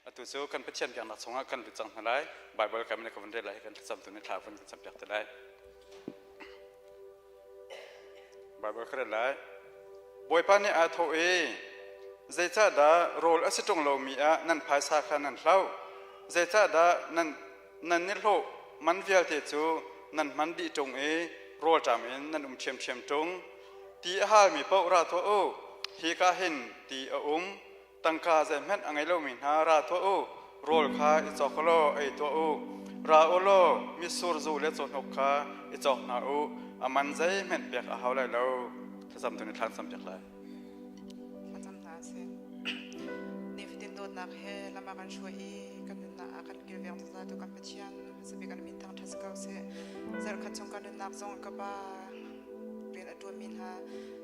Atu cu kan Pathian biaknak chungah kan lut cang hna lai. Bible kan ka vun rel lai kan thlacam tu nih thla vun kan campiak te lai. Bible ka rel lai. Bawipa nih aa thawh i zeicahdah rawl a si ṭung lomi ah nan phaisa kha nan hloh? Zeicahdah nan nan nihlawh man vialte cu nan hman dih ṭung i rawlṭam in nan um ṭhiamṭhiam ṭung? Ti a halmi paoh ra tuah u, hika hin ti a um. Tangka zeihmanh a ngei lomi hna ra tuah u, rawl kha i cawk u law ei tuah u. Ra u law mitsur zu le cawhnuk kha i cawk hna u, a man zeihmanh pek a hau lai lo. Thlacam tu nih thla an campiak lai. Thlacam hna sih. Nifatin dawtnak he lam a kan hruai i kan nunnak a kan kilveng zungzal tu kan Pathian hmasa bik kan min thangṭhat si ko seh. Zarhkhat chung kan nunnak zong ka Pa rian a ṭuanmi hna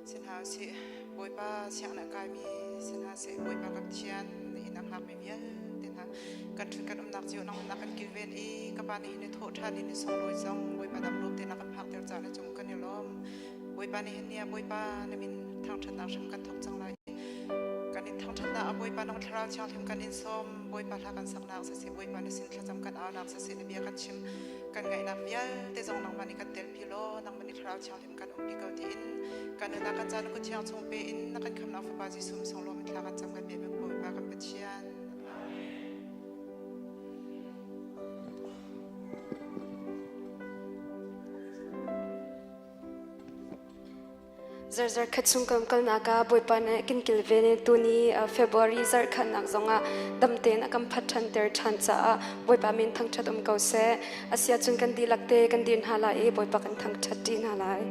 si hna usih. Bawipa sianginn a kaimi si hna seh. Bawipa kan Pathian nihin a hngakmi vialte hna kan ṭhut kan umnak cio nangmah kan kilven i ka Pa nihin i thawh ṭhan in i sunglawi zong Bawipa dam lawm tein a kan phakter caah na cung kan i lawm. Bawipa nihin ni ah Bawipa na min thangṭhatnak hram kan thawk cang lai. Kan in thangṭhatnak ah Bawipa nang Thlarau Thianghlim kan in sawm. Bawipa hla kan saknak siseh, Bawipa na sin thlacam kan aunak siseh, na bia kan chim kan ngaihnak vialte zong nangmah nih kan telpi law nangmah nih Thlarau Thianghlim kan umpi ko tiin kan nunnak kan caan kut thiang chung pe in na kan khamnak Fapa Jesuh song lawm in thla kan cam kan bia Bawipa kan Pathian. Zarzar khat chung kan kalnak ah Bawipa nih kan kilven i tuni February zarh khatnak zongah dam tein a kan phat ṭhanter ṭhan caah Bawipa min thangṭhat um ko seh. Asiahcun kan dihlak te kan dir hna lai i Bawipa kan thangṭhat ṭi hna lai.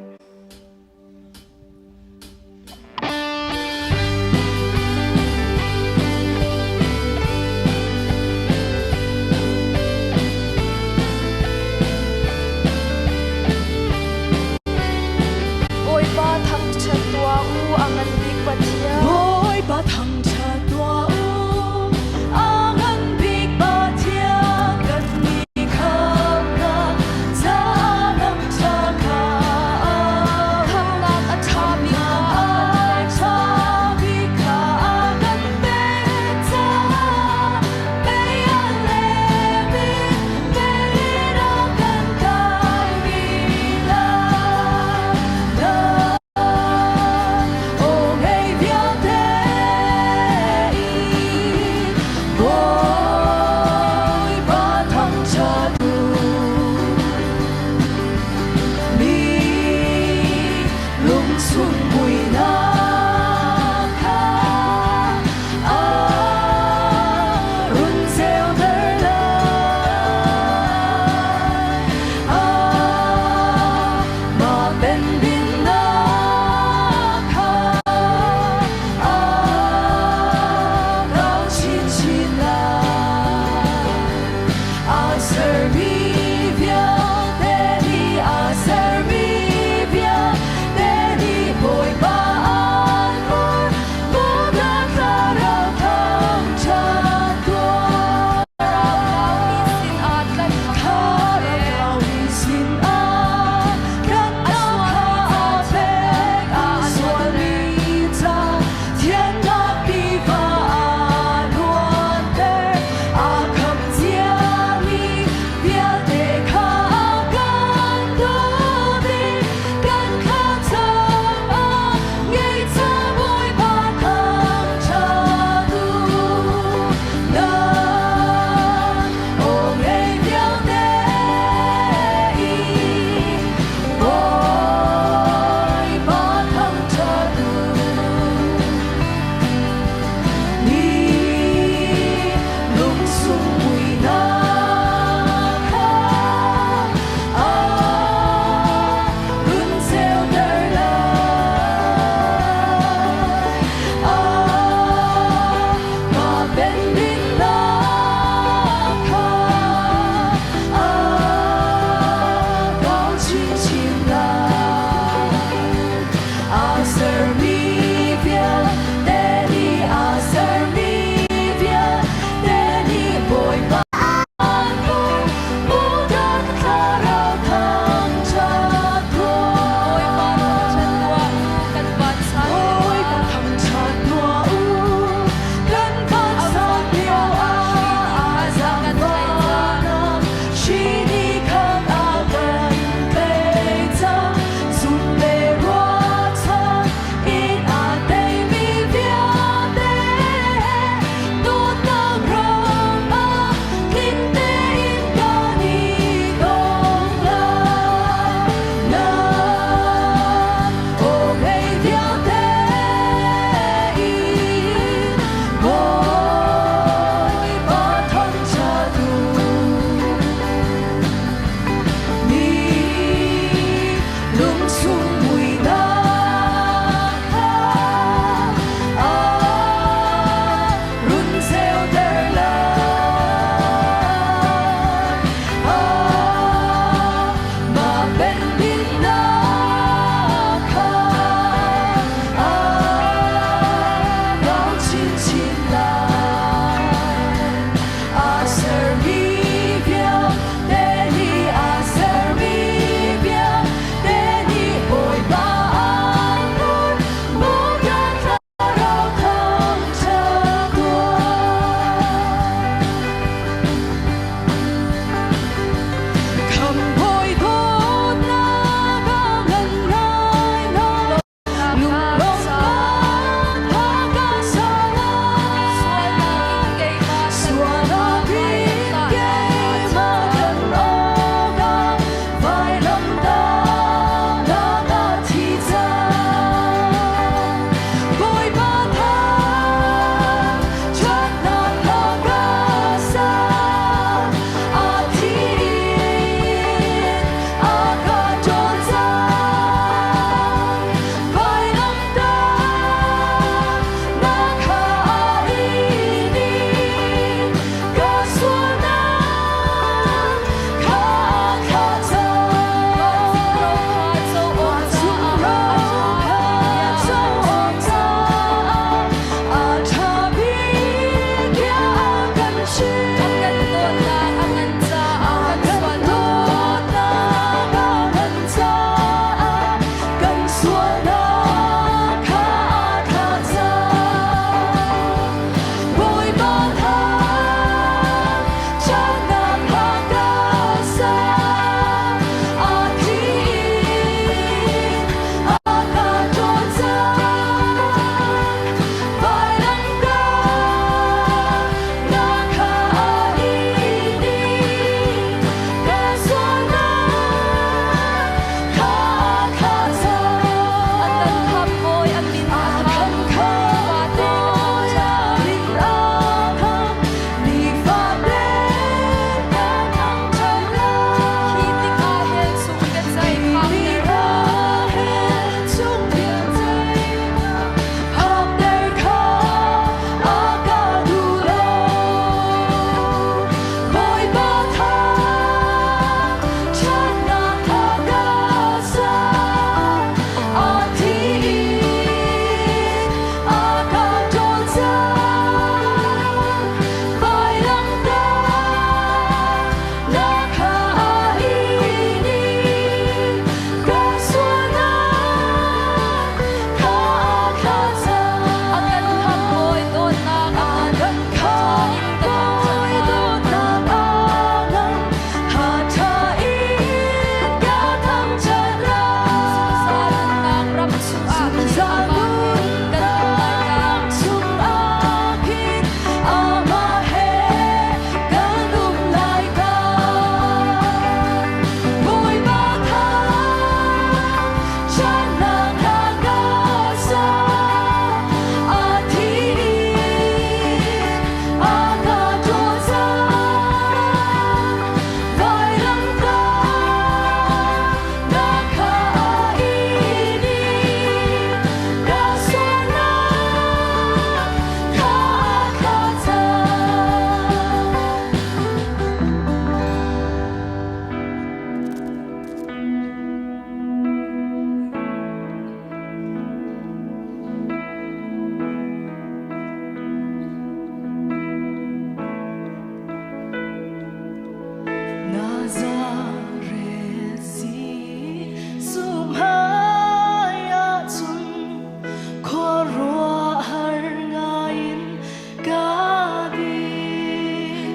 Bawipa thangṭhat tuah u, a ngan bik Pathian. Bawipa thangṭhat tuah u, a ngan bik Pathian kan mi khamhnak caah lam ṭha kha a.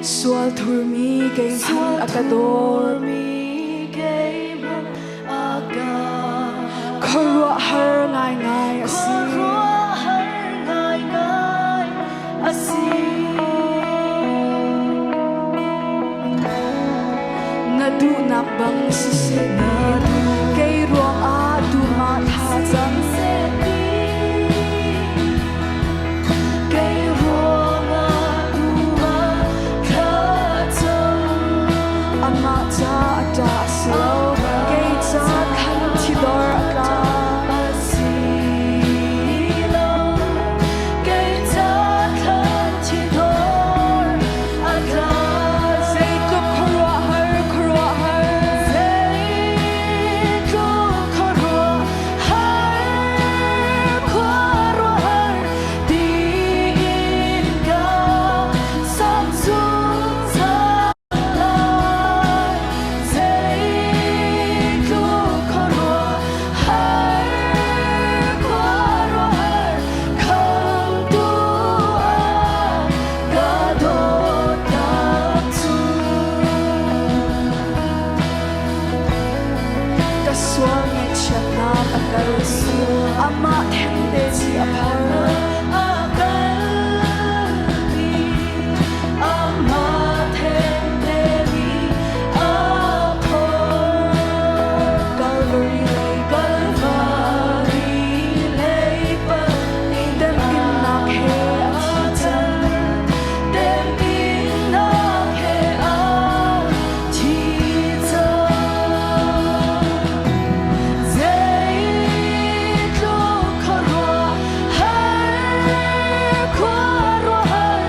Sual thurmi kei hmanh a ka dawt. Khuaruahhar ngaingai a si. Na duhnak bang siseh kei ruangah tumah tha cang. Amah ca a ṭa a si lo, kei ca khan thidor a tla. Zeitluk khuaruahhar, khuaruahhar. Ka sual ngaihchiatnak a kal amah thengte ci a phor. Calvary lei temhinnak he a thi cang. Zeitluk khuaruahhar. Zeitluk khuaruahhar, khuaruahhar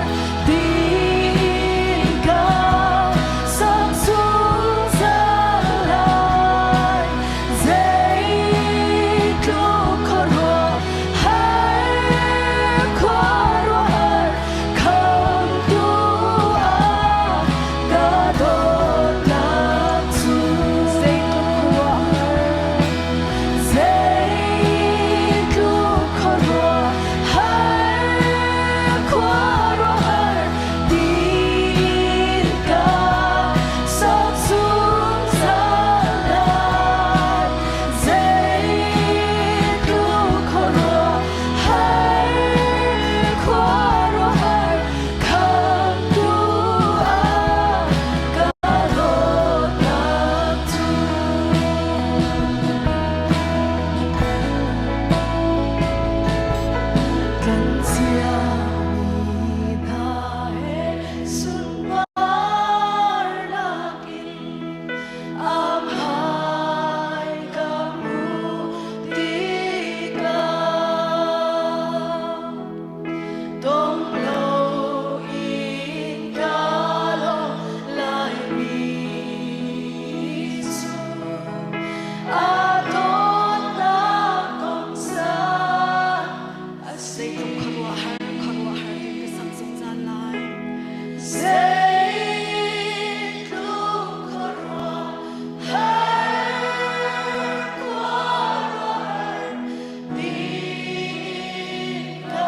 tin ka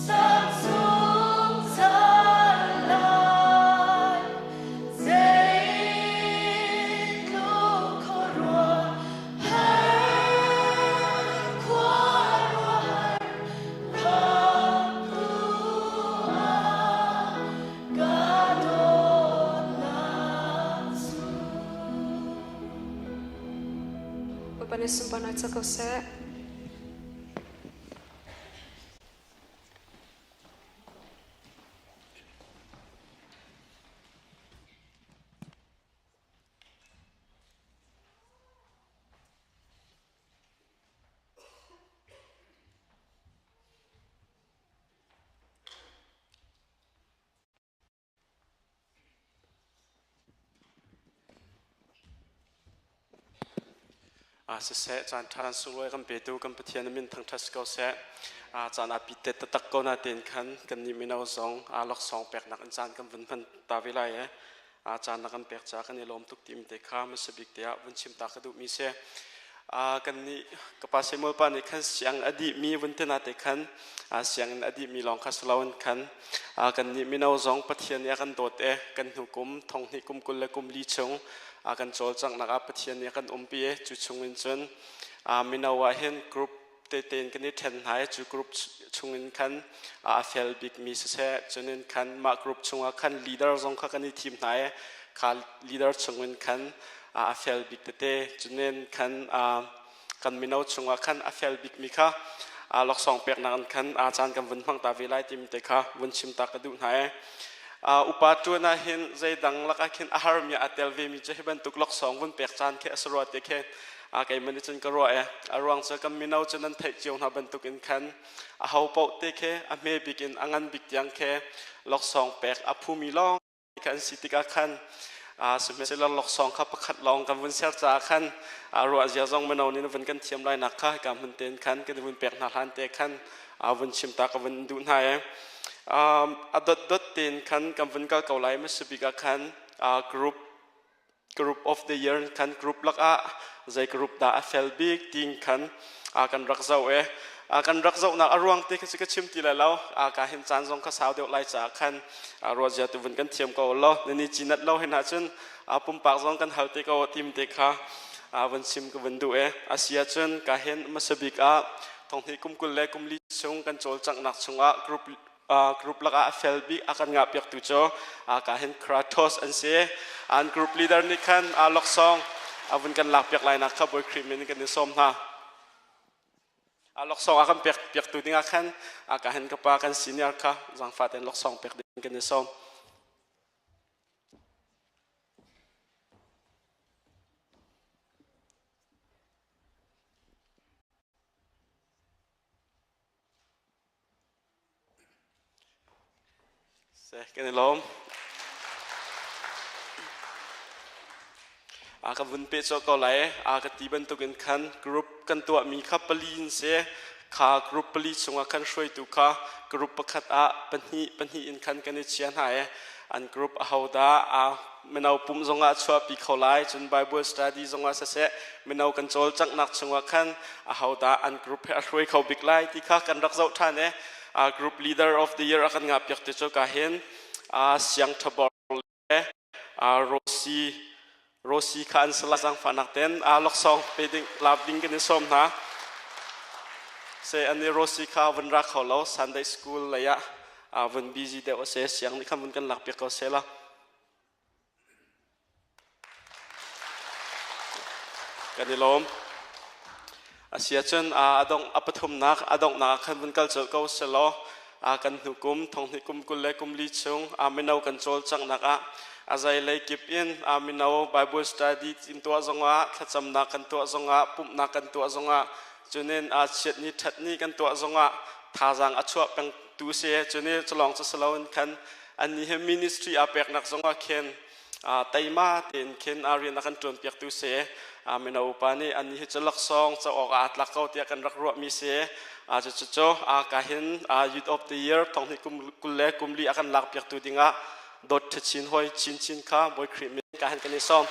sak zungzal lai. Bawipa nih sunparnak ca ko seh. Siseh caan ṭha kan sunglawi kan petu kan Pathian min thangṭhat si ko seh. Caan a pi te taktak ko na tein khan kan nih mino zong laksawng peknak in caan kan vun hman ta ve lai e. Caan na kan pek caah kan i lawm tuk timi te kha hmasa bik te ah vun chim ta ka duhmi si. Kan nih ka pa Samuel pa nih khan siang a dihmi vun te na te khan sianginn a dihmi lawng kha si loin khan kan nih mino zong Pathian nih a kan dawt e kan hnu kum thong hnih kum 24 chung kan cawlcanghnak ah Pathian nih a kan umpi e cu chungin cun mino ah hin group tete in kan i ṭhen hna i cu group chungin khan a fel bikmi siseh cunin khan mah group chungah khan leader zong kha kan i thim hna i kha leader chungin khan a fel bik tete cunin khan kan mino chungah khan a fel bikmi kha laksawng peknak in khan caan kan vun hmang ta ve lai timi te kha vun chim ta ka duh hna i upa ṭuan ah hin zeidang lakah khin a harmi a tel vemi cu hi bantuk laksawng vun pek caan khi a si rua te khi keimah nih cun ka ruah e a ruang cu kan mino cu nan theih cio hna bantuk in khan a ho paoh te khi a hme bik in a ngan bik tiang khi laksawng pek a phumi lawng kha an si tikah khan sihmanhsehlaw laksawng kha pakhat lawng kan vun ser caah khan ruah zia zong mino nih vun kan thiam lai nak kha hika hmun tein khan kan vun pek hna hlan te khan vun chim ta ka vun duh hna e a dot dot tein khan kan vun kal ko lai masabik ah khan group group of the year khan group lakah zei group dah a fel bik ting khan kan rak zoh e kan rak zohnak a ruang te kha ka chim ti lai lo ka hin caan zong kha sau deuh lai caah khan ruazia tu vun kan thiam ko lo nani cinat lo hin ahcun pumpak zong kan hal te ko tim te kha vun chim ka vun duh e asia cun ka hin masabik ah thonghni kum 24 chung kan cawlcanghnak chungah group group lakah a fel bik a kan ngah piaktu cu ka hin Kratos an si. An group leader nih khan laksawng a vun kan lak piak lai nak kha Bawi Khrih min kan i sawm hna. Laksawng a kan pek piaktu dingah khan ka hin ka pa kan senior kha zangfa ten laksawng pek ding kan i sawm. Kan i lawm. A ka vun pe cawk ko lai. A ka ti bantukin khan group kan tuahmi kha pali in si. Kha group pali chungah khan hruaitu kha group pakhat ah pahnih pahnih in khan kan i chia hna i an group ahodah a mino pum zongah chuahpi kho lai cun Bible study zongah siseh mino kan cawlcanghnak chungah khan ahodah an group he a hruai kho bik lai ti kha kan rak zoh ṭhan i group leader of the year a kan ngah piak te cu ka hin siang thabor le Rosi Rosi kha an sala zangfahnak ten laksawng pe ding lap ding kan i sawm hna se ani Rosi kha vun ra kho lo Sunday school lei ah vun busy deuh ase siang nih khan vun kan lak piak ko se la Kan i lawm. Asiahcun a dongh a pathumnak a donghnak ah khan vun kal colh ko selaw kan hnu kum thonghnih kum 24 chung mino kan cawlcanghnak ah a zeilei kip in mino Bible study in tuah zongah thlacamnak kan tuah zongah pumhnak kan tuah zongah cunin chiatni ṭhatni kan tuah zongah thazaang a chuah peng tu si cuni culawng cu si loin khan annih he ministry aa peknak zongah khin teima tein khin a rian a kan ṭuanpiaktu si. Mino upa nih annih hi cu laksawng co awk ah aa tlak ko tiah kan rak ruahmi si. Cucu ka hin Youth of the Year thonghnih kum 24 a kan lakpiaktu dingah dawt ṭhachin hoi chinchin kha Bawi Khrih min ka hin kan i sawm.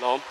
Lawm.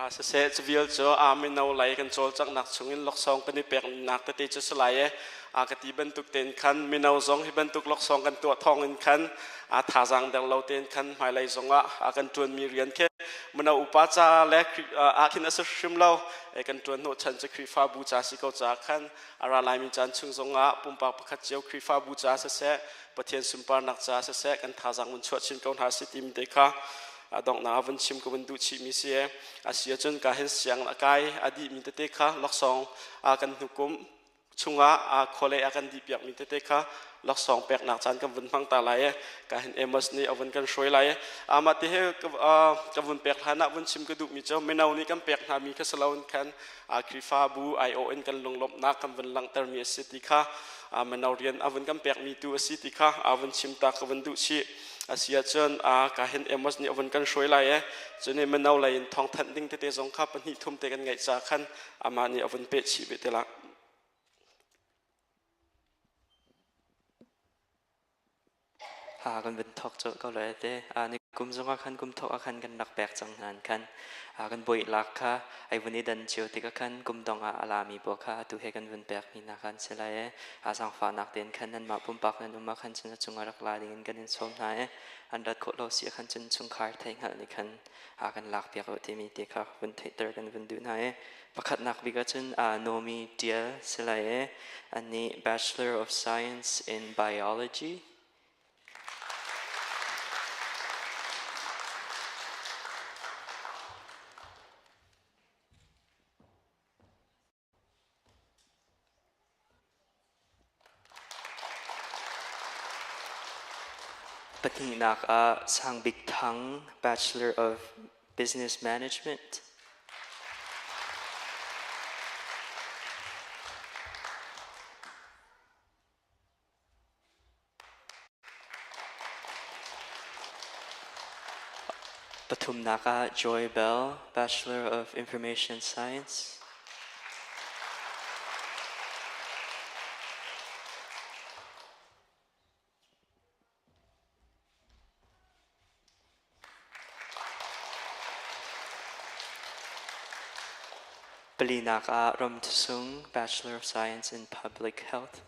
Siseh cu vial cu mino lei kan cawlcanghnak chungin laksawng kan i peknak tete cu si lai i ka ti bantuk tein khan mino zong hi bantuk laksawng kan tuah thawng in khan thazaang der lo tein khan hmailei zongah kan ṭuanmi rian khi mino upa ca le ah khin a si hrim lo kan ṭuan hnawhchan cu Khrihfabu ca si ko caah khan a ra laimi caan chung zongah pumpak pakhat cio Khrihfabu ca siseh Pathian sunparnak ca siseh kan thazaang vun chuah chin ko hna si timi te kha a donghnak ah vun chim ka vun duh chihmi si e a si ahcun ka hin siang a kai a dihmi tete kha laksawng kan hnukum chungah khualei a kan dih piakmi tete kha laksawng peknak caan kan vun hmang ta lai e ka hin Amos nih a vun kan hruai lai e amah te he ka vun pek hlan ah vun chim ka duhmi cu mino nih kan pek hna mi kha si loin khan Khrihfabu aiawh in kan lunglawmhnak kan vun langhtermi a si ti kha mino rian a vun kan pekmi tu a si ti kha a vun chim ta ka vun duh chih. A si ahcun ka hin Amos nih a vun kan hruai lai e. Cun mino lei in thawngthanh ding tete zong kha pahnih thum te kan ngeih ca khan amah nih a vun peh chih ve te la. Ha kan vun thok colh ko lai te. Ni kum zongah khan kum thok ah khan kan rak pek cang hna khan kan bawih lak kha ai vun i dan cio tikah khan kum dong ah a lami pawl kha atu he kan vun pek mi hna khan si lai e. Zaangfahnak tein khan nanmah pumpak nan um ah khan cun a cungah rak la ding in kan in sawm hna e. An rat khawh lo si ah khan cun chungkhar theihhngalh nih khan kan lak piak u timi te kha vun theihter kan vun duh hna e. Pakhatnak bik ahcun Nomi Tial si lai e. Anih Bachelor of Science in Biology. Pahnihnak ah Sang Bik Thang, Bachelor of Business Management. Pathumnak ah Joy Bell, Bachelor of Information Science. Palinak ah Ram Thusung, Bachelor of Science in Public Health.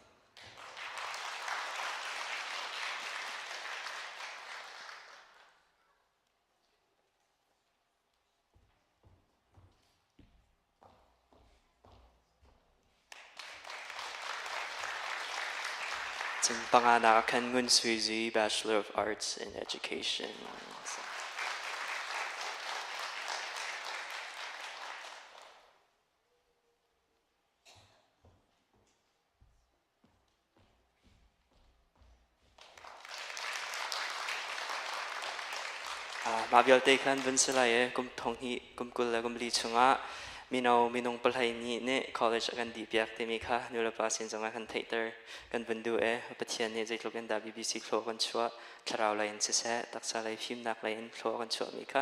Cun panganak ah khan Ngun Sui Zi, Bachelor of Arts in Education. Mah vialte khan vun si lai i kum thong hnih kum 20 le kum li chungah mino minung pahlei nih nih college a kan dih piak timi kha nulepa sin zongah kan theihter kan vun duh i Pathian nih zeitluk in dah BBC thlua kan chuah thlarau lei in siseh taksa lei fimnak lei in thlua kan chuahmi kha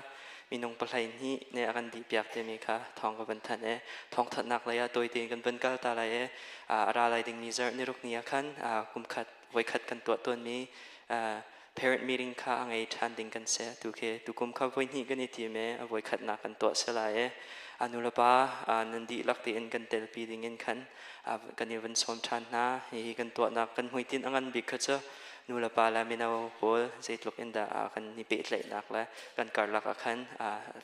minung pahlei hnih nih a kan dih piak timi kha thawng ka vun thanh i thawngthanhnak lei ah tawi tein kan vun kal ta lai i a ra lai dingmi zarh niruk ni ah khan kum khat voikhat kan tuah tawnmi parent meeting kha a ngei ṭhan ding kan si. Tu khi tukum kha voihnih kan i tim i a voikhatnak kan tuah si lai i a nulepa nan dihlak tein kan telpi ding in khan kan i vun sawm ṭhan hna. Hihi kan tuahnak kan hmuitinh a ngan bik kha cu nulepa le mino pawl zeitluk in dah kan i pehtlaihnak le kan karlak ah khan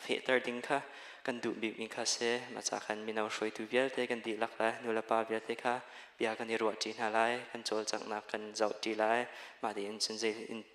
fehter ding kha kan duh bikmi kha si. Mah ca khan mino hruaitu vialte kan dihlak le nulepa vialte kha bia kan i ruahṭi hna lai, kan cawlcanghnak kan zohṭi lai. Mah tiin cun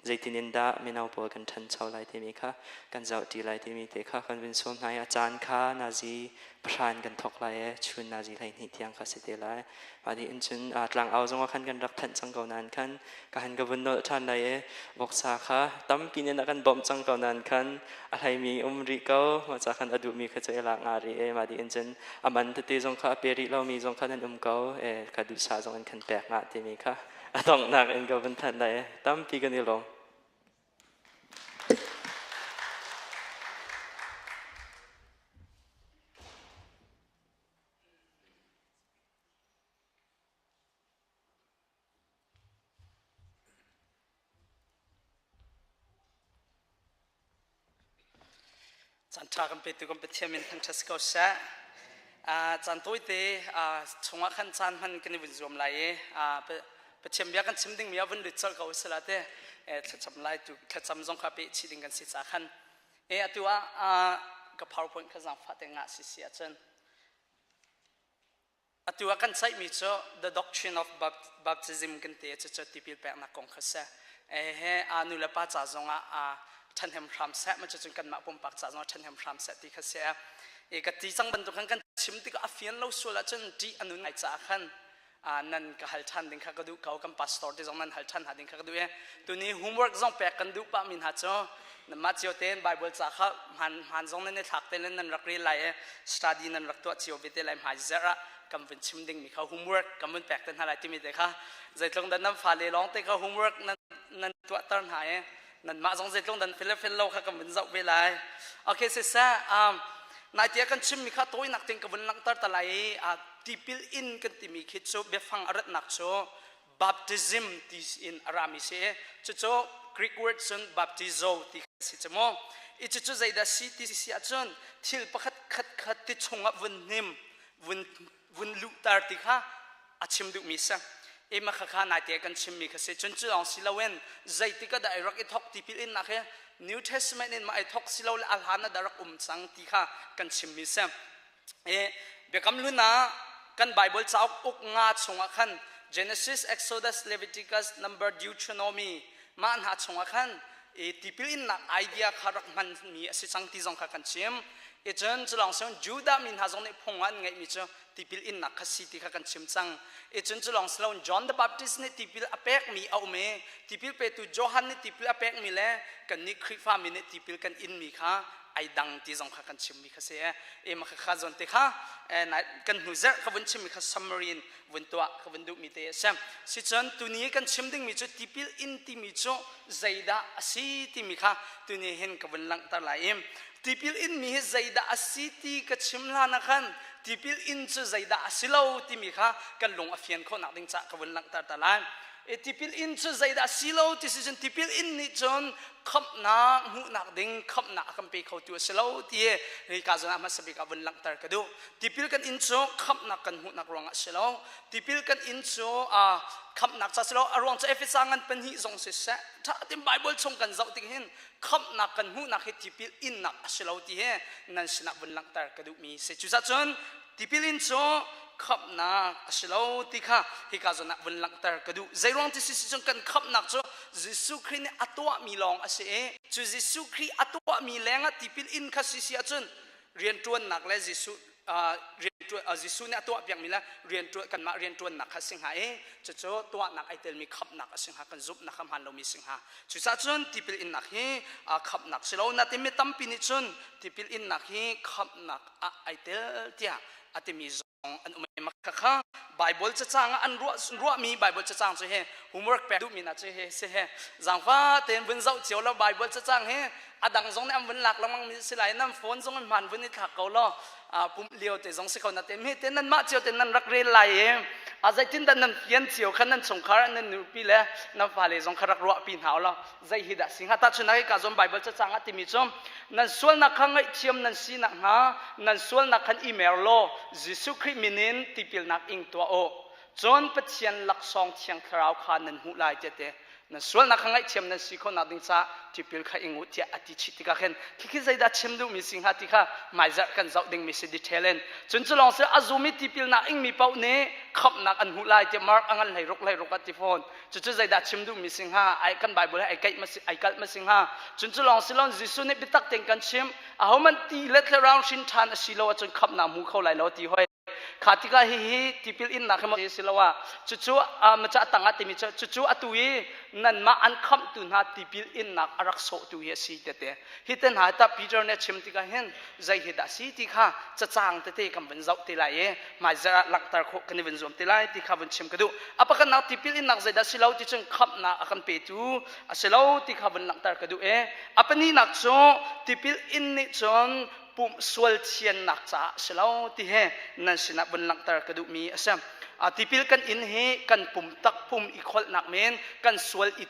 zeitin in dah mino pawl kan ṭhancho lai timi kha kan zohṭi lai timi te kha kan vun sawm hna i a caan kha nazi pahra in kan thawk lai i chun nazi 12 tiang kha si te lai. Mah tiin cun tlangau zongah khan kan rak thanh cang ko nain khan ka han ka vun nolh ṭhan lai i voksa kha tampi nih a kan bawmh cang ko nain khan a hleimi um rih ko. Mah ca khan a duhmi kha cu i lak nga rih i mah tiin cun a man tete zong kha a pe rih lomi zong kha nan um ko e ka duhsah zong in kan pek ngah timi kha a donghnak in ka vun thanh lai tampi kan i lawm. Caan ṭha kan petu kan Pathian min thangṭhat si ko seh. Caan tawite chungah khan caan hman kan i vun zuam lai i Pathian bia kan chim dingmi ah vun lut colh ko usila te thlacam lai tu thlacam zong kha peh chih ding kan si ca khan. E atu ah ka PowerPoint kha zaangfah te ngah si si ahcun Atu ah kan ceihmi cu the doctrine of baptism kan ti cucu tipil peknak kong kha si. He a nu le pa ca zongah a ṭhahnem hram seh, ma cucun kanmah pumpak ca zongah ṭhahnem hram seh ti kha si. E ka ti cang bantuk khan kan chim tikah a fian lo sual ahcun ṭih a nun ngai caah khan nan ka hal ṭhan ding kha ka duh ko kan pastor te zong nan hal ṭhan hna ding kha ka duh i tuni homework zong pek kan duh pah mi hna cu nanmah cio tein Bible ca kha hmaan hmaan zong nan i thlak te nan rak rel lai i study nan rak tuah cio ve te lai hmai zarh ah kan vun chim ding mi kha homework kan vun pek te hna lai timi te kha zeitlung dan nan fale lawng te kha homework nan nan tuahter hna i. Nan mah zong zeitlung dan fel le fel lo kha kan vun zoh ve lai. Okay, siseh, nai tia kan chimmi kha tawinak tein ka vun langhter ta lai i tipil in kan timi khi cu biafang a ratnak cu baptism ti in a rami si. Cucu Greek word cun baptizo ti kha si cu mu. I cucu zeidah si ti si ahcun thil pakhat khat khat ti chungah vun hnim, vun vun luhter ti kha a chim duhmi si. Ema kha kha naite kan chimmi kha si. Cun cu lawng si loin zeitik ah dah i rak i thok tipil innak hi New Testament in ma ai thok si lo le a hlan ah dah rak um cang ti kha kan chimmi si. E Biakam Hlun ah kan Bible cauk uk nga chungah khan Genesis, Exodus, Leviticus, Number, Deuteronomy mah hna chungah khan i tipil innak idea kha rak hmanmi a si cang ti zong kha kan chim. I cun culawng siloin Judah mi hna zong nih phung an ngeihmi cu tipil innak kha si ti kha kan chim cang. I cun culawng siloin John the Baptist nih tipil a pekmi a um i tipil petu Johan nih tipil a pekmi le kannih Khrihfa mi nih tipil kan inmi kha ai dang ti zong kha kan chimmi kha si e ma kha zawn te kha kan hnu zerh ka vun chimmi kha summary in vun tuah ka vun duhmi te a si. Sicun tuni kan chim dingmi cu tipil in timi cu zeidah a si timi kha tuni hin ka vun langhter lai i tipil in mi hi zeidah a si ti ka chim hlan ah khan tipil in cu zeidah a si lo timi kha kan lung a fian khawhnak ding cah ka vun langhter ta lai. E tipil in cu zeidah si lo ti si cun tipil in nih cun khamhnak hmuhnak ding khamhnak a kan pe kho tu a si lo ti hi ka zawn ah hmasa bik ah vun langhter ka duh. Tipil kan in cu khamhnak kan hmuhnak ruangah si lo. Tipil kan in cu khamhnak ca si lo. A ruang cu Efesa ngan pahnih zong siseh ṭha tein Bible chung kan zoh tik hin khamhnak kan hmuhnak hi tipil innak a si lo ti hi nan sinah vun langhter ka duhmi si. Cucaah cun tipil in cu khamhnak a si lo ti kha hika zawn ah vun langhter ka duh. Zeiruang ti si cun kan khamhnak cu Jesuh Khrih nih a tuahmi lawng a si i cu Jesuh Khrih a tuahmi lengah tipil in kha si si ahcun rianṭuannak le Jesuh Jesuh nih a tuahpiakmi le rianṭuan kanmah rianṭuannak kha a si hnga i cucu tuahnak ai telmi khamhnak a si hnga kan zumhnak kha hmaan lomi a si hnga. Cucaah cun tipil innak hi khamhnak si lo natin mi tampi nih cun tipil innak hi khamhnak ah ai tel tiah a timi zong an um i kha Bible cacang ah an ruah ruahmi Bible cacang cu hi homework pek duhmi na cu hi si he zaangfa tein vun zoh cio lo Bible cacang hi a dang zong nih an vun lak lengmang mi si lai nan phone zong in hmaan vun i thlak ko law pumh lio te zong si ko na te mi te nan mah cio te nan rak rel lai i a zeitin dah nan fian cio khan nan chungkhar nan nupi le nan fale zong kha rak ruah pi hna law zei hi dah si hnga ta chun ka zon Bible cacang ah timi cu nan sualnak kha ngaihthiam nan si nak hnga nan sualnak khan i mer law Jesuh Khrih min in tipilnak ing tuah u cun Pathian laksawng thiang thlarau kha nan hmuh lai tiah te nan sualnak kha ngaihthiam nan si khawhnak ding caah tipil kha ing u tiah a ti chih tikah khin khikhi zeidah chim duhmi si hnga ti kha hmaizarh kan zoh dingmi si detail in cun cu lawng si a zumi tipilnak ingmi paoh nih khamhnak an hmuh lai tiah Mark a ngan 16 16 a ti fawn cucu zeidah chim duhmi si hnga ai kan Bible he ai kaih ma si ai kalh ma si hnga cun cu lawng si lo Jesuh nih biatak tein kan chim ahohmanh ti le thlarau hrin ṭhan a si lo ahcun khamhnak hmu kho lai lo ti hoi kha tikah hihi tipil innak hi maw si lo ah cucu maca tangah timi cu cucu atu i nanmah an khamhtu hna tipil innak a rak sawhtu hi a si tete hi te hna ta Peter nih a chim tikah hin zei hi dah si ti kha cacang tete kan vun zoh te lai i hmaizarh ah langhter khawh kan i vun zuam te lai ti kha vun chim ka duh. A pakhatnak tipil innak zeidah si lo ti cun khamhnak a kan petu a si lo ti kha vun langhter ka duh i a pahnihnak cu tipil in nih cun pumh sual thiannak caah si lo ti he nan sinah vun langhter ka duhmi a si. Tipil kan in hi kan pum tak pum i kholhnak men kan sual i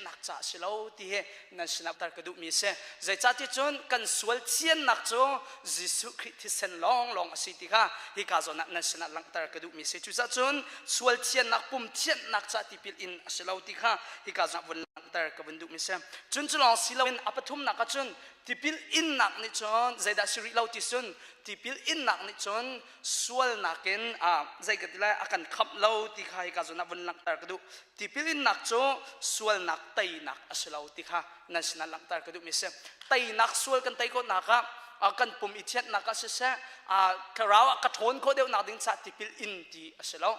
nak ca si lo ti hi nan sinah tar ka duhmi a si. Zeicahtiah cun kan sual thiannak cu Jesuh Khrih thisen lawnglawng a si ti kha hika zawn ah nan sinah langhter ka duhmi a si. Cucaah cun sual thiannak pum thiannak ca tipil in a si lo ti kha hika zawn ah vun langhter ka vun duhmi a si. Cun cu lawng si loin a pathumnak ah cun tipil innak nih cun zeidah si rih lo ti cun tipil innak nih cun sualnak in zei ka ti lai a kan khamh lo ti kha hika zawn ah vun langhter ka duh. Tipil innak cu sualnak teinak a si lo ti kha nan sinah langhter ka duhmi a si. Teinak sual kan tei khawhnak ah kan pum i thianhnak ah siseh thlarau ah ka ṭhawn khawh deuhnak ding caah tipil in ti a si lo.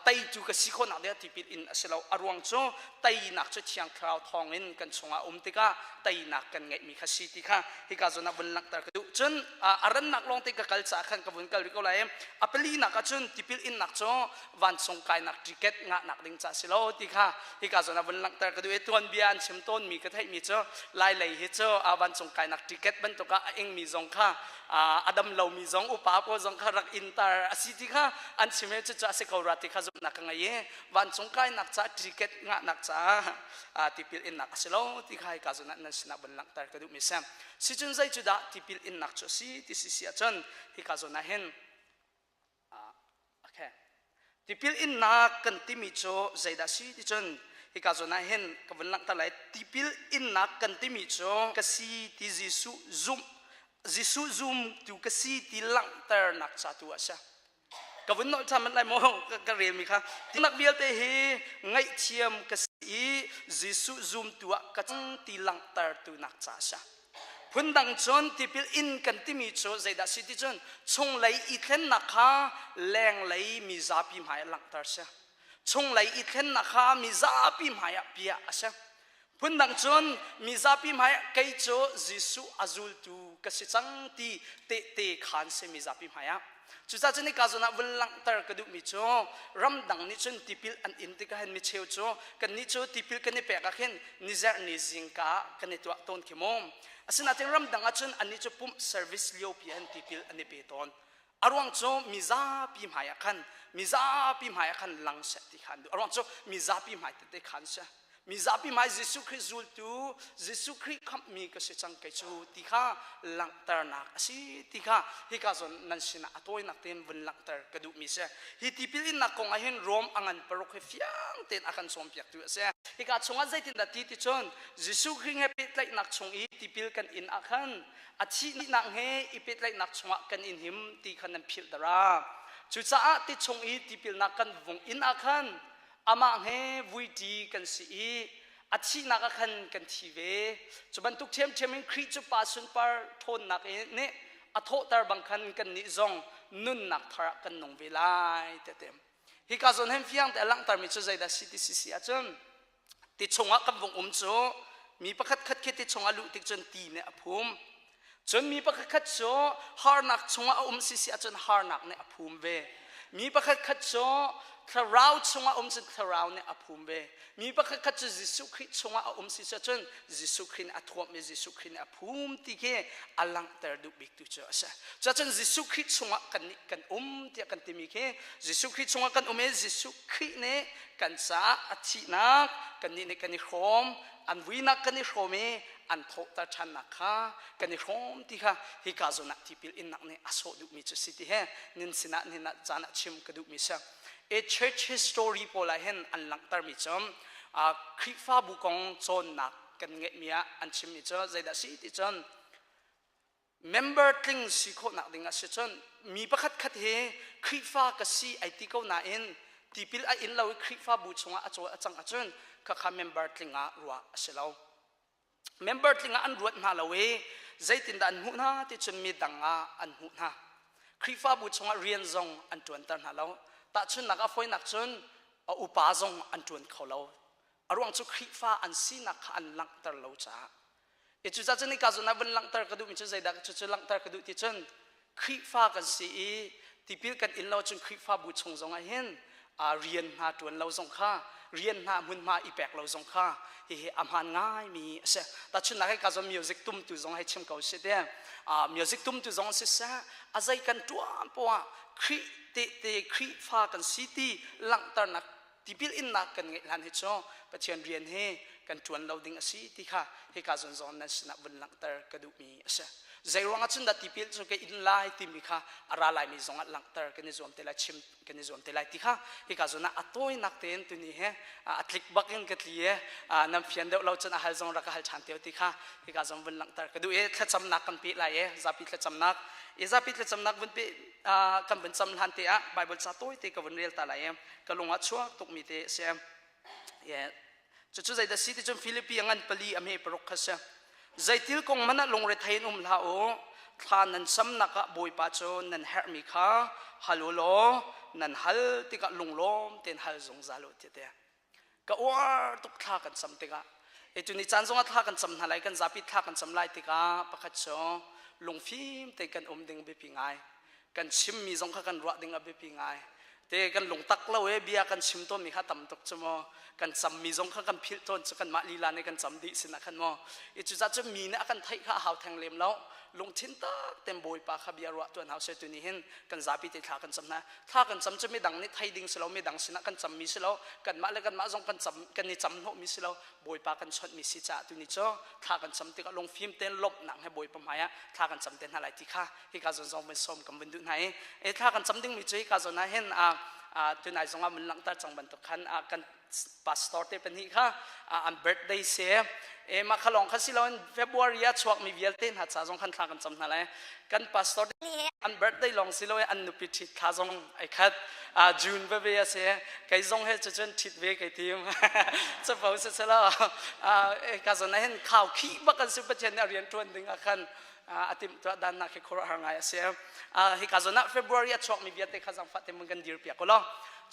Teitu ka si khawhnak ding ah tipil in a si lo. A ruang cu teinak cu Thiang Thlarau thawngin kan chungah um tikah teinak kan ngeihmi kha si ti kha hika zawn ah vun langhter ka duh. Cun a rannak lawng te ka kal caah khan ka vun kal rih ko lai. A palinak ah cun tipil innak cu vancung kainak ticket ngahnak ding ca si lo ti kha hika zawn ah vun langhter ka duh i tuanbia an chim tawnmi ka theihmi cu lai lei hi cu vancung kainak ticket bantuk ah a ingmi zong kha a dam lomi zong upa pawl zong kha rak intar a si ti kha an chim i cucu a si ko rua ti kha zumhnak ka ngei i vancung kainak ca ticket ngahnak ca tipil innak a si lo ti kha hika zawn ah nan sinah vun langhter ka duhmi si. Sicun zei cu dah tipil innak cu a si ti si si ahcun hika zawn ah hin Okay. Tipil innak kan timi cu zeidah si ti cun hika zawn ah hin ka vun langhter lai. Tipil innak kan timi cu ka si ti Jesuh zumh Jesuh zumtu ka si ti langhternak ca tu a si. Ka vun nolh ṭhan lai maw ka relmi kha tinak vialte hi ngaihthiam ka si i Jesuh zumtu ah ka cang ti langhtertu nak ca a si. Phundang cun tipil in kan timi cu zeidah si ti cun chunglei i thlennak kha lenglei mizapi hmai ah langhter si. Chunglei i thlennak kha mizapi hmai ah piah a si. Phundang cun mizapi hmai ah kei cu Jesuh a zultu ka si cang ti tehte khaan si mizapi hmai ah. Cucaah cun hika zawn ah vun langhter ka duhmi cu ramdang nih cun tipil an in tikah hin micheu cu kannih cu tipil kan i pek ah khin nizerh ni zingka ah kan i tuah tawn khi mu. Asinain ramdang ah cun annih cu pumh service liopi ah hin tipil an i pe tawn. A ruang cu mizapi hmai ah khan mizapi hmai ah khan lang seh ti kha an duh. A ruang cu mizapi hmai tete khan si. Mizapi hmai Jesuh Khrih zultu, Jesuh Khrih khamhmi ka si cang kei cu ti kha langhternak a si ti kha hika zawn nan sinah a tawinak tein vun langhter ka duhmi si. Hi tipil innak kong ah hin Rom a ngan paruk hi fiang tein a kan cawnpiaktu a si. Hika chungah zeitindah ti ti cun Jesuh Khrih he pehtlaihnak chung i tipil kan in ah khan a thihnak he i pehtlaihnak chungah kan in him ti kha nan philh dara. Cucaah ti chung i tipilnak kan vung in ah khan amah he vuiṭi kan si i a thihnak ah khan kan thi ve. Cu bantuk ṭhiamṭhiam in Khrih cu Pa sunpar ṭhawnnak nih a thawhter bang khan kannih zong nunnak thar ah kan nung ve lai tiah a ti. Hika zawn hin fiang te a langhtermi cu zeidah si ti si si ahcun ti chungah kan vung um cu mi pakhat khat khi ti chungah luh tik cun ti nih a phum. Cun mi pakhat khat cu harnak chungah a um sisi ahcun harnak nih a phum ve. Mi pakhat khat cu thlarau chungah um cun thlarau nih a phum ve. Mi pakhat khat cu Jesuh Khrih chungah a um sisi ahcun Jesuh Khrih nih a thuamh i Jesuh Khrih nih a phum ti khi a langhter duh bik tu cu a si. Cuacun Jesuh Khrih chungah kannih kan um tiah kan timi khi Jesuh Khrih chungah kan um i Jesuh Khrih nih kan caah a thihnak kannih nih kan i hrawm an vuinak kan i hrawm i an thawhter ṭhannak kha kan i hrawm ti kha hika zawn ah tipil innak nih a sawh duhmi cu si ti he nin sinah nihin ah caan ah chim ka duhmi si. A church history pawl ah hin an langhtermi cu Khrihfabu kong cawnnak kan ngeihmi ah an chimmi cu zeidah si ti cun member tling si khawhnak ding ah si cun mi pakhat khat hi Khrihfa ka si ai ti ko nain tipil a in lo i Khrihfabu chungah a cawl a cang ahcun khakha member tling ah ruah a si lo. Member tling ah an ruat hna lo i zeitindah an hmuh hna ti cun mi dang ah an hmuh hna. Khrihfabu chungah rian zong an ṭuanter hna lo. Tahchunhnak a fawinak cun a upa zong an ṭuan kho lo. A ruang cu Khrihfa an sinak kha an langhter lo caah. I cucaah cun hika zawn ah vun langhter ka duhmi cu zeidah cucu langhter ka duh ti cun Khrihfa kan si i tipil kan in lo cun Khrihfabu chung zongah hin rian hna ṭuan lo zong kha rian hna hmunhma i pek lo zong kha hihi a hmaan ngaimi a si. Tahchunhnak hei ka zong music tumtu zong hei chim ko si te. Music tumtu zong siseh a zei kan ṭuan poah Khrih tehte Khrihfa kan si ti langhternak tipil innak kan ngeih hlan hi cu Pathian rian hi kan ṭuan lo ding a si ti kha hika zawn zawn nan sinah vun langhter ka duhmi a si. Zei ruangah cun dah tipil cu ka in lai timi kha a ra laimi zongah langhter kan i zuam te lai chim kan i zuam te lai ti kha hika zawn ah a tawinak tein tuni he a tlik bak in ka tli e nan fian deuh lo cun a hal zong rak ka hal ṭhan te ti kha hika zawn vun langhter ka duh i thlacamnak kan pe lai e zapi thlacamnak i zapi thlacamnak vun pe kan vun cam hlan te ah Bible ca tawi te ka vun rel ta lai e ka lung ah chuak tukmi te a si. Cucu zeidah si ti cun Filipi a ngan pali a hme paruk kha si. Zeitil kong man ah lungre thei in um hlah u. Thla nan camnak ah Bawipa cu nan herhmi kha hal u law nan hal tikah lunglawm tein hal zungzal u ti te. Ka uar tuk thla kan cam tikah. E tuni caan zongah thla kan cam hna lai kan zapi thla kan cam lai tikah pakhat cu lungfim te kan um ding biapi ngai. Kan chimmi zong kha kan ruah ding a biapi ngai. Te kan lungtak lo e bia kan chim tawnmi kha tam tuk cu maw kan cammi zong kha kan philh tawn cu kanmah lila nih kan cam dih sinah khan maw i cucaah cu mi nih a kan theih kha a hau theng lem lo lungthin tak ten bawipa kha bia ruah tuan hau se tu ni hin kan zapi te thla kan cam hna thla kan cam cu midang nih thei ding si lo midang sinah kan cammi si lo kanmah le kanmah zong kan cam kan i cam hnawhmi si lo bawipa kan chawnhmi si caah tu ni cu thla kan cam tikah lungfim ten lawmhnak he bawipa hmai ah thla kan cam te hna lai ti kha hika zawn zong vun sawm kan vun duh hna i e thla kan cam dingmi cu hika zawn ah hin a tunai zong ah mun langhter cang bantuk khan kan pastor te pahnih kha an birthday se e mah kha lawng kha si loin February ah chuak mi vialte hna ca zong khan thla kan cam hna lai kan pastor an birthday lawng si lo an nupi ṭhit thla zong ai khat June veve a si kei zong he cucun ṭhit ve kei tim capo se sela ka zon ah hin khau khih bak an si Pathian nih a rian ṭuan ding ah khan a timhtuah dannak hi khuaruahhar ngai a si. Hika zawn ah February a chuakmi vialte kha zangfah te mun kan dir piak ulaw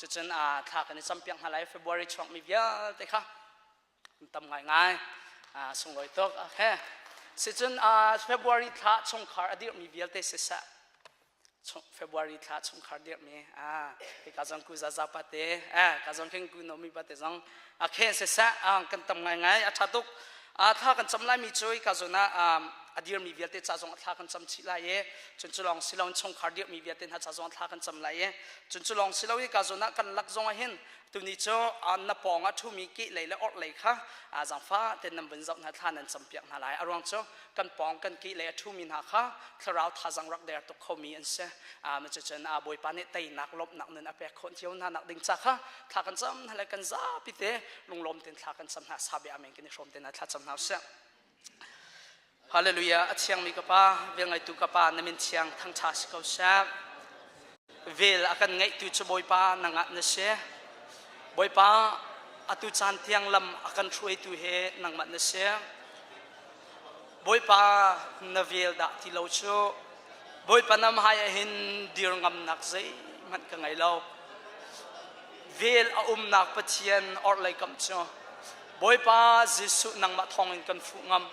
cucun thla kan i campiak hna lai February chuakmi vialte kha tam ngai ngai sunglawi tuk okay sicun February thla chungkhar a dirhmi vialte siseh February thla chungkhar dirhmi hika zong ku zaza pate ka zong khin ku nomi pate zong a khen siseh kan tam ngai ngai a tha tuk thla kan cam lai mi cu ka zawn ah a dirmi vialte ca zong thla kan cam chih lai i cun cu lawng si lo chungkhar dirhmi vialte hna ca zong thla kan cam lai i cun cu lawng si lo i ka zawn ah kan lak zong ah hin tuni cu na pawng ah ṭhumi keh lei le orh lei kha zaangfah ten nan vun zoh hna thla nan campiak hna lai a ruang cu kan pawng kan keh lei a ṭhumi hna kha thlarau thazang rak der tuk khomi an si. Cucun Bawipa nih teinak lawmhnak nun a pek khawh cio hna nak ding ca kha thla kan cam hna le kan zapi te lunglawm tein thla kan cam hna sabe amen kan i hrawm te hna thla cam hna usih. Hallelujah a thiangmi ka pa vel ngaitu ka pa na min thiang thangṭha si ko seh. Vel a kan ngaihtu cu Bawipa nangah na si. Bawipa atu caan tiang lam a kan hruaitu he nangmah na si. Bawipa na vel dah ti lo cu Bawipa na hmai ah hin dir ngamnak zeihmanh ka ngei lo. Vel a umnak Pathian orhlei kam cu Bawipa Jesuh nangmah thawngin kan fuh ngam.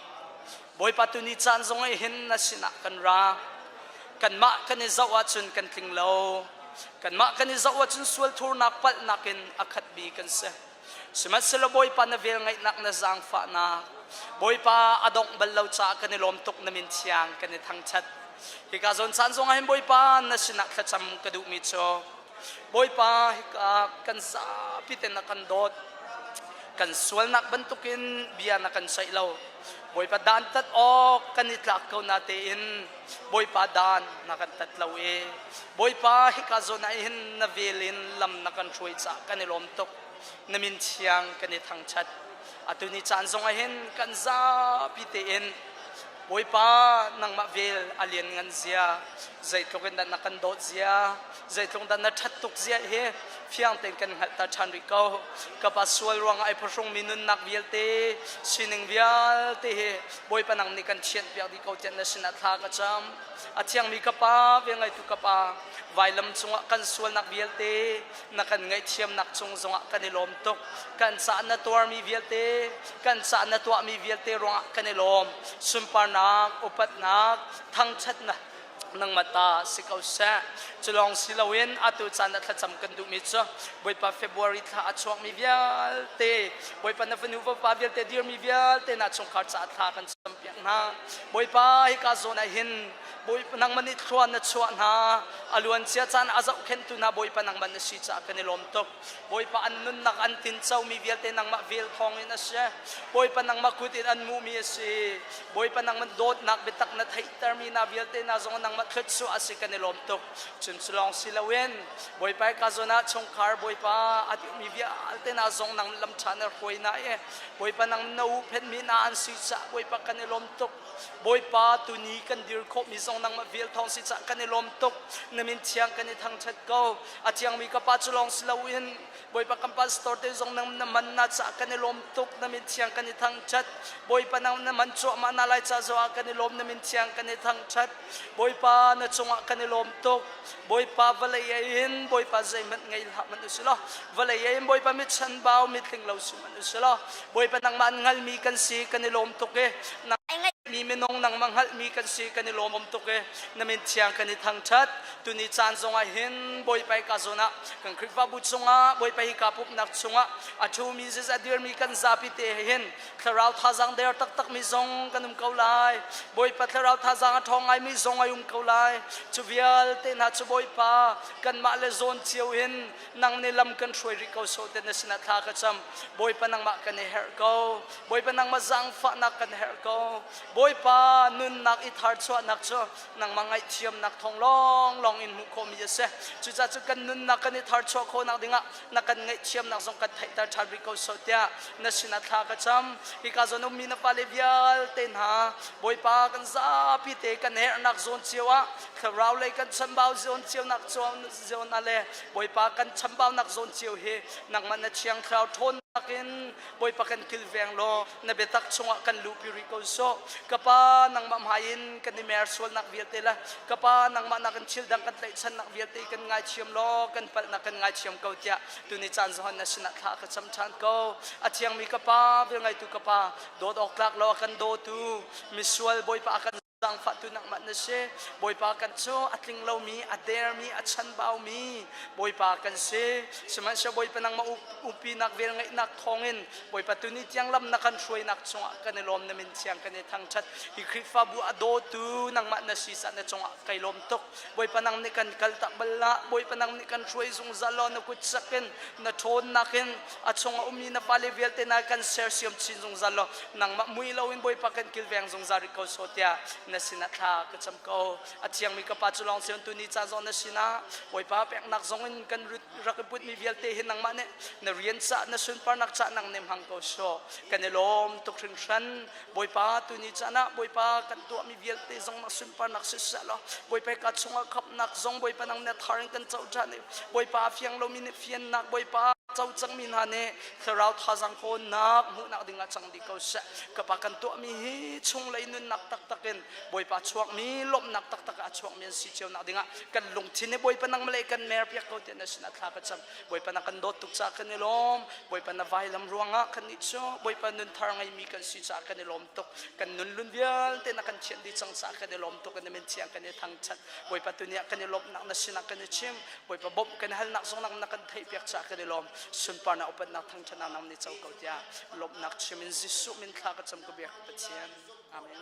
Bawipa tuni caan zong ah hin na sinah kan ra. Kanmah kan i zoh ahcun kan tling lo. Kanmah kan i zoh ahcun sual thurnak palhnak in a khatmi kan si. Sihmanhsehlaw Bawipa na velngeihnak na zaangfahnak Bawipa a dongh bal lo caah kan i lawm tuk na min thiang kan i thangṭhat. Hika zawn caan zong ah hin Bawipa na sinah thlacam ka duhmi cu Bawipa hika kan zapi ten na kan dawt kan sualnak bantukin bia na kan ceih lo Bawipa dan tat awk kan i tlak ko na tein Bawipa dan na kan tat lo i Bawipa hika zawn ah hin na vel in lam na kan hruai caah kan i lawm tuk na min thiang kan i thangṭhat atu ni caan zong ah hin kan zapi tein Bawipa nangmah vel a lian ngan zia zeitluk in dah na kan dawt zia zeitluk dah na ṭhat tuk zia hi fiang tein kan hngalhter ṭhan rih ko ka pa sual ruangah ai phuhrungmi nunnak vialte sining vialte hi Bawipa nang nih kan thianh piak dih ko tiah na sinah thla ka cam a thiangmi ka pa velngeitu ka pa vailam cungah kan sualnak vialte na kan ngaihthiamnak cung zongah kan i lawm tuk kan ca na tuarmi vialte kan ca na tuahmi vialte ruangah kan i lawm sunparnak upatnak thangṭhatnak nangmah ta si ko seh culawng si loin atu caan ah thlacam kan duhmi cu Bawipa February thla a chuakmi vialte Bawipa na fanu vapa vialte dirmi vialte na chungkhar caah thla kan campiak hna Bawipa hika zawn ah hin Bawipa nangmah nih thlua na chuah hna a luancia caan a zohkhenhtu hna Bawipa nangmah na si caah kan i lawm tuk Bawipa an nunnak an tincomi vialte nangmah vel thawng in a si Bawipa nangmah kut in an hmuhmi a si Bawipa nangmah dawtnak biatak na theihtermi hna vialte hna zong nangmah thluachuah a si kan i lawm tuk cun cu lawng si loin Bawipa ka zawn ah chungkhar Bawipa a duhmi vialte hna zong nang lam ṭha na hruai hna i Bawipa nang na huhphenhmi hna an si caah Bawipa kan i lawm tuk Bawipa tuni kan dir khawhmi zong nangmah vel thawng si cah kan i lawm tuk. Na Na min thiang kan i thangṭhat ko. A thiangmi ka pa cu lawng si loin Bawipa kan pastor te zong nang na man na ca kan i lawm tuk na min thiang kan i thangṭhat. Bawipa nang na man cuahmah na lai ca zong ah kan i lawm na min thiang kan i thangṭhat. Bawipa na cungah kan i lawm tuk. Bawipa vawlei in Bawipa zeihmanh ngei hlah man usih law vawlei in Bawipa mit chanbau mitling lo si man usih law Bawipa nangmah an hngalmi kan si kan i lawm tuk i mi minung nangmah hngalhmi kan si kan i lawm tuk i na min thiang kan i thangṭhat tuni caan zongah hin Bawipa ka zawn ah kan Khrihfabu chungah Bawipa hi ka pumhnak chungah a ṭhumi zis a dirmi kan zapi te hin thlarau thazang der taktak mi zong kan um ko lai Bawipa thlarau thazang a ṭhawng ngaimi zong ai um ko lai cu vialte hna cu Bawipa kanmah le zawn cio in nang nih lam kan hruai rih ko sawh te na sinah thla ka cam Bawipa nangmah kan i herh ko Bawipa nangmah zaangfahnak kan herh ko Bawipa nunnak i tharchuahnak cu nangmah ngaihthiamnak thawng lawnglawng in hmuh khawhmi a si cucaah cu kan nunnak kan i tharchuah khawhnak dingah na kan ngaihthiamnak zong kan theihter ṭhan rih ko sawh tiah na sinah thla ka cam hika zawn ummi na pale vialte hna Bawipa kan zapi te kan herhnak zawn cio ah thlarau lei kan chambau zawn cio nak zawn ah le Bawipa kan chambaunak zawn cio hi nangmah na thiang thlarau ṭhawnnak in Bawipa kan kilveng law na biatak chungah kan luhpi rih ko sawh ka pa nangmah hmai in kan i mer sualnak vialte le ka pa nangmah nak in thil dang kan tlaihchannak vialte kan ngaithiam law kan palhnak kan ngaithiam ko tiah tuni caan zawn na sinah thla ka cam ṭhan ko a thiangmi ka pa velngeitu ka pa dawt awk tlak lo a kan dawtu misual Bawipa a kan zaangfahtu nangmah na si Bawipa kan cu a tling lomi a dermi a chanbaumi Bawipa kan si sihmanhsehlaw Bawipa nangmah upinak velngeihnak thawngin Bawipa tuni tiang lam na kan hruainak chungah kan i lawm na min thiang kan i thangṭhat hi Khrihfabu a dawtu nangmah na si caah na cungah kai lawm tuk Bawipa nang nih kan kal tak bal la Bawipa nang nih kan hruai zungzal law na kut sak in na ṭhawnnak in a chungah ummi na fale vialte na kan sersiam chin zungzal law nangmah mui loin Bawipa kan kilveng zungzal rih ko so tiah na sinah thla ka cam ko a thiangmi ka pa cu lawng sion tu ni ca zong na sinah Bawipa peknak zong in kan rak i putmi vialte hi nangmah nih na rian ca na sunparnak ca nang nih hmang ko so kan i lawm tuk hringhran Bawipa tu ni caan ah Bawipa kan tuahmi vialte zong na sunparnak siseh law Bawipa ka chungah khapnak zong Bawipa nang na thar in kan co ṭhan i Bawipa a fiang lomi nih fiannak Bawipa co cangmi hna nih thlarau thazang hawnnak hmuhnak dingah cang dih ko seh ka pa kan tuahmi hi chunglei nunnak taktak in Bawipa chuakmi lawmhnak taktak ah a chuakmi an si cio nak dingah kan lungthin hi Bawipa nang malay kan mer piak ko tiah na sinah thla ka cam Bawipa na kan dawt tuk caah kan i lawm Bawipa na vailam ruangah kan nih cu Bawipa nun thar ngeimi kan si caah kan i lawm tuk kan nun lun vialte na kan thianh dih cang caah kan i lawm tuk na min thiang kan i thangṭhat Bawipa tuni ah kan i lawmhnak na sinah kan i chim Bawipa bawmh kan halnak zong nang na kan theihpiak caah kan i lawm sunparnak upatnak thangṭhatnak nang nih co ko tiah lawmhnak chim in Jesuh min thla ka cam ka biak Pathian amen.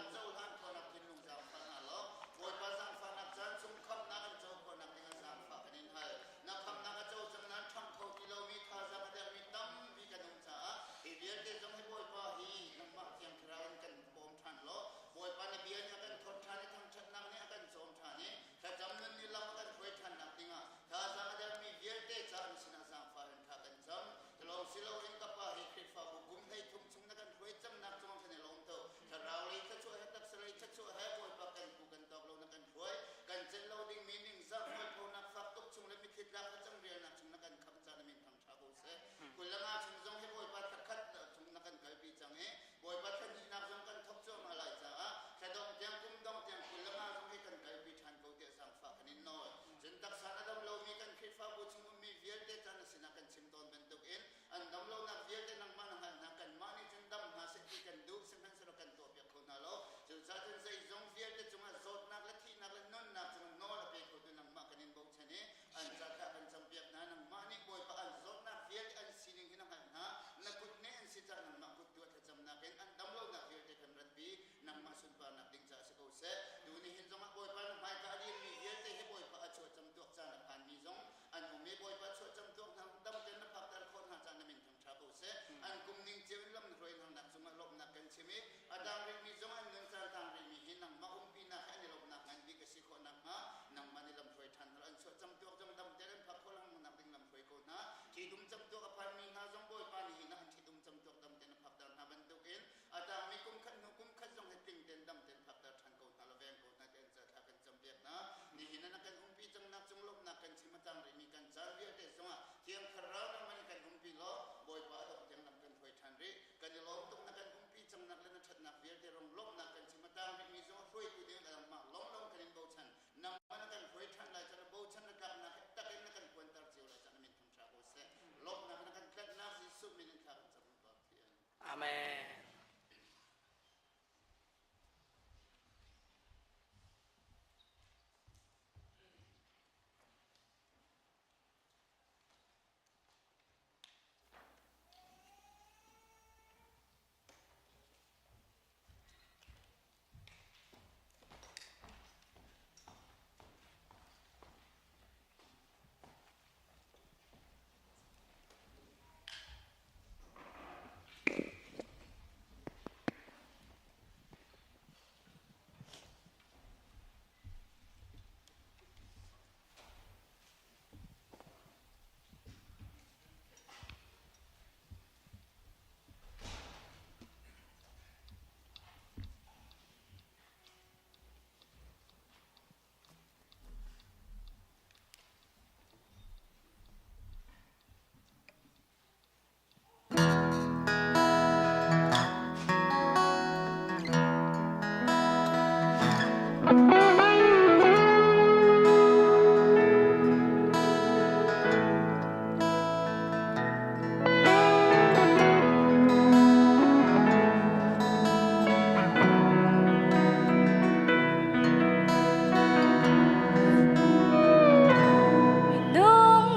Na khamnak a co cang nan ṭhang kho ti lomi thazaang a dermi tampi kan um caah hi vialte zong hi Bawipa hi nangmah Thiang Thlarau in kan bawm ṭhan law Bawipa na bia nih a kan thawt ṭhan i thangṭhatnak nih a kan cawm ṭhan i thlacam nun nih lam a kan hruai ṭhannak dingah thazaang a dermi vialte caah na sinah zaangfah in thla kan cam. Cu si loin ka Pa hi Khrihfabu kum 13 chung na kan hruai cangnak cungah kan i lawm tuk. Thlarau lei thluachuah he. Minung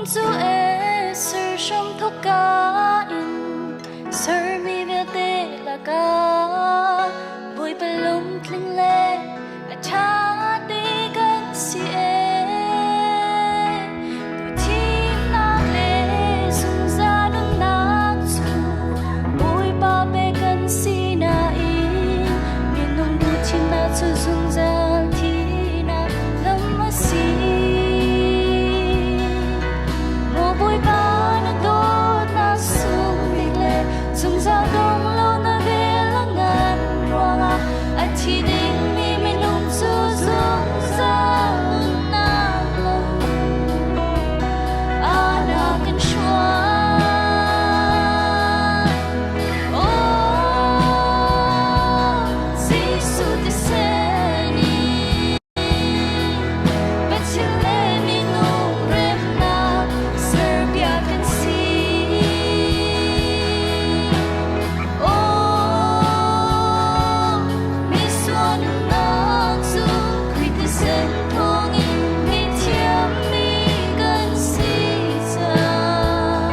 cu e ser hram thok ka in sermi vialte lakah Bawipa lungtling le a ṭha ti kan si ee. Tu thimnak le zungzal nunnak cu Bawipa pe kan si nain minung duh thimnak cu zungzal thihnak lam a si. Maw Bawipa na dawtnak sung bik le zungzal dong lo na vel a ngan ruangah a thi dingmi minung cu zungzal nunnak lam ana kan hruai. Oh, Jesuh thisen in Pathian le minung remnak serpiak kan si. Oh, misual nunnak cu Khrih thisen thawngin ngaihthiammi kan si cang.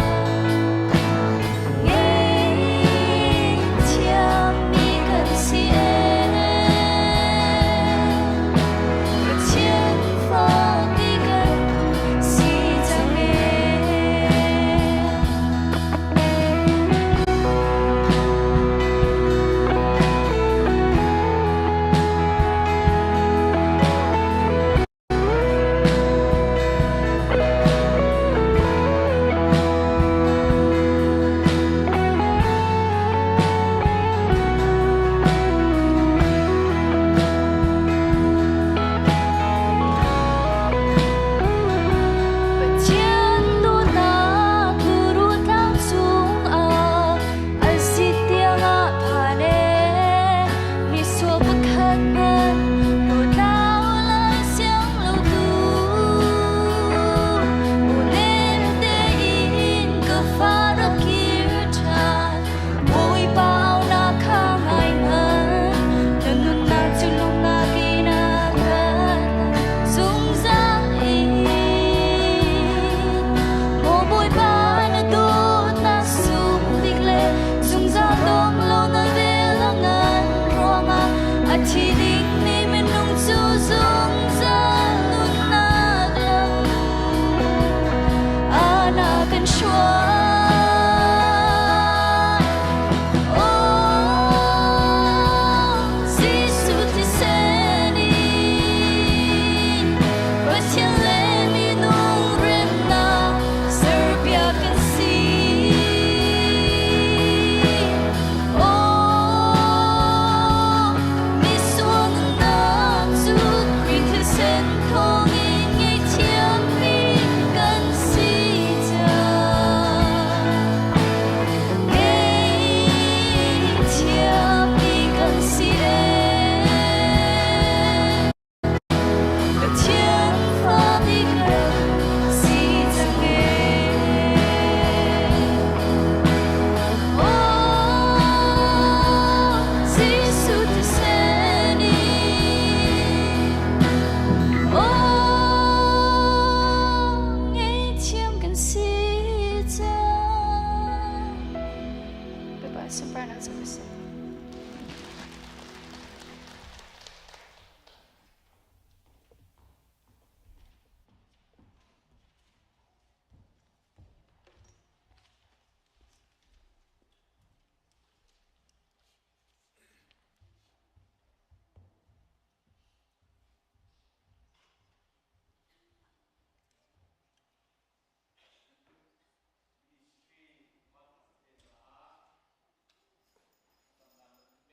Ngaihthiammi kan si ee. Pathian fa ti kan si cang ee. Pathian dawtnak turu tlang cungah an si tiangah phan ee. Misual pakhat hmanh hlawtlau lai siang lo tu. Unem tein ka fa rak kir ṭhan. Bawipa aunak kha ngai hmanh. Na nunnak cu lungnak in a khat zungzal in. Maw Bawipa na dawtnak sung bik le zungzal dong lo na vel a ngan ruangah a thi dingmi minung cu zungzal nunnak lam ana kan hruai. Oh, Jesuh thisen in Pathian le minung remnak serpiak kan si. Oh, misual nunnak cu Khrih thisen thawngin ngaihthiammi kan si cang. Ngaihthiammi kan si ee. Pathian fa ti kan si cang ee. Oh, Jesuh thisen in Oh, ngaihthiam kan si cang. Bapak sunparnak cu ka si.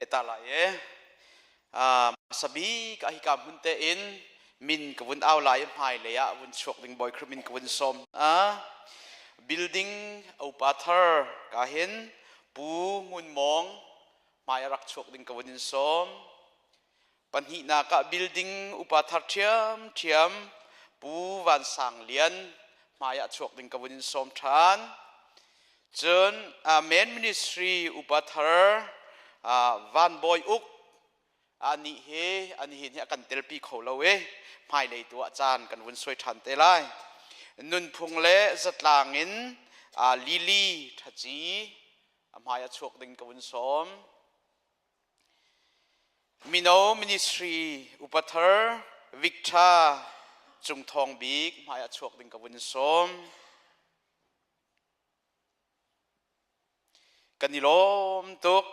Ta lai e sabik a hika hmun te in min ka vun au lai hmai lei ah vun chuak ding boy khrim in ka vun som a building opa thar ka hin pu ngun mong hmai rak chuak ding ka vun in som. Pahnihnak ah building upa thar ṭhiamṭhiam Pu Van Sang Lian hmai ah chuak ding ka vun in sawm ṭhan. Cun main ministry upa thar Van Bawi Uk anih hi anihin hi a kan telpi kho lo i hmailei tu ah caan kan vun suai ṭhan te lai. Nunphung le zatlang in Lily Ṭhaci a hmai ah chuak ding ka vun sawm. Mino ministry upa thar Victor Cung Thawng Bik hmai ah chuak ding ka vun sawm. Kan i lawm tuk.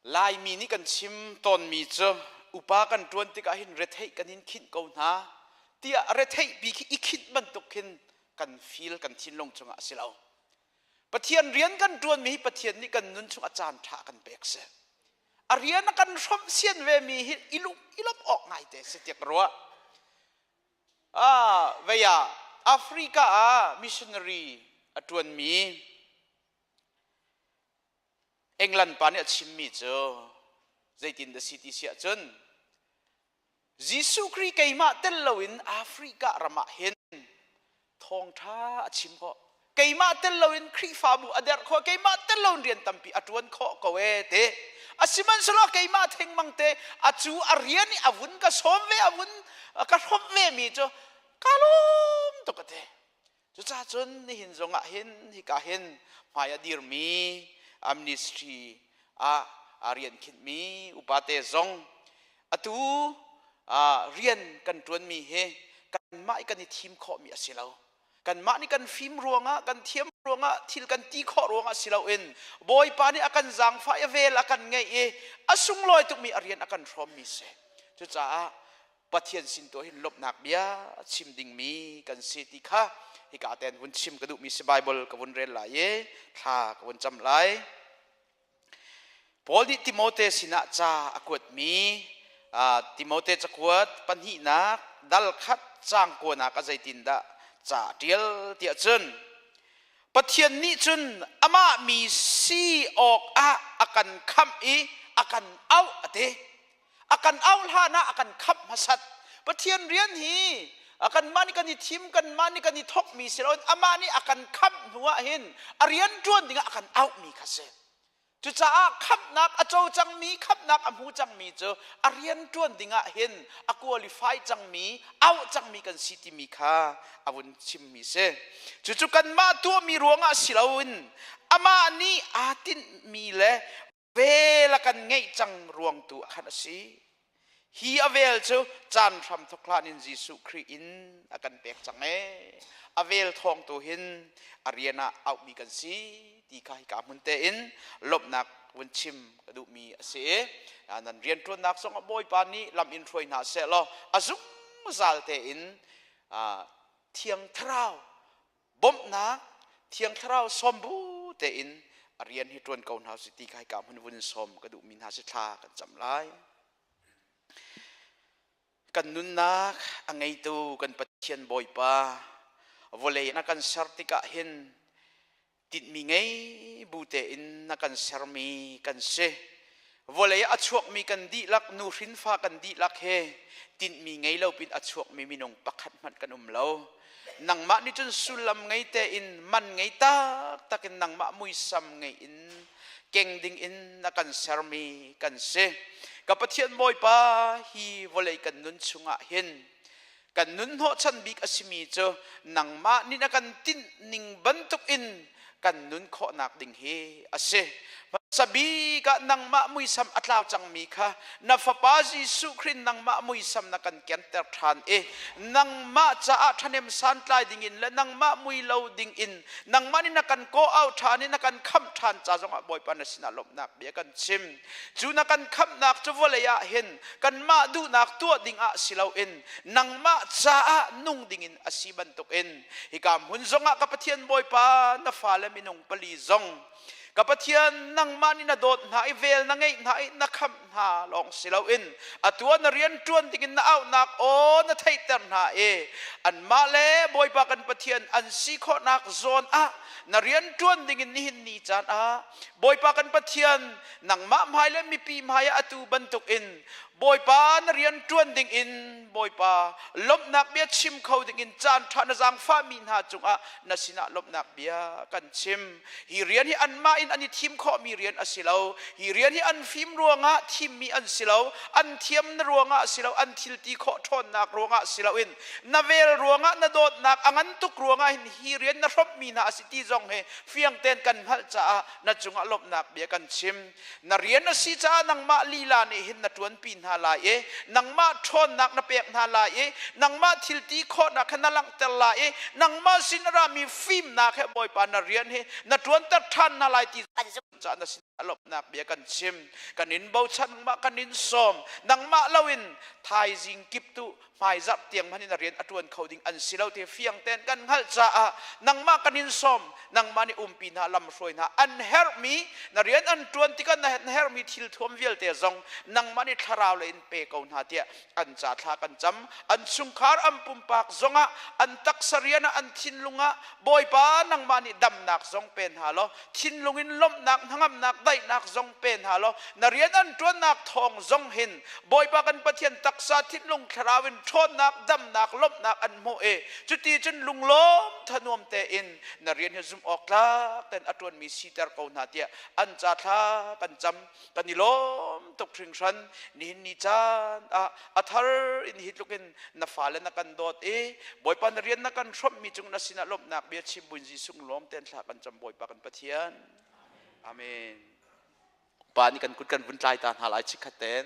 Laimi nih kan chim tawnmi cu upa kan ṭuan tikah hin retheih kan in khinh ko hna tiah retheih bi khi i khinh bantuk khin kan feel kan thinlung chungah a si lo. Pathian rian kan ṭuanmi hi Pathian nih kan nun chung a caan ṭha kan pek si. A rian a kan hrawmh sian ve mi hi i i lawmh awk ngaite si tiah ka ruah. Ah, vei ah Africa ah missionary a ṭuanmi England pa nih a chimmi cu zeitin dah si ti si ahcun Jesuh Khrih keimah tel loin Africa ram ah hin thawngṭha a chim khawh. Keimah tel loin Khrihfabu a derh khawh, keimah tel loin rian tampi a ṭuan khawh ko ee ti. Asihmanhsehlaw keimah thengmang te a cu a rian i a vun ka sawm ve, a vun ka hrawmh ve mi cu ka lawm tuk a ti. Cucaah cun nihin zong ah hin hika hin hmai a dirmi ministry ah a rian khinhmi upate zong atu rian kan ṭuanmi hi kanmah i kan i thim khawhmi a si lo. Kanmah nih kan fim ruangah, kan thiam ruangah, thil kan ti khawh ruangah si loin Bawipa nih a kan zaangfah i a vel a kan ngeih i a sunglawi tukmi a rian a kan hrawmmi si. Cucaah Pathian sin tu hin lawmhnak bia chim dingmi kan si ti kha hika ten vun chim ka duhmi si Bible ka vun rel lai i thla ka vun cam lai. Paul nih Timote sinah ca a kuatmi Timote cakuat pahnihnak dal khat caang kuanak a zeitindah ca a ṭial tiah cun Pathian nih cun amah mi si awkah a kan khamh i a kan auh a ti. A kan auh hlan ah a kan khamh hmasat. Pathian rian hi kanmah nih kan i thim, kanmah nih kan i thawkmi si loin amah nih a kan khamh hnu ah hin a rian ṭuan dingah a kan auhmi kha si. Cucaah khamhnak a co cangmi, khamhnak a hmu cangmi cu a rian ṭuan dingah hin a qualify cangmi, auh cangmi kan si timi kha a vun chimmi si. Cucu kanmah tuahmi ruangah si loin amah nih aa tinhmi le vel a kan ngeih cang ruang tu ah khan a si. Hi a vel cu caan hram thawk hlan in Jesuh Khrih in a kan pek cang ee. A vel thawng tu hin a rian ah auhmi kan si ti kha hika hmun te in lawmhnak vun chim ka duhmi a si i nan rianṭuannak zong ah Bawipa nih lam in hruai hna seh law a zungzal tein Thiang Thlarau bawmhnak Thiang Thlarau sawm bu tein a rian hi ṭuan ko hna usih ti kha hika hmun vun sawm ka duhmi hna si thla kan cam lai. Kan nunnak a ngeitu kan Pathian Bawipa vawlei na kan ser tikah hin tinhmi ngei bu tein na kan sermi kan si. Vawlei a chuakmi kan dihlak, nu hrinfa kan dihlak he tinhmi ngei lo pin a chuakmi minung pakhat hmanh kan um lo. Nangmah nih cun sullam ngei tein man ngei taktak in nangmah muisam ngei in keng ding in na kan sermi kan si. Ka Pathian Bawipa hi vawlei kan nun chungah hin kan nun hnawhchan bik a simi cu nangmah nih na kan tinh ning bantuk in kan nun khawhnak ding hi a si. Hmasa bik ah nangmah muisam a tlau cangmi kha na fapa Jesuh Khrih nangmah muisam na kan kenter ṭhan i nangmah caah ṭhahnem santlai dingin le nangmah mui lo dingin nangmah nih na kan kawh au ṭhan i na kan khamh ṭhan ca zongah Bawipa na sinah lawmhnak bia kan chim. Cu na kan khamhnak cu vawlei ah hin kanmah duhnak tuah dingah si loin nangmah caah nung dingin a si bantukin hika hmun zongah ka Pathian Bawipa na fale minung pali zong. Ka Pathian, nangmah nih na dawt hna i vel na ngeih hna i na khamh hna lawng si loin atu ah na rian ṭuan dingin na auhnak aw na theihter hna i anmah le Bawipa kan Pathian an si khawhnak zawn ah na rian ṭuan dingin nihin ni caan ah Bawipa kan Pathian nangmah hmai le mipi hmai ah atu bantukin Bawipa na rian ṭuan dingin Bawipa lawmhnak bia chim kho dingin caan ṭha na zaangfahmi hna cungah na sinah lawmhnak bia kan chim. Hi rian hi anmah in an i thim khawhmi rian a si lo. Hi rian hi an fim ruangah thimmi an si lo. An thiam na ruangah a si lo. An thil ti khawh ṭhawnnak ruangah si loin na vel ruangah na dawtnak a ngan tuk ruangah hin hi rian na hrawmhmi hna a si ti zong hi fiang tein kan hngalh caah na cungah lawmhnak bia kan chim. Na rian a si caah nangmah lila nih hin na ṭuanpi hna lai i nangmah ṭhawnnak na pek hna lai i nangmah thil ti khawhnak kha na langhter lai i nangmah sin a rami fimnak he Bawipa na rian hi na ṭuanter ṭhan hna lai ti caah na sin lawmhnak bia kan chim. Kan in bochan nangmah kan in sawm. Nangmah loin thaizing kip tu hmaizarh tiang hmanh in a rian a ṭuan kho ding an si lo ti fiang tein kan hngalh caah nangmah kan in sawm nangmah nih umpi hna lamhruai hna an herhmi na rian an ṭuan tikah na herhmi thil thuam vialte zong nangmah nih thlarau lei in pe ko hna tiah an ca thla kan cam an chungkhar an pumpak zongah an taksa rian ah an thinlung ah Bawipa nangmah nih damnak zong pe hna law thinlung in lawmhnak hnangamnak daihnak zong pe hna law na rian an ṭuannak thawng zong hin Bawipa kan Pathian taksa thinlung thlarau in ṭhawnnak damnak lawmhnak an hmuh i cuti cun lunglawm thanuam tein na rian hi zumh awk tlak tein a ṭuanmi siter ko hna tiah an ca thla kan cam kan i lawm tuk hringhran nihin ni caan ah a thar in hi tluk in na fale na kan dawt i Bawipa na rian na kan hrawmhmi cung na sinah lawmhnak bia chim buin Jesuh lawm tein thla kan cam Bawipa kan Pathian Amen Pa nih kan kut kan vun tlai ta hna lai chikkhat ten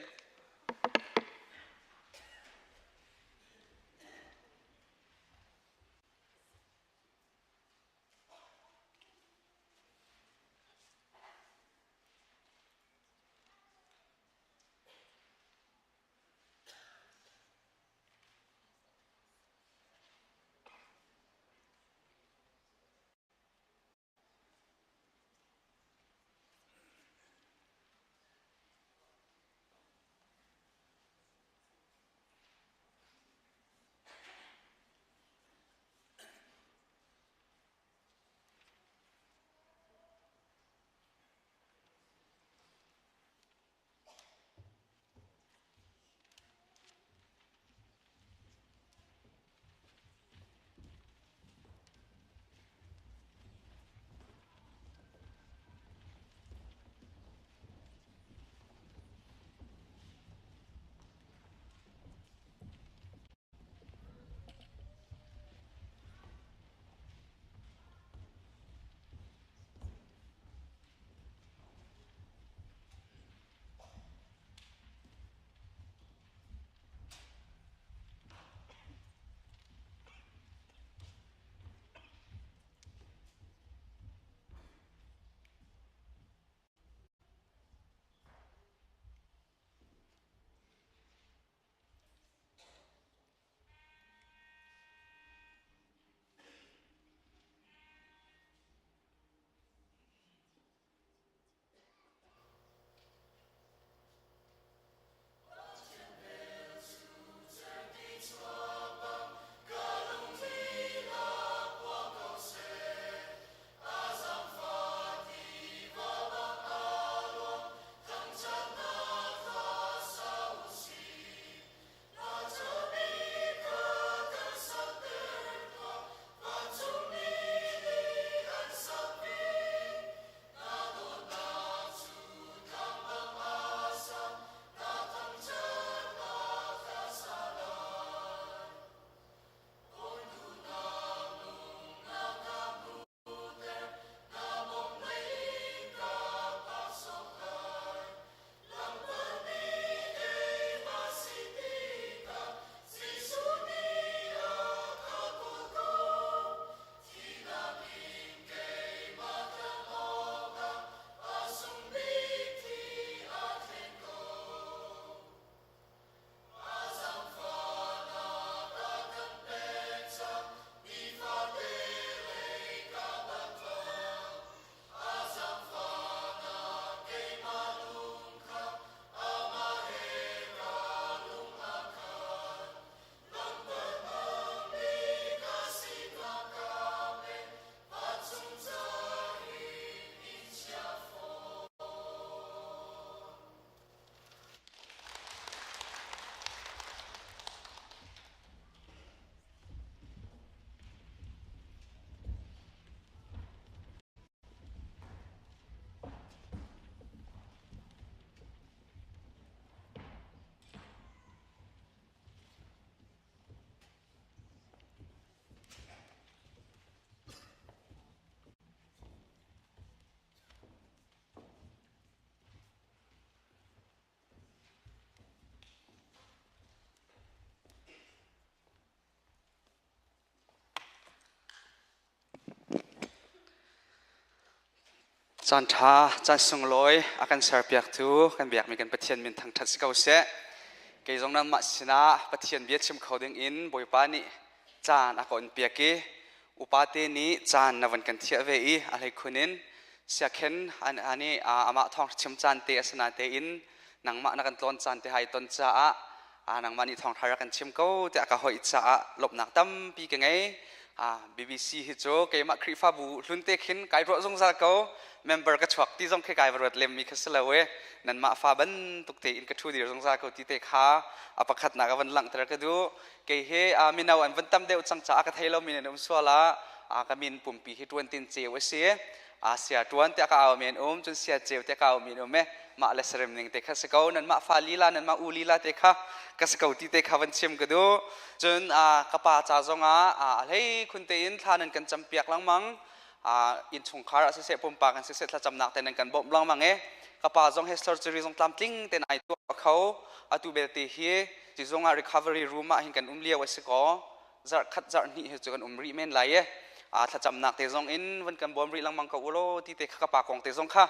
Caan ṭha, caan sunglawi a kan serpiaktu kan biakmi kan Pathian min thangṭhat si ko seh. Kei zong nanmah sinah Pathian bia chim kho ding in Bawipa nih caan a ka onpiak i upate nih caan na van kan thiah ve i a hleikhun in siakhen ani amah thawng chim caan te a si natein nangmah na kan tlawn caan te hai ton caah nangmah nih thawngṭha rak kan chim ko tiah ka hoih caah lawmhnak tampi ka ngei. BBC hi cu keimah Khrihfabu hlun te khin kai ruah zungzal ko. Member ka chuak ti zong khi kai va ruat lemmi kha si lo e. Nanmah fa bantuk tein ka ṭhu dir zungzal ko ti te kha a pakhatnak a van langhter ka duh. Kei hi mino an van tam deuh cang caah ka thei lomi nan um sual ah ka min pumpi hi ṭuan tin ceu a si. Sia ṭuan tiah ka au men um cun sia ceu tiah ka au men um e mah le sarem ning te kha si ko nanmah fa lila nanmah u lila te kha ka si ko ti te kha van chim ka duh cun ka pa ca zongah a hlei khun tein thla nan kan campiak lengmang innchungkhar ah siseh pumpak in siseh thlacamnak te nan kan bawmh lengmang e ka pa zong he surgery zong tlamtling ten ai tuah kho atu belte hi sizung ah recovery room ah hin kan um lio a si ko zarh khat zarh hnih hi cu kan um rih men lai e thlacamnak te zong in van kan bawm rih lengmang ko ulaw ti te kha ka pa kong te zong kha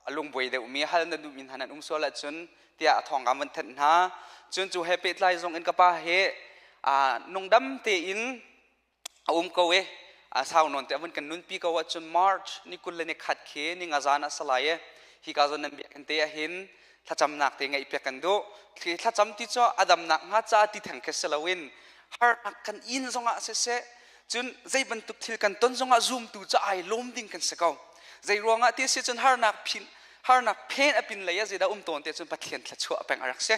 a lungbuai deuh mi hal na duh mi hna nan um sual ahcun tiah a thawng van thanh hna cun cu he pehtlai zong in ka pa he nungdam tein a um ko e sau nawn te a vun kan nunpi ko ahcun March ni 21 khi ni nga zan ah salai e hi ka zawn nan biakinn te ahhin thlacamnak te ngeih piak kan duh thlacam ti cu a damnak hnga ca ti theng khi si loin harnak kan in zongah siseh cun zei bantuk thil kan ton zongah zumtu cu ai lawm ding kan si ko zei ruangah ti si cun harnak phin harnak phen a pin lei ah zeidah um tawn te cun Pathian thluachuah peng a rak si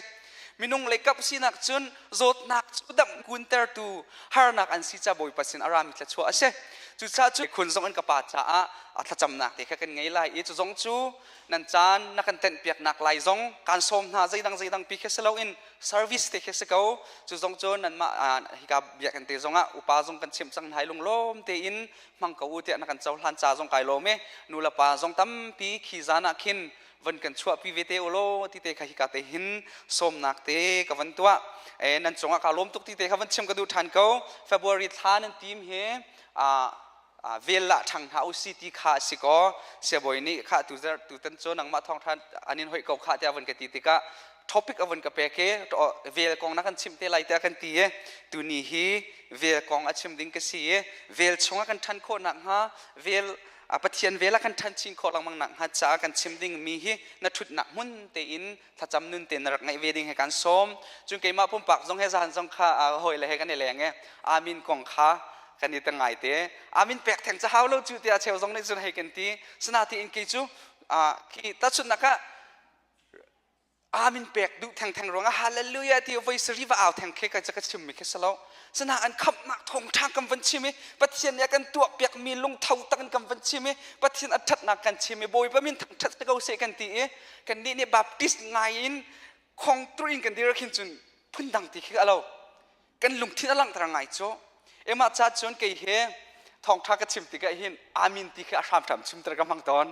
minung lei kap sinak cun zawtnak cu damh kuntertu harnak an si ca Bawipa sin a rami thluachuah a si cucaah cu khun zong in ka pa caah a thlacamnak te kha kan ngei lai i cu zong cu nan caan na kan tenhpiaknak lai zong kan sawm hna zeidang zeidang pi khi si loin service te khi si ko cu zong cu nanmah hika biakinn te zongah upa zong kan chimh cang hna i lunglawm tein hmang ko u tiah na kan cohlan ca zong kai lawm i nu le pa zong tampi khi zan ah khin van kan chuahpi ve te ulaw ti te kha hika te hin sawmnak te ka van tuah e nan cungah ka lawm tuk ti te kha van chim ka duh ṭhan ko February thla nan tim hi vel lah ṭhang hna usi ti kha a si kaw siabawi nih kha tu zer tu tan cu nangmah thawngṭha an in hoih ko kha tiah van ka ti tikah topic a vun ka pek i vel kong na kan chimh te lai tiah kan ti i tuni hi vel kong a chim ding ka si i vel chungah kan ṭhan khawh nakhnga vel Pathian vel ah kan ṭhan chin khawh lengmang nakhnga caah kan chim ding mi hi na ṭhutnak hmun tein thlacam nun tein na rak ngaih ve ding he kan sawm cun keimah pumpak zong he zan zong kha hawi le he kan i leng i amin kong kha kan i ngai te amin pek theng ca hau lo cu tiah cheu zong nih cun hei kan ti sinatiin kei cu khi tahchunhnak ah amin pek duh thengtheng ruangah hallelujah ti voi sari va au theng khi ka ka chim mi khi salo sana an khamnak thawngtha kan van chim i Pathian nih a kan tuah piak mi lungtho tak in kan van chim i Pathian a thatnak kan chim i Bawipa min thangthat ko seh kan ti i kan nih nih Baptist ngai in khong tur in kan dir khin cun phundang ti khi alo kan lungthin a langhter ngai cu emah ca cun kei he thawngtha ka chim tikah hin amin ti khi a hramhram chimter ka hmang tawn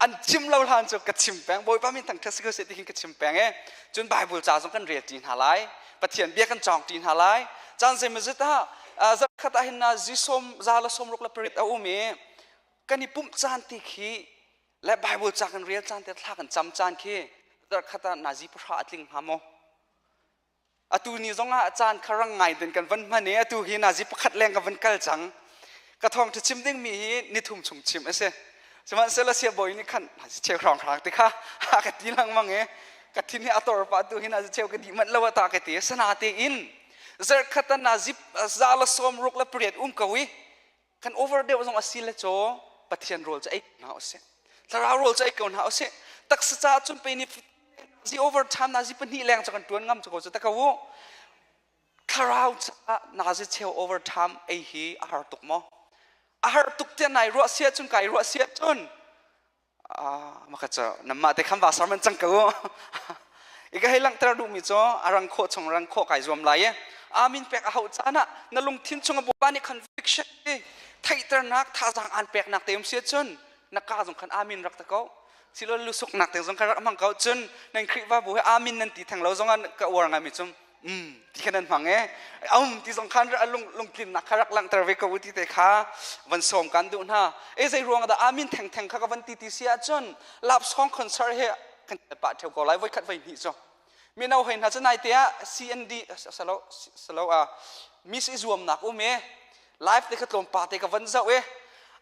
an chim lo hlan cu ka chim peng bawipa min thangthat si ko seh ti hin ka chim peng e cun bible ca zong kan rel ṭi hna lai pathian bia kan cawng ṭi hna lai caan zeimazet ah zarkhat ah hin na zi sawm za la sawm ruk la parit a um i kan i pumh caan ti khi le bible ca kan rel caan te thla kan cam caan khi zarkhat ah nazi pahra a tling hnga maw Atu ni zongah caan kha rang ngai din kan van hman i atu hi nazi pakhat leng ka van kal cang. Ka thawngṭha chim dingmi hi nithum chung chim a si. Sihmanhsehlaw siabawi nih khan nazi cheu hrawng hrang ti kha a ka ti lengmang i ka thin hi a tor pah tu hi nazi cheu ka dih manh lo ta ka ti. Sanatein zarhkhat ah nazi za la sawm ruk le pariat um ko i kan over deuh zong a si le caw Pathian rawl cu ei hna usih thlarau rawl cu ei ko hna usih taksa caah cun pe ni zi over time na zi pahnih leng cu kan tuan ngam cu ko cu ta ko u thlarau caah na zi cheu over time ei hi a har tuk maw a har tuk tiah nai ruah sia cun kai ruah sia cun maka cu namah te khan va sar man cang ko i ka hei langhter duhmi cu a rang khawh chung rang khawh kai zuam lai i amin pek a hauh caan ah na lungthin chung a bawipa nih conviction theihternak thazaang aan peknak te um si cun na ka zong khan amin rak ta ko silo lusuknak te zong khan rak hmang ko cun nan Khrihfabu he amin nan ti theng lo zong ah ka uar ngai mi cu. Um ti khan an hmang e. Um ti zong khan lung lungtlinnak kha rak langhter ve ko ti te kha van sawm kan duh hna. E zei ruang dah amin theng theng kha ka van ti ti si ahcun lap song concert he kan pah theu ko lai voi khat voi hnih cu. Mino hoi hna cu nai te ah CND salo salo a miss i zuamnak um e live te kha tlawmpa te ka van zoh e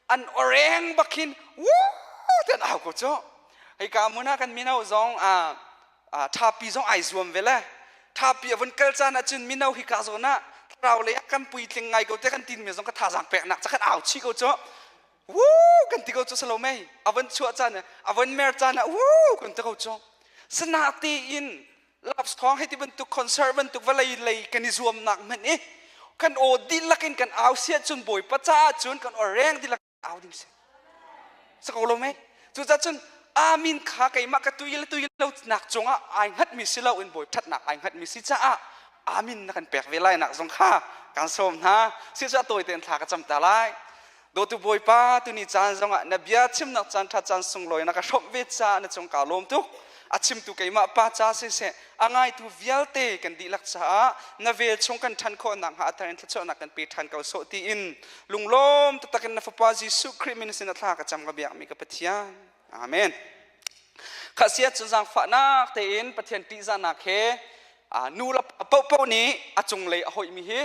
an oreng bakin woo ten au ko cu. Hei ka mun ah kan mino zong a thapi zong ai zuam ve le thapi a vun kal caan ahcun mino hi ka zawn ah thlarau lei ah kan puitling ngai ko te kan tin mi zong ka thazaang peknak ca kan au chi ko cu wuu kan ti ko cu salo mei a van chuah caan a van mer caan ah wuu kan ti ko cu sana tein love song hei ti bantuk concert bantuk vawlei lei kan i zuamnak hmanh i kan aw dihlak in kan au siah cun bawipa caah cun kan aw reng dihlak au ding si si ko lo mei cucaah cun amin kha keimah ka tui le tui lo nak cungah ai hngatmi si lo in bawi ṭhatnak ai hngatmi si caah amin na kan pek ve lai nak zong kha kan sawm hna si cu a tawi tein thla ka cam ta lai dawtu bawipa tuni caan zongah na bia chimnak caan ṭha caan sunglawi na ka hrawmh ve caah na cung kaa lawm tuk a chimtu keimah pa ca siseh a ngaitu vialte kan dihlak caah na vel chung kan ṭhan khawh nakhnga a thar in thluachuahnak kan pe ṭhan ko sawh tiin lunglawm taktak in na fapa Jesuh Khrih min sin a thla ka cam ka biakmi ka Pathian. Amen. Khasia cu zaangfahnak tein Pathian ṭihzahnak he nu le pa paohpaoh nih a cunglei a hoihmi hi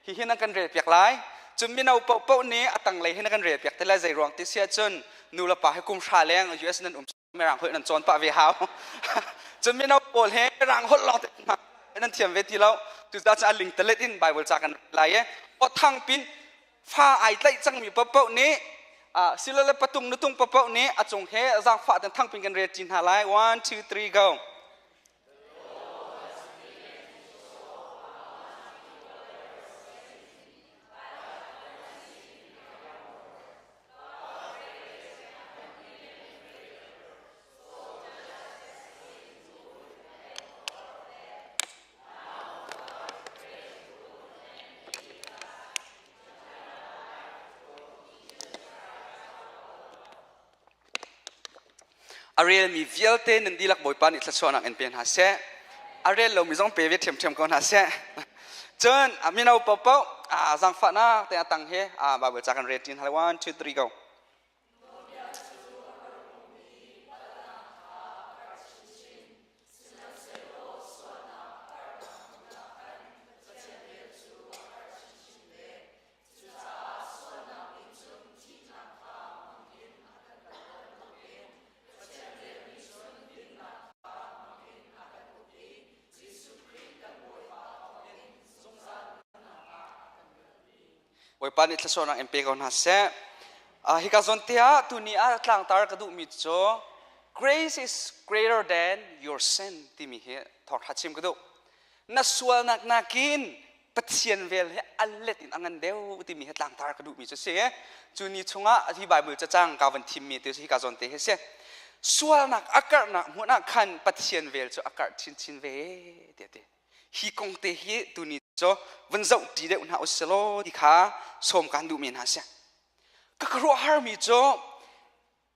hihi nan kan relpiak lai. Cun mino paohpaoh nih a tanglei hi na kan relpiak te lai zei ruang ti si ahcun nu le pa hi kum hra leng US nan um mirang holh nan cawn pah ve hau cun mino pawl he mirang holh lawng te nan thiam ve ti lo cucaah cun a ling talet in bible ca kan lai e aw thang pin fa ai tlaih cangmi paohpaoh nih silole patung nutung paohpaoh nih a cung he zaangfah ten thangpin kan rel ṭi hna lai 1 2 3 go A relmi vialte nan dihlak Bawipa nih thluachuahnak in pe hna seh. A rel lomi zong pe ve ṭhiamṭhiam ko hna seh. Cun a mino paohpaoh zaangfahnak te a tang hi Bible ca kan rel ṭi hna. 1 2 3 go. Bawipa nih thluachuahnak in pe ko hna seh. Uh, hika zawn te ah tuni ah tlangtar ka duhmi cu grace is greater than your sin timi hi thawngtha chim ka duh. Na sualnak nakin Pathian vel hi a let in a ngan deuh timi hi tlangtar ka duhmi cu si. Cu ni chungah hi Bible cacang ka van thimmi te hi ka zawn te hi si. Sualnak a karhnak hmun ah khan Pathian vel cu a karh chinchin ve ti ti. Hi kong te hi tuni cu van zoh ṭi deuh hna usih law ti kha sawm kan duhmi hna si. Ka khuaruahharmi cu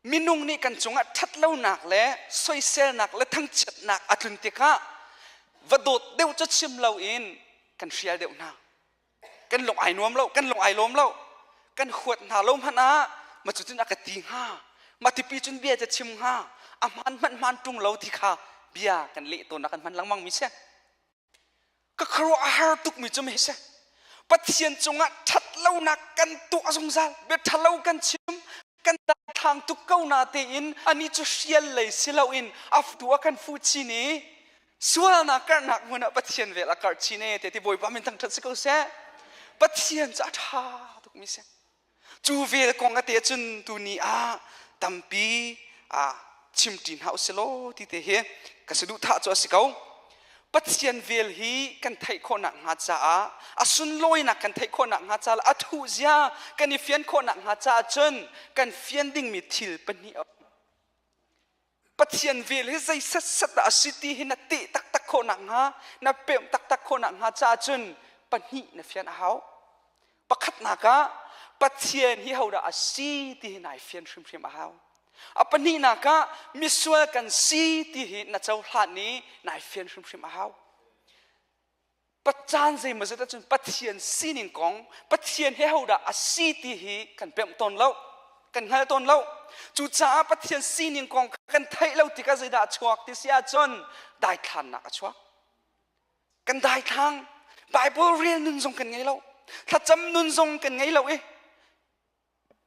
minung nih kan cungah ṭhatlonak le soiselnak le thangchiatnak a tlun tikah va dawt deuh cu chim loin kan hrial deuh hna. Kan lung ai nuam lo, kan lung ai lawm lo. Kan huat hna lo hmanh ah ma cu cun a ka ti hnga, ma tipi cun bia ca chim hnga, a hmaan hmanh hmaan ṭung lo ti kha bia kan leh tawn kan hman lengmang mi si. Ka khuaruah a har tukmi cu mei si. Pathian cungah ṭhatlonak kan tuah zungzal, bia ṭhalo kan chim, kan thang tuk ko na tein ani cu hrial lei si loin a tu a kan fuh chin i sualnak karhnak hmun ah Pathian vel a karh chin e te ti Bawipa min thangṭhat si ko seh. Pathian cu a ṭha tukmi si. Cu vel kong a te cun tuni ah tampi a chimṭi hna usih law ti te hi ka saduhthah cu a si ko. Pathian vel hi kan theih khawhnak hnga caah a sunlawinak kan theih khawhnak hnga caah a thuhzia kan i fian khawhnak hnga caah cun kan fian dingmi thil pahnih a um. Pathian vel hi zei setset dah a si ti hi na teh taktak khawh nakhnga na pemh taktak khawh nakhnga caah cun pahnih na fian a hau. Pakhatnak ah Pathian hi hodah a si ti hi nai fian hrimhrim a hau. A pahnihnak ah misual kan si ti hi na cohlan i nai fian hrimhrim a hau. Caan zeimawzat ahcun Pathian sining kong, Pathian he hodah a si ti hi kan pemh tawn lo, kan hngal tawn lo. Cucaah Pathian sining kong kan theih lo tikah zeidah a chuak ti si ahcun daithlannak a chuak. Kan daithlang. Bible rel nun zong kan ngei lo. Thlacam nun zong kan ngei lo i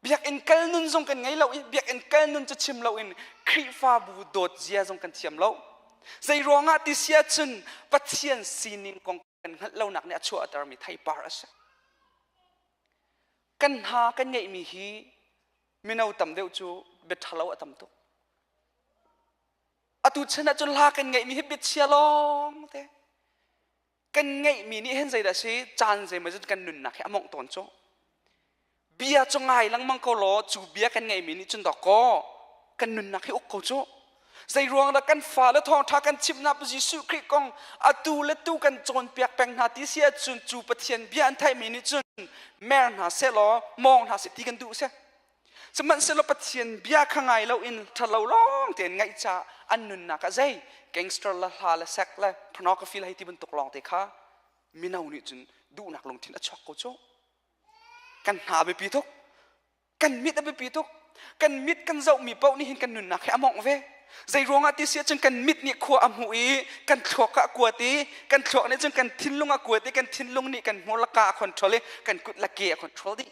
Biakinn kal nun zong kan ngei lo i biakinn kal nun cu chim loin Khrihfabu dawt zia zong kan thiam lo. Zei ruangah ti si ahcun Pathian sining kong kan hngalh lonak nih a chuahtermi theipar a si. Kan hna kan ngeihmi hi mino tam deuh cu bia ṭhalo a tam tuk. Atu chan ahcun hla kan ngeihmi hi biachia lawng te. Kan ngeihmi nih hin zeidah si caan zeimawzat kan nunnak hi a mawngh tawn cu. Bia cu ngai lengmang ko law cu bia kan ngeihmi nih cun dawkaw kan nunnak hi uk ko cu. Zei ruang dah kan fale thawngṭha kan chimhnak Jesuh Khrih kong atu le tu kan cawnpiak peng hna ti si ahcun cu Pathian bia an theihmi nih cun mer hna sehlaw mawng hna seh ti kan duh si. Sihmanhsehlaw Pathian bia kha ngai loin ṭhalo lawng tein ngaih caah an nunnak ah zei gangster le hla le sek le pornography le hei ti bantuk lawng te kha mino nih cun duhnak lungthin a chuak ko cu. Kan hna a biapi tuk. Kan mit a biapi tuk. Kan mit kan zohmi paoh nih hin kan nunnak hi a mawngh ve. Zei ruangah ti si ahcun kan mit nih khua a hmuh i kan thluak ah a kuat i kan thluak nih cun kan thinlung a kuat i kan thinlung nih kan hmur le ka a control i kan kut le ke a control dih.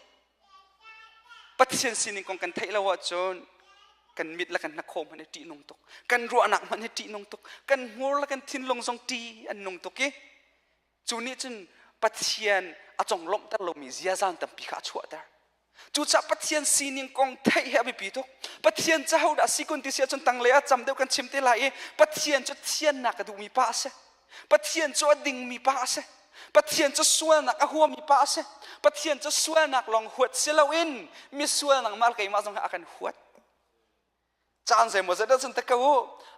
Pathian sining kong kan theih lo ahcun kan mit le kan hnakhaw hmanh hi ṭihnung tuk. Kan ruahnak hmanh hi ṭihnung tuk. Kan hmur le kan thinlung zong ṭih an nung tuk i cu nih cun Pathian a conglawmhter lomi ziazan tampi kha a chuahter. Cucaah Pathian sining kong theih hi a biapi tuk. Pathian cu hodah si kun ti si ahcun tanglei ah cam deuh kan chim te lai i Pathian cu thiannak a duhmi pa a si. Pathian cu a dingmi pa a si. Pathian cu sualnak a huami pa a si. Pathian cu sualnak lawng huat si loin misual nangmah le keimah zong hi a kan huat. Caan zeimawzat ah cun ta ko u.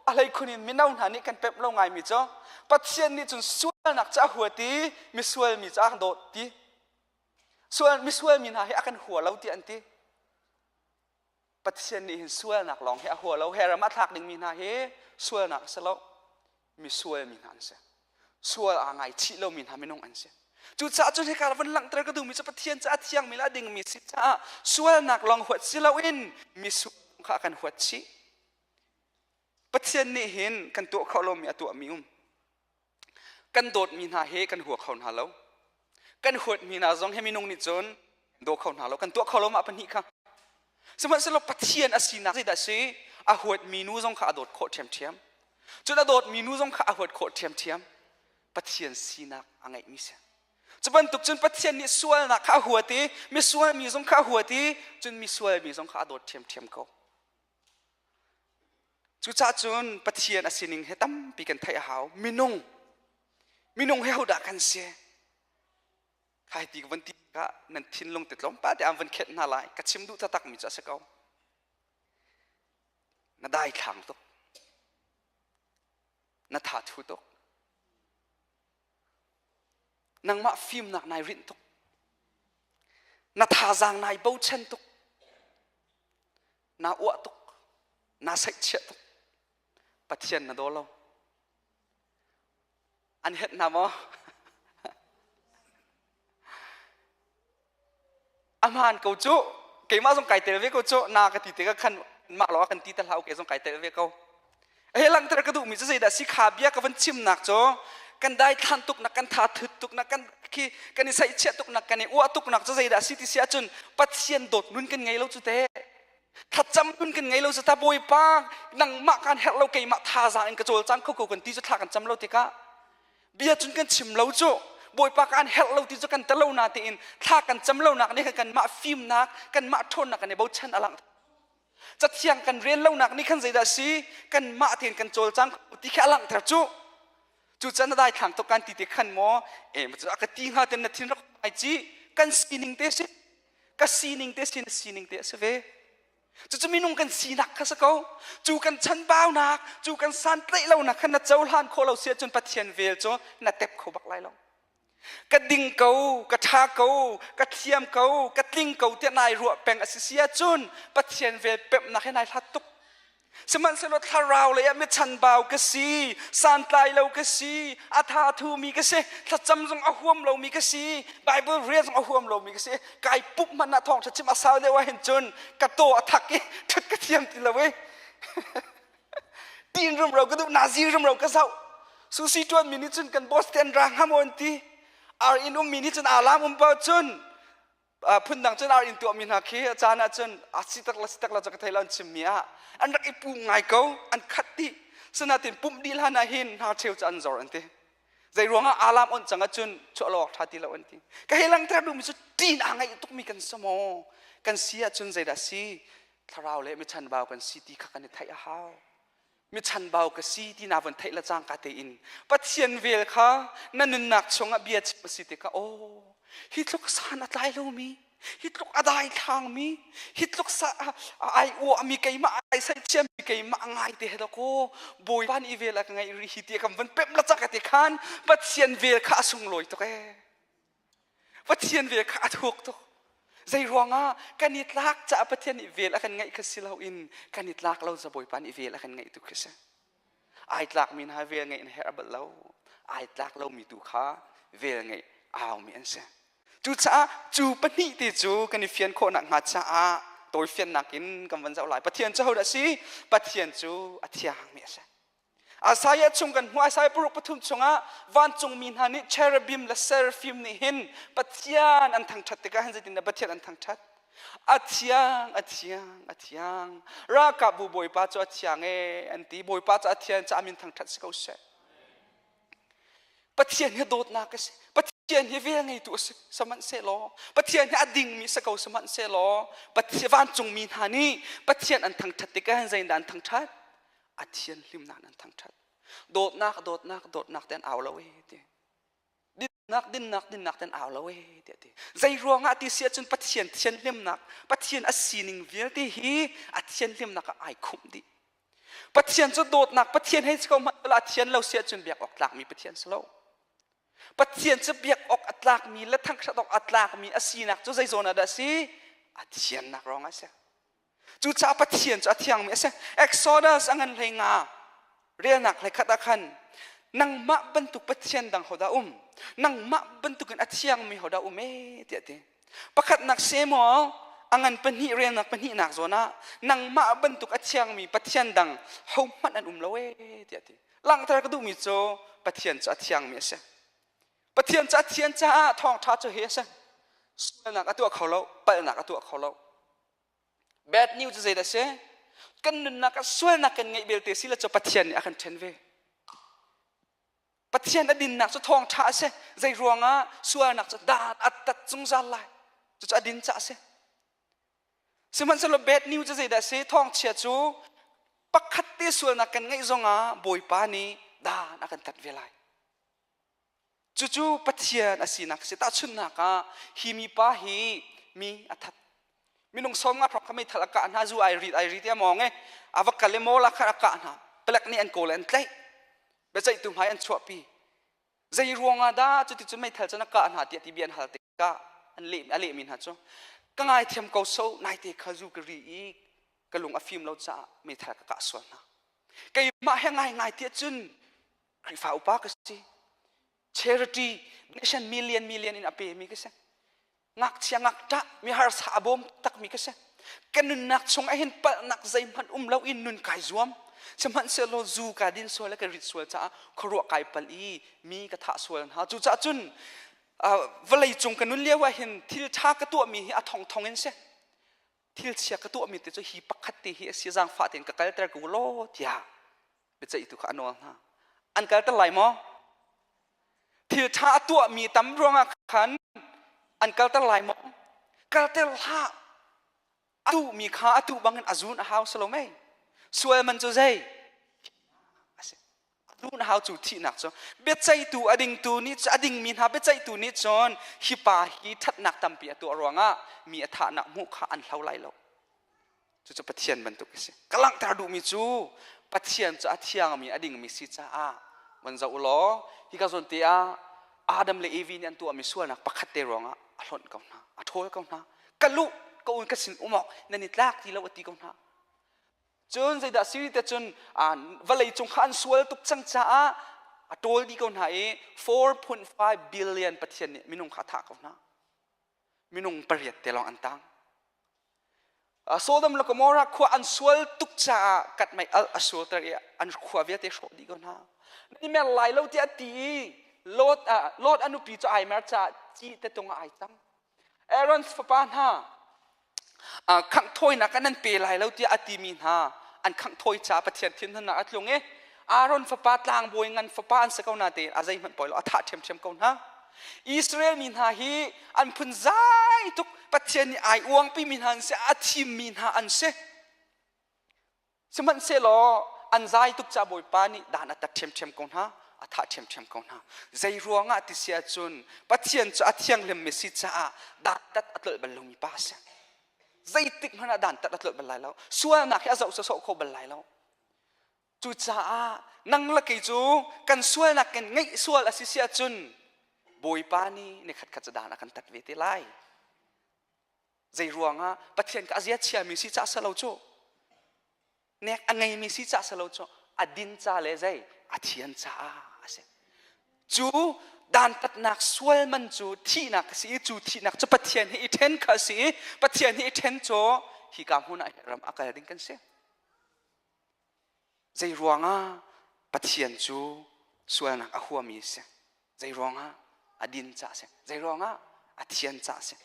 A hleikhun in mino hna nih kan pemh lo ngaimi cu Pathian nih cun sualnak cu a huat i misual mi cu a kan dawt ti. Sual misual mi hna hi a kan hua lo ti an ti. Pathian nih hin sualnak lawng hi a hua lo. He ram a thlak dingmi hna hi sualnak a si lo. Misual mi hna an si. Sual aa ngaichih lomi hna minung an si. Cucaah cun hika vun langhter ka duhmi cu Pathian cu a thiangmi le a dingmi si caah sualnak lawng huat si loin misual kha a kan huat chih. Pathian nih hin kan tuah khawh lomi a tuahmi um. Kan dawtmi hna hi kan hua kho hna lo. Kan huatmi hna zong hi minung nih cun daw kho hna lo. Kan tuah kho lo mah pahnih kha. Sihmanhsehlaw Pathian a sinak zeidah a si? A huatmi nu zong kha a dawt khawh ṭhiamṭhiam. Cun a dawtmi nu zong kha a huat khawh ṭhiamṭhiam. Pathian sinak a ngeihmi si. Cu bantuk cun Pathian nih sualnak kha a huat i misual mi zong kha a huat i cun misual mi zong kha a dawt ṭhiamṭhiam ko. Cucaah cun Pathian a sining hi tampi kan theih a hau. Minung, minung hi hodah kan si? Khai ti ka van ti tikah nan thinlung te tlawmpal te aan van khenh hna lai. Ka chim duh taktakmi cu a si ko. Na daithlang tuk. Na tha thu tuk. Nangmah fimnak nai rinh tuk. Na thazaang nai bochan tuk. Naa uah tuk. Naa saihchiah tuk. Pathian na daw lo. An het hna maw? A hmaan ko cu. Keimah zong kai tel ve ko cu. Na ka ti tikah khan mah lo kan ti te hlah ke zong kai tel ve ko. He langhter ka duhmi cu zeidah si kha bia ka van chimnak cu kan daithlan tuknak kan tha thut tuknak kan khi kan i saihchiah tuknak kan i uah tuknak cu zeidah si ti si ahcun Pathian dawt nun kan ngei lo cu te thlacam nun kan ngei lo cu ta Bawipa nangmah kan herh lo keimah thazaang in ka cawlcang kho ko kan ti cu thla kan cam lo tikah bia cun kan chim lo cu Bawipa kan herh lo ti cu kan telo na tein thla kan cam lo nak nih kan kanmah fimnak kanmah ṭhawnnak kan i bochan a lang Cathiang kan rel lonak nih khan zeidah a si? Kanmah tein kan cawlcang ti khi a langhter cu. Cu can na daithlang tuk kan ti te khan maw e a ka ti hnga ten na thin rak ai ci kan sining te si ka sining te si na sining te a si ve. Cucu minung kan sinak kha si ko. Cu kan chanbaunak, cu kan santlaih lonak khan na cohlan khawh lo si ahcun Pathian vel cu na tep kho bak lai lo. Ka ding ko, ka ṭha ko, ka thiam ko, ka tling ko tiah nai ruah peng a si si ahcun Pathian vel pemhnak he nai hlat tuk. Sihmanhsehlaw thlarau lei ah michanbau ka si, santlai lo ka si, a tha thumi ka si, thlacam zong a huam lomi ka si, Bible rel zong a huam lomi ka si. Kai pumh hmanh ah thawngṭha chim a sau deuh ahhin cun ka taw a thak i ṭhut ka thiam ti lo i tiin rumro ka duh, nazi rumro ka zoh. Susi ṭuanmi nih cun kan boss te an ra hnga maw an ti. Ar inn ummi nih cun alarm um paoh cun phundang cun ar in tuahmi hna khi a caan ah cun a si tak la si tak la cu ka thei lo an chimmi ah an rak i pum ngai ko an khat dih sinatin pumh dih hlan ah hin hna cheu cu an zor an ti zei ruangah alam on cang ahcun chuah lo awk ṭha ti lo an ti ka hei langter duhmi cu ṭin aa ngaih tukmi kan si maw kan si ahcun zeidah si thlarau le michanbau kan si ti kha kan i theih a hau michanbau ka si ti na von theih le cangka tein Pathian vel kha na nunnak chungah bia chim a si tikah aw hi tluk san a tlai lomi hi tluk a dai thlangmi hi tluk sa ai uahmi keimah ai saihchiammi keimah ngai te he dakaw Bawipa nih vel a ka ngeih rih hi ti kan von pemh la cak te khan Pathian vel kha a sunglawi tuk ee Pathian vel kha a thuk tuk. Zei ruangah kan i tlak caah Pathian nih vel a kan ngeih kha si loin kan i tlak lo ca Bawipa nih vel a kan ngeih tu khi si. Ai tlakmi hna vel ngeih an herh bal lo. Ai tlak lomi tu kha vel ngeih a haumi an si. Cucaah cu pahnih te cu kan i fian khawh nakhnga caah tawifiannak in kan van zoh lai. Pathian cu hodah a si? Pathian cu a thiangmi a si. Isaiah chung kan hmuh Isaiah paruk pathum chungah vancungmi hna nih cherubim le seraphim nih hin Pathian an thangṭhat tikah hin zeitindah Pathian an thangṭhat? A thiang, a thiang, a thiang. Ralkapbu Bawipa cu a thiang ee an ti. Bawipa cu a thian caah min thangṭhat si ko seh. Pathian hi dawtnak a si. Pathian hi vel ngeitu a si sihmanhsehlaw Pathian hi a dingmi si ko sihmanhsehlaw Pathian vancungmi hna nih Pathian an thangṭhat tikah hin zeitindah an thangṭhat? A thianhlimnak an thangṭhat. Dawtnak, dawtnak, dawtnak te an au lo ee ti. Dinnak, dinnak, dinnak te an au lo ee ti a ti. Zei ruangah ti si ahcun Pathian thianhlimnak, Pathian a sining vialte hi a thianhlimnak ah ai khumh dih. Pathian cu dawtnak, Pathian hei si ko hmanh a thian lo si ahcun biak awk tlakmi Pathian si lo. Pathian cu biak awk a tlakmi le thangṭhat awk a tlakmi a sinak cu zei zawn ah dah a si? A thiannak ruangah a si. Cucaah Pathian cu a thiangmi a si. Exodus a ngan hlei nga relnak hlei khat ah khan nangmah bantuk Pathian dang hodah um? Nangmah bantukin a thiangmi hodah um ee tiah a ti. Pakhatnak Samuel a ngan pahnih relnak pahnihnak zawn ah nangmah bantuk a thiangmi Pathian dang hohmanh an um lo ee tiah a ti. Langhter ka duhmi cu Pathian cu a thiangmi a si. Pathian cu a thian caah thawngṭha cu hi a si. Sualnak a tuah kho lo, palhnak a tuah kho lo. Bad news cu zeidah a si? Kan nunnak ah sualnak kan ngeih belte si le cu Pathian nih a kan ṭhen ve. Pathian a dinnak cu thawngṭha a si. Zei ruangah sualnak cu dan a tat zungzal lai. Cucu a din caah a si. Sihmanhsehlaw bad news cu zeidah a si? Thawngchia cu pakhat te sualnak kan ngeih zongah Bawipa nih dan a kan tat ve lai. Cucu Pathian a sinak a si. Tahchunhnak ah hi mipa hi mi a that. Minung sawm nga hrawng kha meithal a kah hna, zu ai rit ai rit i a mawng i a va kal i mawl ah khan a kah hna. Palek nih an kawl i an tlaih. Biaceihtu hmai an chuahpi. Zei ruangah dah cuticun meithal cun a kah hna tiah ti bia an hal tikah an leh a lehmi hna cu ka ngaithiam ko so naite kha zu ka ri i ka lung a fim lo caah meithal ka kah sual hna. Keimah he ngaingai tiah cun Khrihfa upa ka si. Charity nation million million in a pemi ka si. Ngakchia ngakṭah mi harsa a bawm takmi ka si. Ka nunnak chung ah hin palhnak zeihmanh um lo in nun kai zuam. Sihmanhsehlaw zu ka din sual le ka rit sual caah khuaruah kai pal i mi ka thah sual hna. Cucaah cun vawlei cung ka nun lio ah hin thil ṭha ka tuahmi hi a thongthong in si. Thil chia ka tuahmi te cu hi pakhat te hi a si zaangfah tein ka kalter ko law tiah biaceihtu kha a nawl hna. An kalter lai maw? Thil ṭha a tuahmi tam ruangah khan an kalter lai maw? Kalter hlah. A tuhmi kha a tuh bangin a zun a hau si lo mei? Sual man cu zei? A si. A zun a hau cu thihnak cu. Biaceihtu a dingtu nih a dingmi hna biaceihtu nih cun hi pa hi ṭhatnak tampi a tuah ruangah mi a thahnak hmuh kha an hlo lai lo. Cucu Pathian bantuk a si. Ka langhter duhmi cu Pathian cu a thiangmi a dingmi si caah van zoh u law hika zawn te ah Adam le Evi nih an tuahmi sualnak pakhat te ruangah a hlonh ko hna, a ṭhawl ko hna. Ka luh, ka un ka sin um awk nan i tlak ti lo a ti ko hna. Cun zeidah si te cun vawlei cung kha an sual tuk cang caah a ṭawl dih ko hna i 4.5 billion Pathian nih minung kha a thah ko hna. Minung pariat te lawng an tang. Sodom le Gomorrah khua an sual tuk caah katmei al a sualter i an khua vialte hrawh dih ko hna. Nan i mer lai lo tiah a ti i Lot, Lot a nupi cu ai mer caah ci te tung ah ai cang. Aaron fapa hna khangh thawinak ah nan pe lai lo tiah a timi hna an khangh thawi caah Pathian thinhunnak a tlung i Aaron fapa tlangbawi ngan fapa an si ko na tein a zeihmanh poi lo a thah ṭhiamṭhiam ko hna. Israel mi hna hi an phun zai tuk Pathian nih ai uangpi mi hna an si a thimmi hna an si. Sihmanhsehlaw an zai tuk caah Bawipa nih dan a tat ṭhiamṭhiam ko hna, a thah ṭhiamṭhiam ko hna. Zei ruangah ti si ahcun Pathian cu a thianghlimmi si caah dantat a tlolh bal lomi pa a si. Zeitik hmanh ah dantat a tlolh bal lai lo. Sualnak hi a zoh sawsawh kho bal lai lo. Cucaah nang le kei cu kan sualnak kan ngeih sual a si si ahcun Bawipa nih nikhat khat cu dan a kan tat ve te lai. Zei ruangah Pathian ka a zia chiami si cah salo cu nek a ngeimi si cah salo cu a din ca le zei a thian caah a si. Cu dantatnak sual man cu thihnak a si i cu thihnak cu Pathian he i ṭhen kha a si i Pathian he i ṭhen cu hika hmun ah ram a kal ding kan si. Zei ruangah Pathian cu sualnak a huami a si? Zei ruangah a din caah a si? Zei ruangah a thian caah a si?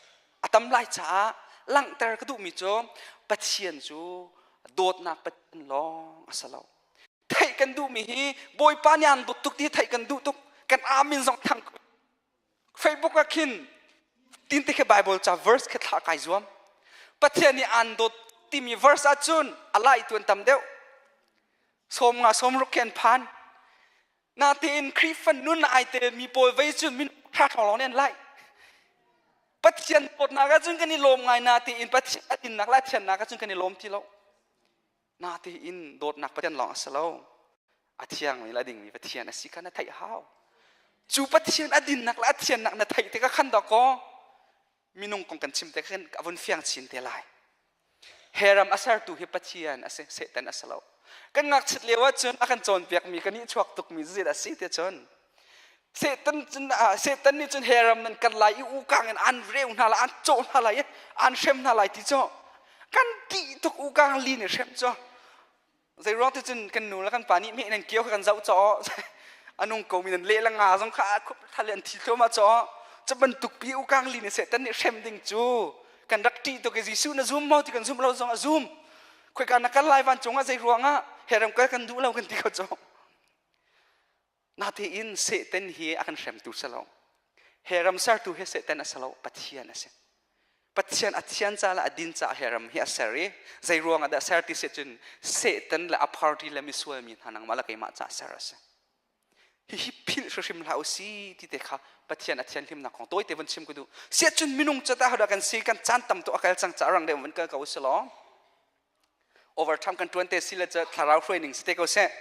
A tam lai caah langhter ka duhmi cu Pathian cu dawtnak Pathian lawng a si lo. Theih kan duhmi hi Bawipa nih aan dawt tuk ti theih kan duh tuk. Kan amin zong thang Facebook ah khin tin te khi Bible ca verse khi thlah kai zuam. Pathian nih aan dawt timi verse ahcun a lai tu an tam deuh. Som nga som ruk khi an phan. Natein Khrihfa nun ai tel mi pawl vei cun min thla thong lawng nih an lai. Pathian dawtnak ahcun kan i lawm ngai natein Pathian a dinnak le a thiannak ahcun kan i lawm ti lo. Natein dawtnak Pathian lawng a si lo. A thiangmi le a dingmi Pathian a si kha na theih hau. Cu Pathian a dinnak le a thiannak na theih tikah khan dawkaw minung kong kan chim te khan a vun fiang chin te lai. Heram a sertu hi Pathian a si, Satan a si lo. Kan ngakchit lio ahcun a kan cawnpiakmi kan ih chuak tukmi zit a si te cun. Satan cun Satan nih cun heram nan kan lai i ukang in an reu hna lai, an cawh hna lai i an hrem hna lai ti cu kan tih tuk ukang li nih hrem cu. Zei ruang ti cun kan nu le kan pa nih meh nan kio kha kan zoh caw a nung ko mi nan leh le nga zong kha khup thal an thi thluahmah caw cu bantuk pi ukang li nih Satan nih hrem ding cu kan rak ṭih tuk i Jesuh na zum maw ti kan zumh lo zong a zum khoika na kal lai vancung ah zei ruangah herem kal kan duh lo kan ti ko cu Natein Satan hi a kan hremtu si lo. He ram sertu hi Satan a si lo, Pathian a si. Pathian a thian ca le a din ca he ram hi a ser i zei ruang ah dah ser ti si cun Satan le a party le misual mi hna nangmah le keimah ca ser a si. Hihi philh hrimhrim hlah u si ti te kha Pathian a thianhlimnak kong tawite vun chim ka duh. Siah cun minung cu tah hodah kan si kan caan tam tuk a kal cang ca rang deuh vun kal ko u si law overtime kan tuan te si le cu thlarau hruai ning si te ko seh.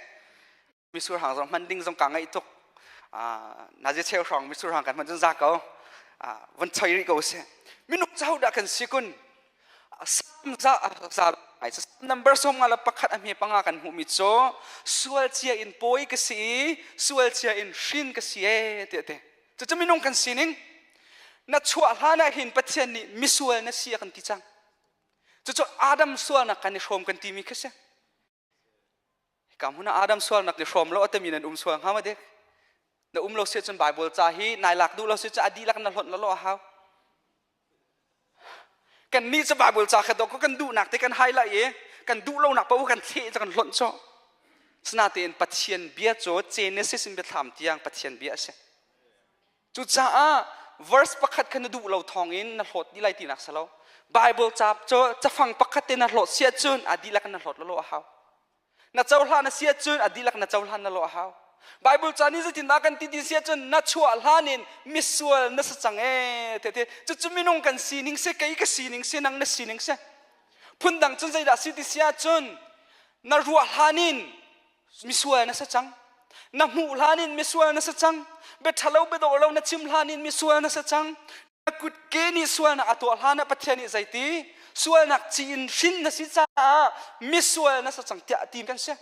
Misur hang zong hman ding zong ka ngaih tuk. Nazi cheu hrawng misur hang kan hman cun za ko. Von choi rih ko seh. Minung cu dah kan si kun? Sam za za ai number som nga le pakhat a hme panga kan hmuh mi cu sual cia in pawi ka si i sual cia in hrin ka si e tiah te. Cucu minung kan sining. Na chuah hlan ah hin Pathian nih misual na si a kan ti cang. Cucu Adam sualnak kan i hrawm kan timi khi si. Hika hmun ah Adam sualnak i hrawm lo a timi nan um sual hnga ma dik? Na um lo si cun Bible ca hi nai lak duh lo si cun a dihlak na hlonh lo a hau. Kan nih cu Bible ca kha dawk kan duhnak te kan highlight i kan duh lonak paoh kan thleh kan hlonh cu. Sinatein Pathian bia cu Genesis in biathlam tiang Pathian bia a si. Cucaah verse pakhat kha na duh lo thawngin na hlawt dih lai tinak si lo. Bible ca cu cafang pakhat te na hlawt si ahcun a dihlak na hlawt lo a hau. Na cohlan a si ahcun a dihlak na cohlan na lo a hau. Bible ca nih zeitindah kan ti ti si ahcun na chuah hlan in misual na si cang ee te cucu minung kan sining si kei ka sining si nang na sining si phundang cun zeidah si ti si ahcun na ruah hlan in misual na si cang na hmuh hlan in misual na si cang bia ṭhalo bia dawh lo na chim hlan in misual na si cang na kutke nih sualnak a tuah hlan ah Pathian nih zeiti? Sualnak ci in hrin na si caah misual na si cang tiah ti kan si.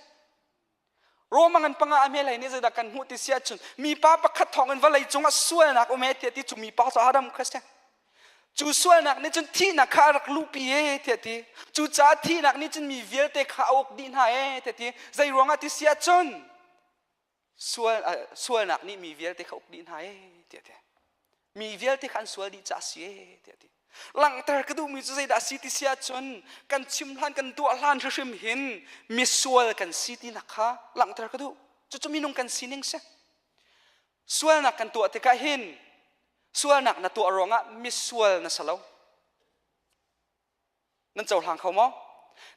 Roma ngan panga a hmelei nih zeidah kan hmuh ti si ahcun mipa pakhat thawngin vawlei cungah sualnak um e tiah ti cu mipa cu Adam kha si. Cu sualnak nih cun thihnak kha a rak luhpi e tiah ti. Cucaah thihnak nih cun mi vialte kha a uk dih hna e tiah ti. Zei ruangah ti si ahcun sual sualnak nih mi vialte kha uk dih hna e tiah ti. Mi vialte kha an sual dih caah si e tiah ti. Langhter ka duhmi cu zeidah si ti si ahcun kan chim hlan kan tuah hlan hrimhrim hin misual kan si tinak kha langhter ka duh. Cucu minung kan sining si. Sualnak kan tuah tikah hin sualnak na tuah ruangah misual na si lo. Nan cohlang kho maw?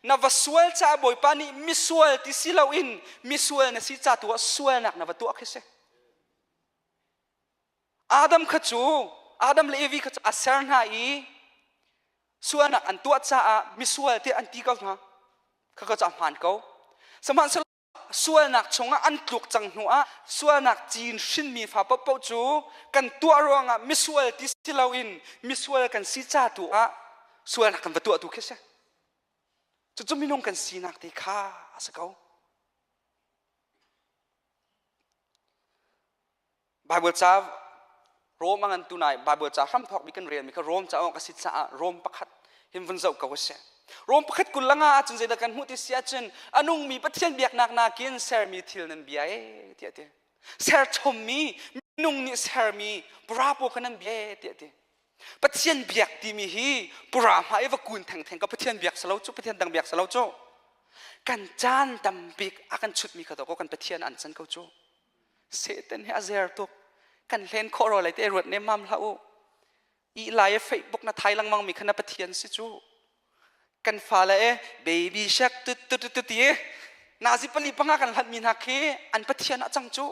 Na va sual caah Bawipa nih misual ti si loin misual na si ca tu ah sualnak na va tuah khi si. Adam kha cu Adam le Evi kha cu a ser hna i sualnak an tuah caah misual tiah an ti ko hna. Khaka cu a hmaan ko. Sihmanhsehlaw sualnak chungah an tluk cang hnu ah sualnak cin hrinmi fa paohpaoh cu kan tuah ruangah misual ti si loin misual kan si ca tu ah sualnak kan va tuah tu khi si. Cucu minung kan sinak te kha a si ko. Bible ca Rom a ngan tu nai Bible ca hramthawk mi kan rel mi kha Rom ca awk a si caah Rom pakhat hin vun zoh ko sih. Rom pakhat kul langa ahcun zeidah kan hmuh ti si ahcun a nungmi Pathian biaknak nakin sermi thil nan bia e tiah ti. Serchommi minung nih sermi pura paw kha nan bia e tiah ti. Pathian biak timi hi pura hma i va kun thengtheng ka Pathian biak salo cu Pathian dang biak salo cu kan caan tambik a kan chutmi kha ko kan Pathian an can ko cu Satan hi a zer tuk. Kan hlen khawh ro lai te ruat ne mam hlah u. I lai e Facebook na thai lengmang mi kha na pathian si cu. Kan fale e baby shark tut tut tut ti nazi pali panga kan hlat mi hna khi an pathian ah cang cu.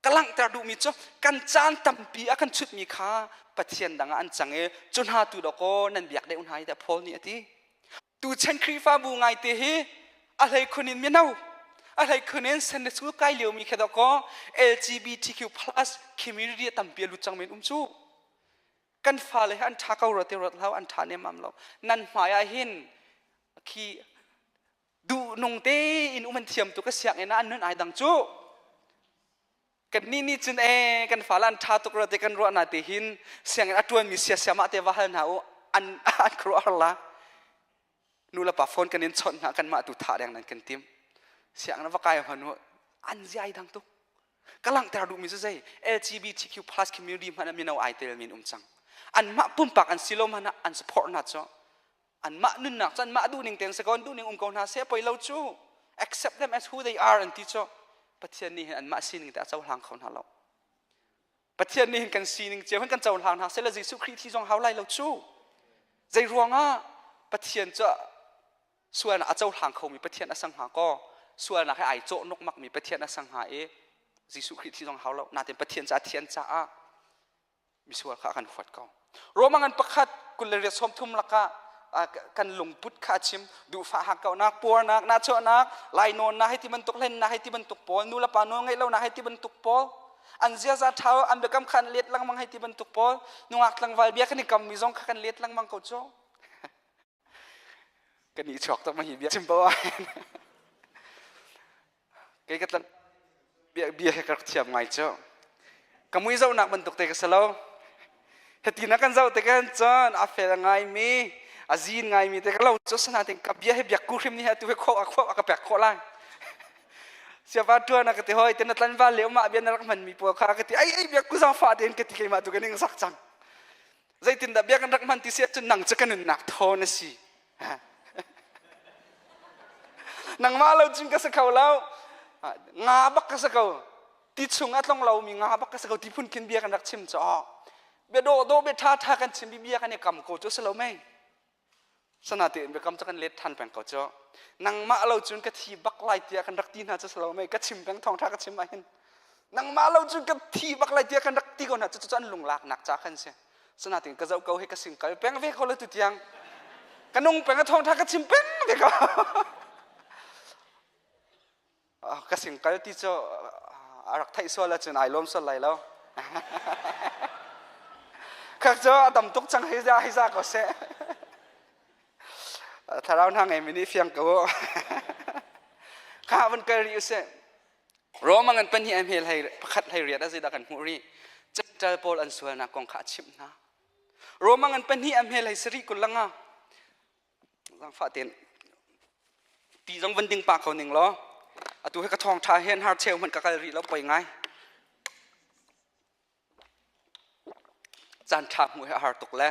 Ka langhter duhmi cu kan caan tampi a kan chut mi kha pathian dang ah an cang i cu hna tu dawkaw nan biak deuh hna hi tiah Paul nih a ti. Tuchan Khrihfabu ngaite hi a hleikhun in mino, a hleikhun in Sunday school kai liomi khi dawkaw LGBTQ plus community a tampi a lut cang men um cu. Kan fale hi an ṭha ko rua ti ruat hlah an ṭha nemmam lo. Nan hmai ah hin khi duhnung tein um an thiam tuk a sianginn ah an nun ai dang cu. Kannih nih cun ee kan fale an ṭha tuk rua ti kan ruah na te hin sianginn a ṭuanmi siasia mah te va hal hna u an an khuaruahhar la. Nu le pa phone kan in chawnh hna kanmah tu thah deng nan kan tim. Sianginn va kai hman u an zia ai dang tuk. Ka langhter duhmi cu zei LGBTQ plus community hmanh ah mino ai tel min um cang. Anmah pumpak an si lo hmanh ah an support hna cu anmah nunnak cu anmah duhning tein si ko an duhning um ko hna seh poi lo cu accept them as who they are an ti cu Pathian nih hin anmah sining te a cohlang kho hna lo Pathian nih hin kan sining cio hin kan cohlang hna seh Jesuh Khrih thi zong hau lai lo cu zei ruangah Pathian cu sualnak a cohlang khomi Pathian a sang hnga kaw sualnak he ai cawh nukmak mi Pathian a sang hnga i Jesuh Khrih thi zong hau lo natin Pathian cu a thian caah misual kha a kan huat ko. Roma ngan pakhat 28 sawmthum lakah kan lungput kha a chim duhfah hakkauhnak puarnak nahchuahnak lainawnnak hei ti bantuk hlennak hei ti bantuk pawl nu le pa nawl ngeih lonak hei ti bantuk pawl an ziaza ṭha an biakam kha an let lengmang hei ti bantuk pawl nungak tlangval bia kan i kammi zong kha kan let lengmang ko cu kan i chuak tuk ma hi bia chim paoh ah kei ka tlan bia bia he ka rak thiam ngai cu ka mui zohnak bantuk te ka si lo heti na kan zoh te kan cun a fel ngai mi a zin ngai mi te ka lo cu sanatin ka bia he biak ku hrim ni he tu he kho a kho a ka pek khawh lai siapa tuan ka ti hoi te na tlanval le mah bia na rak hman mi pawl kha ka ti ai ai biak ku zang fa tein ka ti keimah tu ka ning sak cang Zeitindah bia kan rak hman ti si ahcun nang cu ka nunnak thaw na si. Nangmah lo cun ka si kho lo. Nga bak ka si ko. Ti chung a tlong lomi nga bak ka si ko ti phun khin bia kan rak chim cu. Bia dawh dawh bia ṭha ṭha kan chim i bia kan i kam ko cu si lo mei. Sanatein biakam cu kan let ṭhan peng ko cu. Nangmah lo cun ka thi bak lai tiah kan rak ti hna cu si lo mei ka chim peng thawngṭha ka chim ahhin. Nangmah lo cun ka thi bak lai tiah kan rak ti ko hna cu cu an lunglaknak ca khan si. Sanatein ka zoh ko hi ka sing kal peng ve ko lo tu tiang. Ka nung peng a thawngṭha ka chim peng ve ko. Ka sing kal ti cu a rak theih sual ahcun ai lawm sual lai lo. Khak cu a tam tuk cang hei za hei za ko seh. Thlarau hna ngei mi nih fiang ko. Kha van kal rih usih. Roma ngan pahnih a hmel hei pakhat hlei riat a zeidah kan hmuh rih. Jentail pawl an sualnak kong kha a chimh hna. Roma ngan pahnih a hmel hei sarih kul langa. Zangfah tein ti zong van ding pa ko ning law. Atu he ka thawng tha hen har cheu hmanh ka kal rih lo poi ngai. Caan ṭha hmuh hi a har tuk le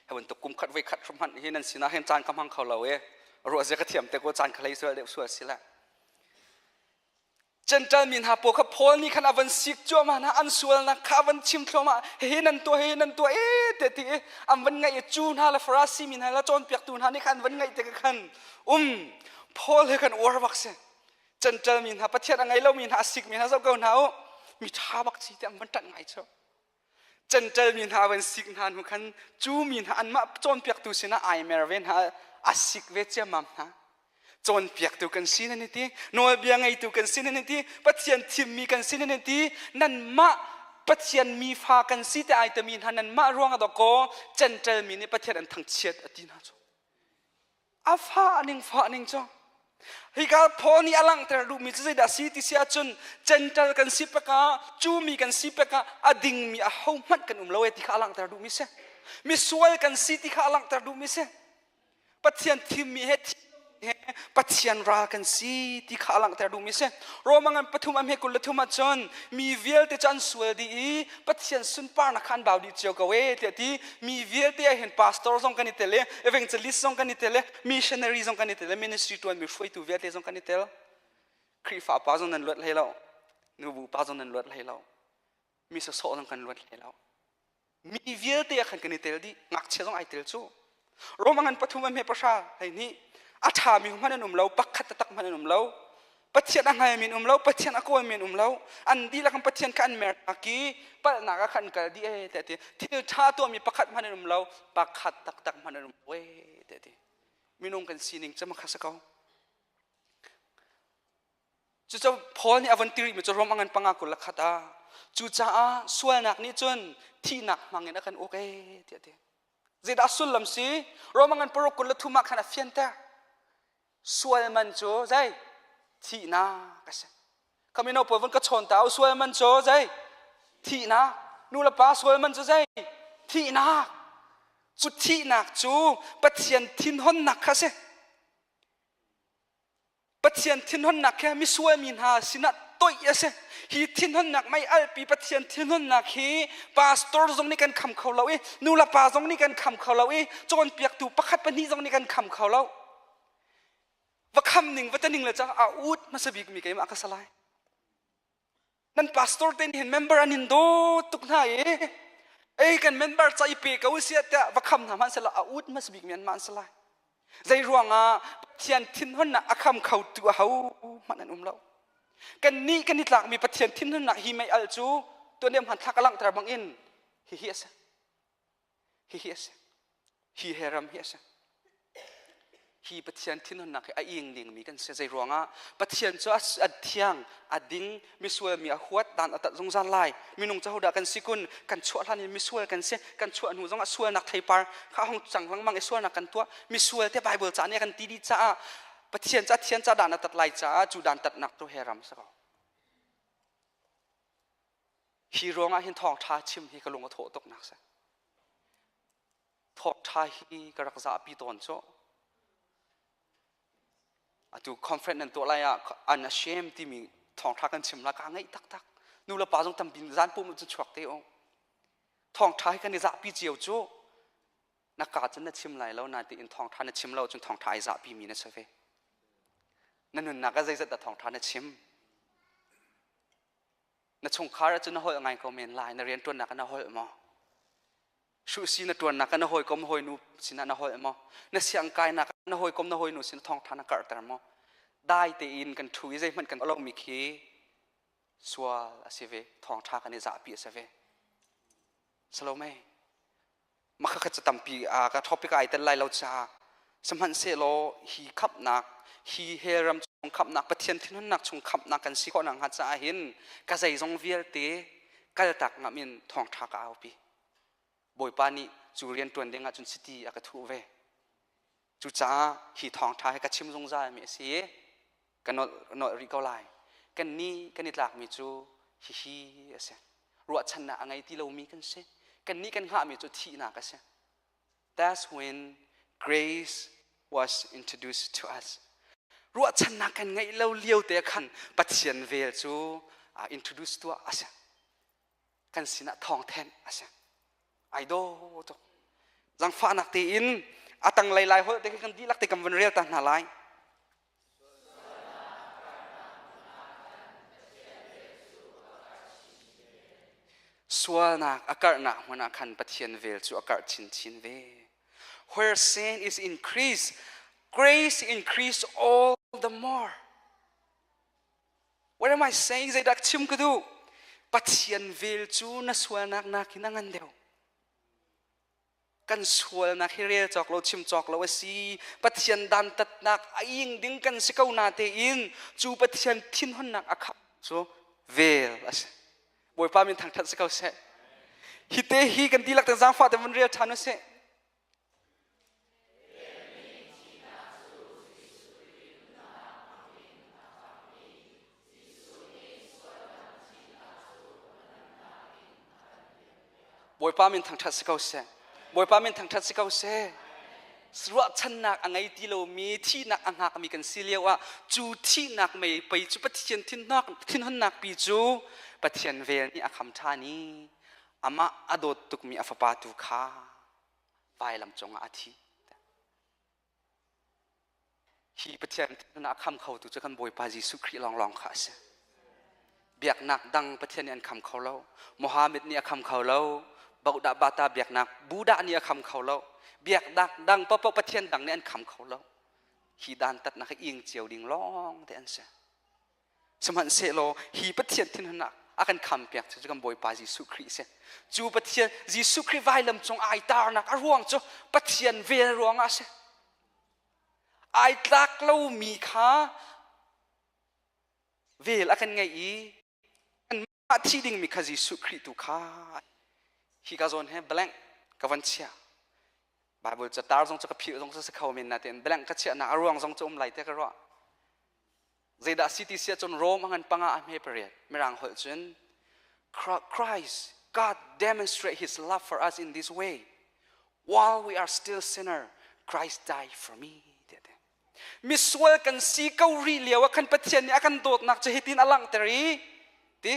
hi bantuk kum khat voi khat hrim hmanh hi nan sinah hin caan ka hmang kho lo i ruah zia ka thiam te ko caan ka hlei sual deuh sual si le Gentile mi hna pawl kha Paul nih khan a van sik cuahmah hna an sualnak kha a van chim thluahmah hihi nan tuah hihi nan tuah e te ti i an van ngaih i cu hna le Farasi mi hna le cawnpiaktu hna nih khan an van ngaih te khan um Paul he khan uar bak si Jentail mi hna Pathian a ngei lomi hna a sikmi hna zoh ko hna u mi ṭha bak si ti an van ṭanh ngai cu Jentail mi hna van sik hna hnu khan cu mi hna anmah cawnpiaktu sinah ai mer ve hna a sik ve ciammam hna cawnpiaktu kan si nan ti nawlbia ngeitu kan si nan ti Pathian thimmi kan si nan ti nanmah Pathian mi fa kan si te ai tami hna nanmah ruang ah dawkaw Jentail mi nih Pathian an thangchiat a ti hna cu A fah ning fah ning cu hika Paul nih a langhter duhmi cu zeidah a si ti si ahcun Gentile kan si pekah Jewmi kan si pekah a dingmi ahohmanh kan um lo e ti kha a langhter duhmi si. Misual kan si ti kha a langhter duhmi si. Pathian thimmi he he Pathian ral kan si ti kha a langhter duhmi si. Roma ngan pathum a hme 23 ahcun mi vialte cu an sual dih i Pathian sunparnak kha an bau dih cio ko e tiah ti mi vialte ah hin pastor zong kan i tel i evangelist zong kan i tel i missionary zong kan i tel i ministry ṭuanmi hruaitu vialte zong kan i tel Khrihfa pa zong nan luat hlei lo nubu pa zong nan luat hlei lo mi sawsawh zong kan luat hlei lo mi vialte ah khan kan i tel dih ngakchia zong ai tel cu Rome ngan pathum a hme pahra hei nih a ṭhami hmanh an um lo pakhat taktak hmanh an um lo Pathian a hngalmi an um lo Pathian a kawlmi an um lo an dihlak in Pathian kha an mer ki palhnak ah khan kal dih e tiah ti thil ṭha tuahmi pakhat hmanh an um lo pakhat taktak hmanh an um lo e tiah ti minung kan sining cu makha si ko Cucu Paul nih a von ti rihmi cu Rom a ngan panga kul le khat ah cucaah sualnak nih cun thihnak hmang in a kan uk ee tiah a ti. Zeidah sullam si? Rom a ngan paruk 23 ah khan a fianter. Sual man cu zei? Thihnak a si. Ka mino pawl von ka chawn ta u sual man cu zei? Thihnak. Nu le pa sual man cu zei? Thihnak. Cu thihnak cu Pathian thinhonnak kha a si. Pathian thinhunnak hi misual mi hna sinah toih a si. Hi thinhunnak mei alpi Pathian thinhunnak hi pastor zong nih kan kham kho lo i nu le pa zong nih kan kham kho lo i cawnpiaktu pakhat pahnih zong nih kan kham kho lo. Va kham ning va taning le cang a ut hmasa bik mi keimah ka salai. Nan pastor te nih hin member an in dawt tuk hna i ei kan member ca i pe ko sia tiah va kham hna hmanh sehla a ut hmasa bik mi an mah an si lai. Zei ruangah Pathian thinhunnak a kham kho tu a ho hmanh an um lo. Kan nih kan i tlakmi Pathian thinhunnak hi mei al cu tuan hmanthlak a langhter bangin hihi a si. Hihi a si. Hi he ram hi a si. Hi Pathian thinhunnak hi a ing dingmi kan si. Zei ruangah Pathian cu a thiang, a ding, misual mi a huat, dan a tat zungzal lai. Minung cu hodah kan si kun? Kan chuah hlan in misual kan si. Kan chuah hnu zongah sualnak theipar kha hong cang lengmang i sualnak kan tuah. Misual te Bible ca nih a kan ti dih caah Pathian cu a thian ca dan a tat lai caah cu dan tatnak cu he ram si ko. Hi ruangah hin thawngṭha chim hi ka lung a thawh tuknak si. Thawngṭha hi ka rak zahpi tawn cu. Atu conference nan tuah lai ah unashamed timi thawngṭha kan chim la ka ngaih taktak. Nu le pa zong tampi zan pum cun chuak te u. Thawngṭha hi kan i zahpi cio cu. Na ka cun na chim lai lo na tiin thawngṭha na chim lo cun thawngṭha ai zahpi mi na si ve. Na nunnak ah zeizat dah thawngṭha na chim? Na chungkhar ahcun na holh ngai ko men lai na rianṭuannak ah na holh maw hruhsi na ṭuannak ah na hawikom hawinu sinah na holh maw na siangkainak ah na hawikom na hawinu sinah thawngṭha na karhter maw dai tein kan ṭhu i zeihmanh kan lomi khi sual a si ve thawngṭha kan i zahpi a si ve Salome Makhakhat cu tampi ka topic ai tel lai lo caah sihmanhsehlaw hi khamhnak hi hell ram chung khamhnak Pathian thinhunnak chung khamhnak kan si khawh nakhnga caah hin ka zeizong vialte kaltak ngam in thawngṭha ka aupi. Bawipa nih cu rian ṭuan ding ahcun chiti a ka thuh ve. Cucaah hi thawngṭha hi ka chim zungzalmi a si i ka nolh nolh rih ko lai. Kannih kan i tlakmi cu hihi a si. Ruahchannak a ngei ti lomi kan si. Kannih kan hngahmi cu thihnak a si. That's when grace was introduced to us. Ruahchannak kan ngeih lo lio te khan Pathian vel cu introduce tuah a si. Kan sinah thawngthenh a si. Ai daw tuk. Zangfahnak tein a tanglei lai holh te khi kan dihlak te kan vun rel ta hna lai. Sualnak a karhnak hmun ah khan Pathian vel cu a karh chinchin ve. Where sin is increased, grace increase all the more. What am I saying? Zeidah chim ka duh? Pathian vel cu na sualnak nakin a ngan deuh. Kan sualnak hi rel cawk lo chim cawk lo a si. Pathian dantatnak a ing ding kan si ko na tein cu Pathian thinhunnak a khap cu vel a si. Bawipa min thangthat si ko seh. Hi te hi kan dihlak te zaangfah te vun rel ṭhan usih. Bawipa min thangṭhat si ko seh. Bawipa min thangṭhat si ko seh. Ruahchannak a ngei ti lomi thihnak a hngakmi kan si lio ah cu thihnak mei pei cu Pathian thinhunnak pi cu Pathian vel nih a kham ṭhan i amah a dawt tukmi a fapa tu kha vailam cungah a thi. Hi Pathian thinhun a kham khotu cu kan Bawipa Jesuh Khrih lawnglawng kha a si. Biaknak dang Pathian nih an kham kho lo. Mohammed nih a kham kho lo. Baudah Bata biaknak Buddha nih a kham kho lo. Biaknak dang paohpaoh Pathian dang nih an kham kho lo. Hi dantatnak hi ing cio ding lawng te an si. Sihmanhsehlaw hi Pathian thinhunnak a kan khampiak cu kan Bawipa Jesuh Khrih a si. Cu Pathian Jesuh Khrih vailam cung ai tarnak a ruang cu Pathian vel ruangah a si. Ai tlak lomi kha vel a kan ngeih i kanmah thi dingmi kha Jesuh Khrih tu kha hi ka zawn he blank ka van chiah. Bible ca tar zong cu ka philh zong cu si kho men natein blank ka chiahnak a ruang zong cu um lai te ka ruah. Zeidah si ti si ahcun Rome a ngan panga a hme pariat Mirang holh cun Christ God demonstrate his love for us in this way while we are still sinner Christ died for me misual kan si ko rih lio ah khan Pathian nih a kan dawtnak cu hitin a langhter i ti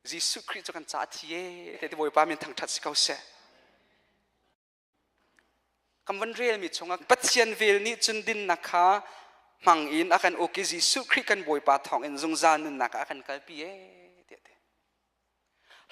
Jesuh Khrih cu kan caah thi e ti Bawipa min thangṭhat si ko seh Kan van relmi chungah Pathian vel nih cun dinnak kha hmang in a kan uk i Jesuh Khrih kan Bawipa thawngin zungzal nunnak ah a kan kalpi ee tiah a ti.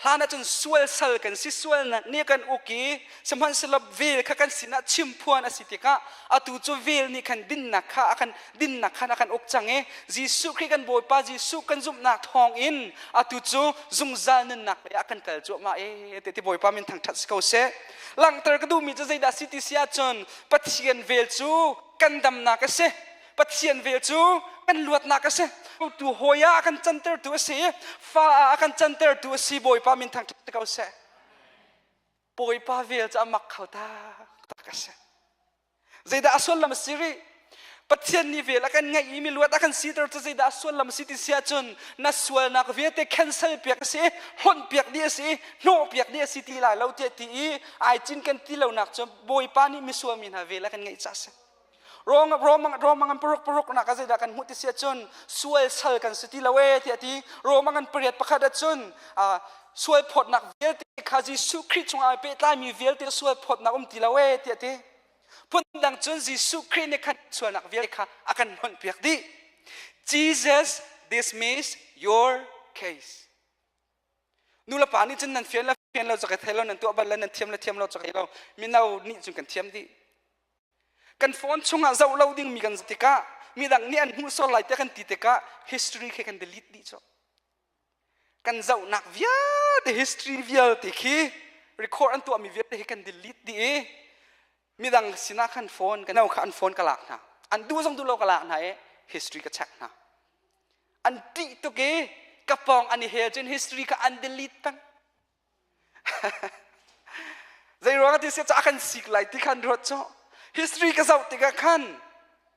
Hlan ahcun sual sal kan si sualnak nih kan uk i sihmanhsehlaw vel kha kan sinah chimphuan a si tikah atu cu vel nih khan dinnak kha a kan dinnak khan a kan uk cang i Jesuh Khrih kan Bawipa Jesuh kan zumhnak thawngin atu cu zungzal nunnak lei ah kan kal cuahmah ee ti Bawipa min thangṭhat si ko seh. Langhter ka duhmi cu zeidah si ti si ahcun Pathian vel cu kan damnak a si. Pathian vel cu kan luatnak a si. Tu hawi ah a kan cantertu a si. Fa ah a kan cantertu a si. Bawipa min thangṭhat ko seh. Bawipa vel cu a mak kho taktak a si. Zeidah a sullam a si rih? Pathian nih vel a kan ngeih i miluat a kan siter cu zeidah a sullam a si ti si ahcun na sualnak vialte cancel piak a si, hlonh piak dih a si, hnawh piak dih a si ti lai lo tiah ti i ai cin kan ti lonak cu Bawipa nih misual mi hna vel a kan ngeih caah a si. Rome Rome Rome ngan paruk paruk nak a zeidah kan hmuh ti si ahcun sual sal kan si ti lo ee tiah ti Rome ngan pariat pakhat ahcun sual phawtnak vialte kha Jesuh Khrih chungah ai pehtlaimi vialte sual phawtnak um ti lo ee tiah ti phundang cun Jesuh Khrih nih khan sualnak vialte kha a kan hlonhpiak dih Jesus dismiss your case nu le pa nih cun nan fian le fian lo cak thei lo nan tuah bal le nan thiam le thiam lo cak lo mino nih cun kan thiam dih kan phone chungah zoh lo ding mi kan tikah midang nih an hmuh sual lai tiah kan ti tikah history khi kan delete dih cu Kan zohnak vialte history vialte khi record an tuahmi vialte hi kan delete dih i midang sinah khan phone ka no kha an phone ka lak hna. An duh zong duh lo ka lak hna i history ka check hna. An ṭih tuk i ka pawng an i hel cun history kha an delete peng. Zei ruang ti si ca kan sik lai ti khan ruat cu. History ka zoh tikah khan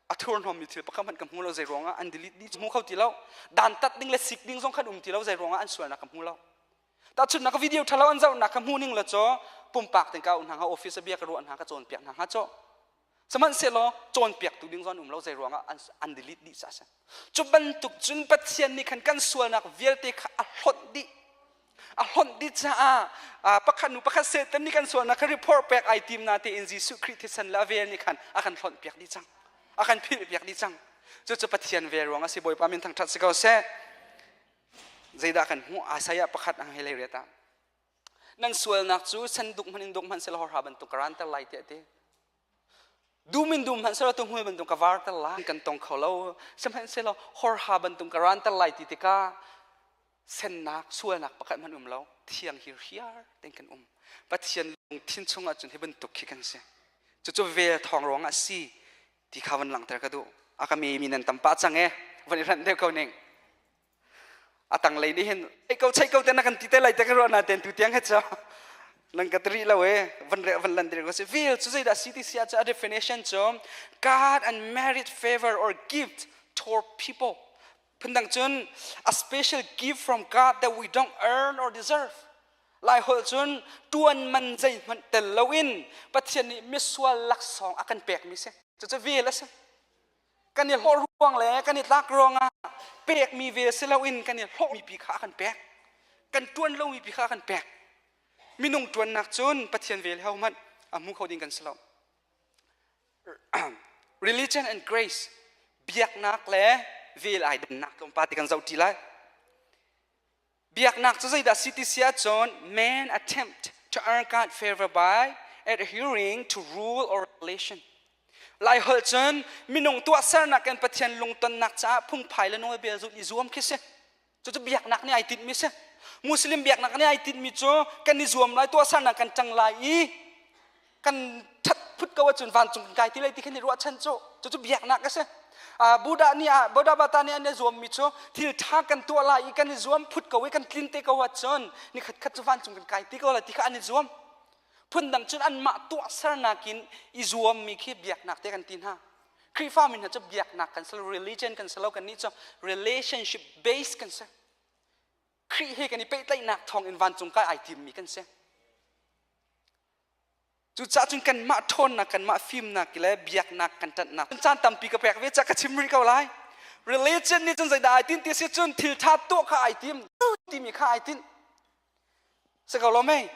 a thurhnawmmi thil pakhat hmanh ka hmu lo zei ruangah an delete dih hmu kho ti lo. Dantat ding le sik ding zong khan um ti lo zei ruangah an sualnak ka hmu lo. Tahchunhnak video ṭhalo an zohnak ka hmu ning la caw pumpak ten ka um hna hnga office bia ka ruah hna ka cawnpiak hna hnga caw. Sihmanhsehlaw cawnpiaktu ding zong an um lo zei ruangah an, an delete dih sa si. Cu bantuk cun Pathian nih khan kan sualnak vialte kha a hlonh dih. A hlonh dih caah pakhat nu pakhat Satan nih kan sualnak kha report pek ai tim na tein Jesuh Khrih thisen le a vel nih khan a kan hlonh piak dih cang. A kan philh piak dih cang. Cucu Pathian vel ruang a si Bawipa min thangṭhat si ko seh. Zeidah kan hmuh? Isaiah pakhat ang hei lei riat ah. Nan sualnak cu senduk hmanh in duk hmanh selaw horha bantuk ka ranter lai tiah ti. Dum in dum hmanh selaw tuhmui bantuk ka varter lai kan tong kho lo. Sihmanhsehlaw horha bantuk ka ranter lai ti tikah sennak sualnak pakhat hmanh um lo thiang hirhiar tein kan um. Pathian lungthin chungah cun hi bantuk khi kan si. Cucu vel thawng ruangah si ti kha van langhter ka duh. A ka mi mi nan tam pah cang e. Van i hranh deuh ko ning. A tanglei nih hin ei ko chei ko te na kan ti te lai te ka ruah na ten tu tiang he cho nan ka tri lo e van re van lan dir ko si vel cu zeidah si ti si ah a definition cu God and merit favor or gift toward people phundang cun a special gift from God that we don't earn or deserve lai holh cun tuan man zeihmanh tel loin Pathian nih misual laksawng a kan pek mi si cucu vel a si Kan i hlawh ruang le kan i tlak ruangah pekmi ve si loin kan i hlawhmi pi kha a kan pek. Kan ṭuan lomi pi kha a kan pek. Minung ṭuannak cun Pathian vel hohmanh a hmu kho ding kan si lo. Religion and grace biaknak le vel ai dannak tlawmpal ti kan zoh ṭi lai. Biaknak cu zeidah si ti si ahcun man attempt to earn God favor by adhering to rule or regulation. Lai holh cun minung tuahsernak in Pathian lungtonnak caah phungphai le nawlbia zulh i zuam khi si. Cucu biaknak nih ai tinhmi si. Muslim biaknak nih ai tinhmi cu kan i zuam lai tuahsernak kan ṭang lai i kan ṭhat phut ko ahcun vancung kan kai ti lai ti khan i ruahchan cu cucu biaknak a si. Buddha nih ah Buddha bata nih an i zuammi cu thil ṭha kan tuah lai i kan i zuam phut ko i kan tlin te ko ahcun ni khat khat cu vancung kan kai ti ko lai ti kha an i zuam. Phundang cun anmah tuahsernak in i zuammi khi biaknak te kan ti hna. Khrihfa mi hna cu biaknak kan si lo, religion kan si lo, kannih cu relationship based kan si. Khrih he kan i pehtlaihnak thawng in vancung kai ai timmi kan si. Cucaah cun kanmah ṭhawnnak, kanmah fimnak le biaknak kan ṭanhnak caan tampi ka pek ve ca ka chim rih ko lai. Religion nih cun zeidah ai tinh ti si cun thil ṭha tuah kha ai tim timi kha ai tinh. Si ko lo mei?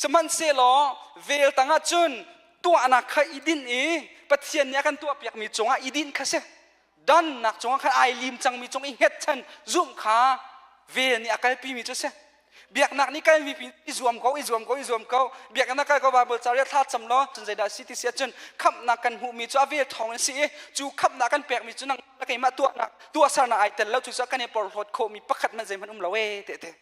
Sihmanhsehlaw vel tangah cun tuahnak kha i dinh i Pathian nih a kan tuahpiakmi cungah i dinh kha si. Dannak cungah khan ai lim cangmi cung i hngetchan zumh kha vel nih a kalpimi cu si. Biaknak nih kalmi pi i zuam ko, i zuam ko, i zuam ko. Biaknak kal ko Bible ca thla cam law cun zeidah si ti si ahcun khamhnak kan hmuhmi cu a vel thawng in si i cu khamhnak kan pekmi cu nang keimah tuahnak tuahsernak ai tel lo cucaah kan i porhlawt khawhmi pakhat hmanh zeihmanh um lo ee te te.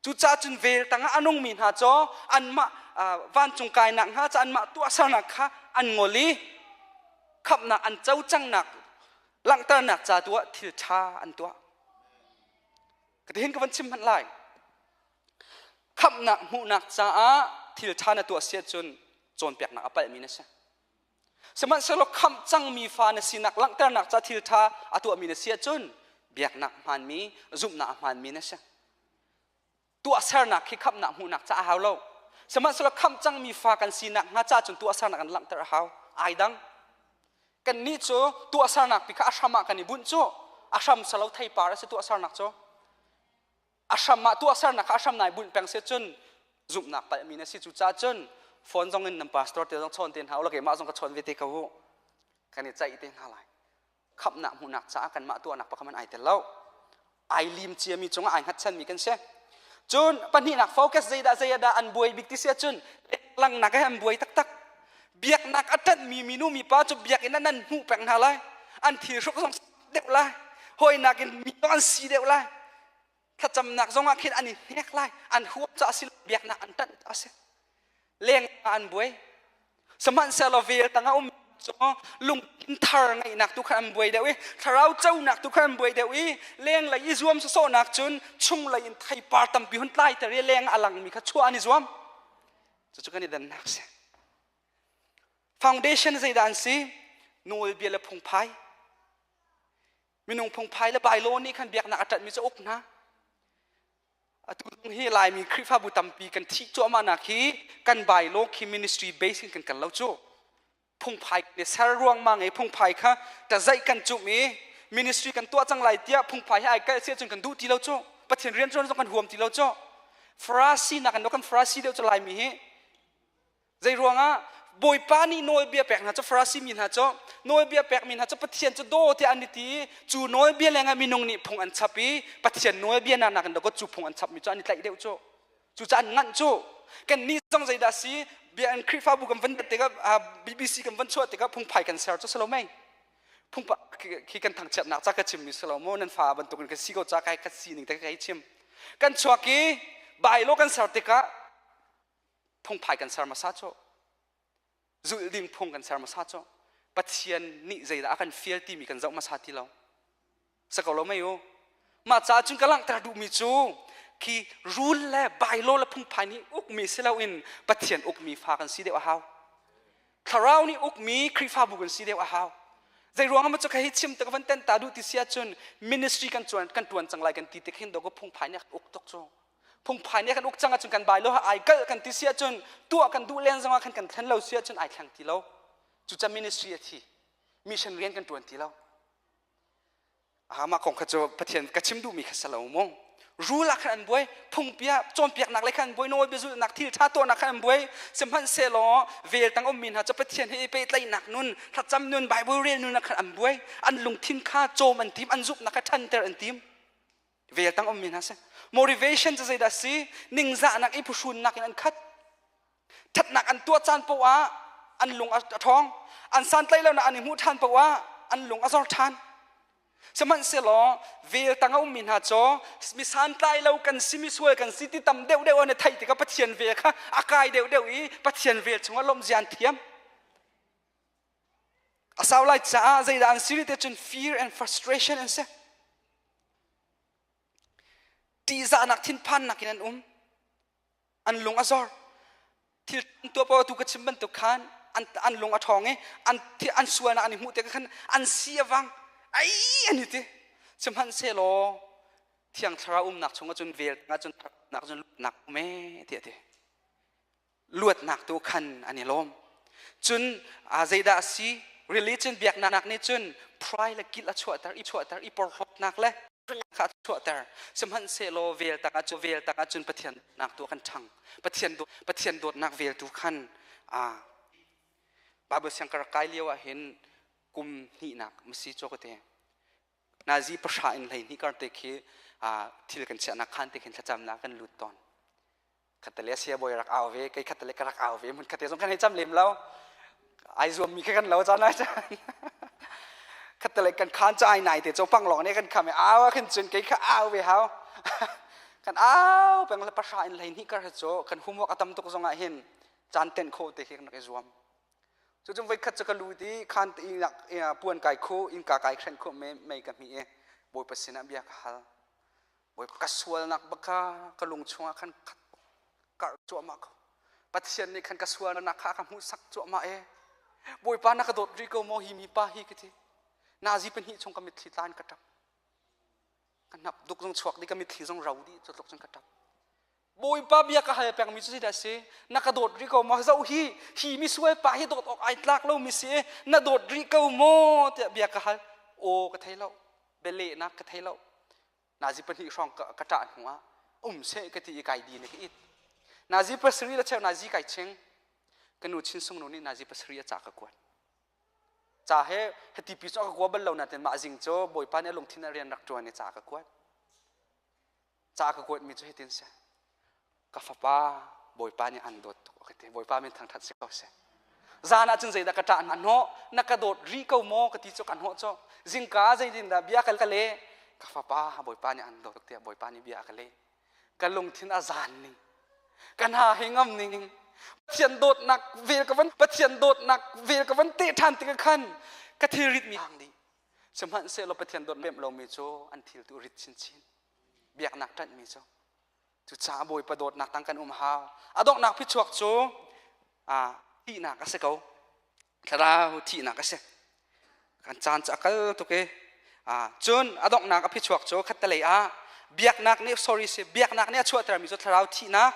Cucaah cun vel tangah a nungmi hna cu anmah vancung kainak hnga ca anmah tuahsernak kha an ngol i khamhnak an co cangnak langhternak ca tu ah thil ṭha an tuah. Ka tihin ka van chim hmanh lai. Khamhnak hmuhnak caah thil ṭha na tuah si ahcun cawnpiaknak a palhmi na si. Sihmanhsehlaw khamh cangmi fa na sinak langhternak ca thil ṭha a tuahmi na si ahcun biaknak hmaanmi, zumhnak a hmaanmi na si. Tuahsernak khi khamhnak hmuhnak ca a hau lo. Sihmanhsehlaw khamh cangmi fa kan sinak hnga ca cun tuahsernak an langhter a hau. Ai dang. Kannih cu tuahsernak pi kha a hram ah kan i bunh cu. A hram salo theipar a si tuahsernak cu. A hram ah tuahsernak kha a hram nai bunh peng si cun zumhnak palhmi na si cu ca cun phone zong in nan pastor te zong chawn te hna u la keimah zong ka chawn ve te ko u kan i ceih te hna lai khamhnak hmuhnak caah kanmah tuahnak pakhat man ai tel lo ai lim ciami cungah ai hngatchanmi kan si cun pahnihnak focus zeidah zeidah an buai bik ti si ahcun langnak he an buai taktak biaknak a ṭanhmi minu mipa cu biakinn ah nan hmuh peng hna lai an thil hruk zong deuh lai hawinak in mi an si deuh lai thlacamnak zongah khin an i hnek lai an huam caah si biaknak an ṭanh caah si leng ah an buai sihmanhsehlaw vel tangah um cu lungthin thar ngeihnak tu khan an buai deuh i thlarau conak tu khan an buai deuh i lenglei i zuam sawsawhnak cun chunglei in theipar tampi hun tlaiter i leng a langmi kha chuah an i zuam cucu kan i dannak si. Foundation zeidah an si? Nawlbia le phungphai. Minung phungphai le bylaw nih khan biaknak a ṭanhmi cu a uk hna. Atu hi Laimi Khrihfabu tampi kan thih cuahmah nak hi kan bylaw khi ministry base in kan kal lo cu. Phungphai ne ser ruangmang i phungphai kha tazaih kan cumh i ministry kan tuah cang lai tiah phungphai hi ai kalh si ahcun kan duh ti lo cu. Pathian rian ṭuan zong kan huam ti lo cu. Farasi nak in kan Farasi deuh cu Laimi hi Zei ruangah Bawipa nih nawlbia pek hna cu Farasi mi hna cu nawlbia pekmi hna cu Pathian cu daw tiah an i ti i cu nawlbia lengah minung nih phung an chap i Pathian nawlbia nak nakin dawkaw cu phung an chapmi cu an i tlaih deuh cu. Cucaah an nganh cu. Kan nih zong zeidah si bia an Khrihfabu kan van tikah BBC kan van chuah tikah phungphai kan ser cu si lo mei. Phungpa khi kan thangchiatnak ca ka chimmi si lo maw nan fa bantukin ka si ko ca kai ka sining te ka chim. Kan chuak i bailo kan ser tikah phungphai kan ser hmasa cu zulh ding phung kan ser hmasa cu Pathian nih zeidah a kan fial timi kan zoh hmasa ti lo sa ko lo mei u mah caah cun ka langhter duhmi cu khi rule le bylaw le phungphai nih ukmi si loin Pathian ukmi fa kan si deuh a hau thlarau nih ukmi Khrihfabu kan si deuh a hau zei ruang ah cu hi chim te ka van ten ta duh ti si ahcun ministry kan tuan kan tuan cang lai kan ti tik hin do ka phungphai nih uk tuk cu phungphai nih kan uk cang ahcun kan bai lo ai kalh kan ti si ahcun tuah kan duh len zongah khan kan thlen lo si ahcun ai thleng ti lo cuca ministry a thi mission rian kan tuan ti lo mah kong kha cu Pathian ka chim duhmi kha si lo mu rule ah khan an buai phungpia cawnpiaknak le khan an buai nawlbia zulhnak thil ṭha tuahnak khan an buai sihmanhsehlaw vel tang ummi hna cu Pathian he i pehtlaihnak nun thlacam nun Bible rel nun ah khan an buai an lungthin kha cawm an tim an zumhnak kha ṭhanter an tim vel tang ummi hna si motivation cu zeidah si ningzahnak i phuhrunnak in an khat thatnak an tuah caan poah ah an lung a ṭhawng an santlaih lonak an i hmuh ṭhan poah ah an lung a zor ṭhan sihmanhsehlaw vel tang a ummi hna cu mi santlai lo kan si mi sual kan si ti tam deuh deuh an i theih tikah Pathian vel kha a kai deuh deuh i Pathian vel chungah lawmhzia an thiam A sau lai caah zeidah an si te cun fear and frustration an si. Ṭihzahnak thinphannak in an um. An lung a zor. Thil tuah paoh tu ka chim bantuk khan an, an lung a ṭhawng i an, an sualnak an i hmuh tikah khan an si a vang. Ai an i ti. Sihmanhsehlaw Thiang Thlarau umnak chungah cun vel cun nak cun nak um ee tiah a ti. Luatnak tu khan an i lawm. Cun zeidah a si? Religion biaknak nih cun pride le guilt a chuahter, i chuahter, i porhlawtnak le kha a chuahter. Sihmanhsehlaw vel tak ah vel tak ahcun Pathian nak tu kan ṭhang. Pathian Pathian dawtnak vel tu khan Bible siang ka rak kai lio ah hin kum hnihnak masi cu ka ti. Nazi pahra in 12 kar te khi thil kan chiahnak khan te khin thlacamnak kan lut tawn. Khatale sia bawi rak au ve kei khatale ka rak au ve mun khate zong kan hei cam lem lo ai zuam mi kha kan lo caan ai caan khatale kan khan cha ai nai te cho pang long ne kan kham au a khin cun kei kha au ve hau kan au peng le pasha in hlei hnih kar cho kan homework atam tuk zong ah hin caan ten kho te khi kan rak i zuam cu cung voi khat cu ka lut i khan te puan kai khu innka kai hren khu me mei ka hmi i bawipa sinah bia ka hal Bawipa ka sualnak bak kha ka lung chungah khan karh cuahmah ko. Pathian nih khan ka sualnak kha a ka hmuhsak cuahmah e. Bawipa na ka dawt rih ko maw hi mi pa hi ka ti. Nazi pahnih chung ka mitthli tla in ka ṭap. Ka hnap duk zong chuak dih ka mitthli zong ro dih cu tluk cun ka ṭap. Bawipa bia ka hal pengmi cu zeidah a si? Na ka dawt rih ko maw? Zoh hi hi misual pa hi dawt awk ai tlak lomi si i na dawt rih ko maw tiah bia ka hal. Aw ka thei lo. Bialehnak ka thei lo. Nazi pahnih hrawng ka ṭah hnu ah um seh ka ti i kai din i ka it. Nazi pasarih le cheu nazi kai ching. Ka nu Chin Sung nu nih nazi pasarih a ca ka kuat. Ca he hati pi cu a ka kua bal lo nain mah zing cu Bawipa nih a lungthin a rian rak ṭuan i ca ka kuat. Ca ka kuatmi cu hitin si. Ka fapa Bawipa nih an dawt tuk ka ti. Bawipa min thangṭhat si ko seh. Zan ah cun zeidah ka ṭah hnawh na ka dawt rih ko maw ka ti cu ka hnawh cu zingka zeitindah bia ka leh ka fapa Bawipa nih an dawt tuk tiah Bawipa nih bia a ka leh ka lungthin a zan ning ka hna hi ngam ning Pathian dawtnak vel ka van Pathian dawtnak vel ka van teh ṭhan tikah khan ka thil rit mi hang dih sihmanhsehlaw Pathian dawt pemh lomi cu an thil tu rit chinchin biaknak ṭanhmi cu Cucaah Bawipa dawtnak tang kan um hau. A donghnak phichuak cu thihnak a si ko. Thlarau thihnak a si. Kan caan cu a kal tuk i cun a donghnak a phichuak cu khattelei ah biaknak nih sorry si biaknak nih a chuahtermi cu thlarau thihnak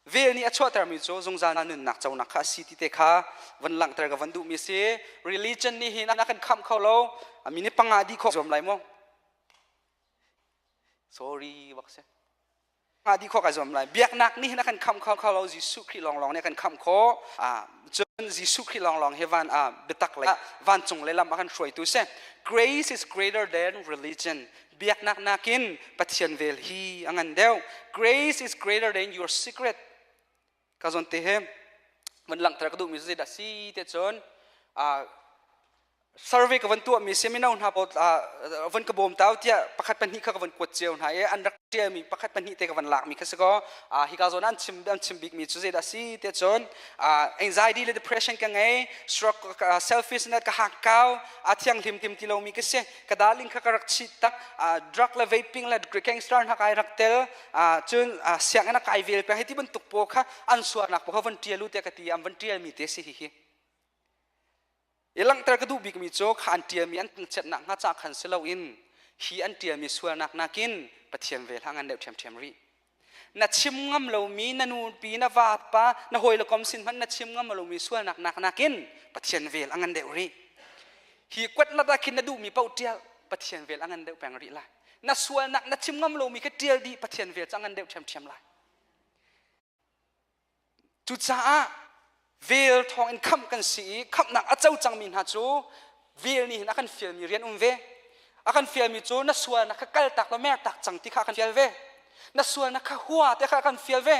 vel nih a chuahtermi cu zungzal nunnak conak kha a si ti te kha van langhter ka van duhmi si religion nih hin a kan khamh kho lo mi nih panga dih khawh zuam lai mu sorry bak si Ngah dih khawh kai zuam lai. Biaknak nih hin a kan khamh kho kho lo. Jesuh Khrih lawnglawng nih a kan khamh khawh. Cun Jesuh Khrih lawnglawng hi van biatak le vancung le lam a kan hruaitu si. Grace is greater than religion. Biaknak nakin Pathian vel hi a ngan deuh. Grace is greater than your secret. Ka zawn te he van langhter ka duhmi cu zeidah si te cun survey ka van tuahmi si mino hna pawl van ka bawm tau tiah pakhat pahnih kha ka van kuat cio hna i an rak ṭialmi pakhat pahnih te ka van lakmi kha si kaw hika zawn an chim an chim bikmi cu zeidah si te cun anxiety le depression ka ngei stroke selfishness ka hakkau a thianghlim tim ti lomi ka si ka darling kha ka rak chit tak drug le vaping le gangster hna kai rak tel cun sianginn a kai vel peng hei ti bantuk pawl kha an sualnak pawl kha van ṭial u tiah ka ti an van ṭialmi te si hihi i langhter ka duh bikmi cu kha an ṭialmi an chiatnak hnga ca khan si loin hi an ṭialmi sualnak nakin Pathian vel ha ngan deuh ṭhiamṭhiam rih na chim ngam lomi na nupi na vapa na hawi kom sin hmanh na chim ngam lomi sualnak nak nakin Pathian vel a ngan deuh rih hi kuat lat ah khin na duhmi paoh ṭial Pathian vel a ngan deuh peng rih lai na sualnak na chim ngam lomi kha ṭial dih Pathian vel cu a ngan deuh ṭhiamṭhiam lai Cucaah vel thawng in khamh kan si i khamhnak a co cangmi hna cu vel nih hin a kan fialmi rian um ve. A kan fialmi cu na sualnak kha kaltak law mertak cang ti kha a kan fial ve. Na sualnak kha hua te kha a kan fial ve.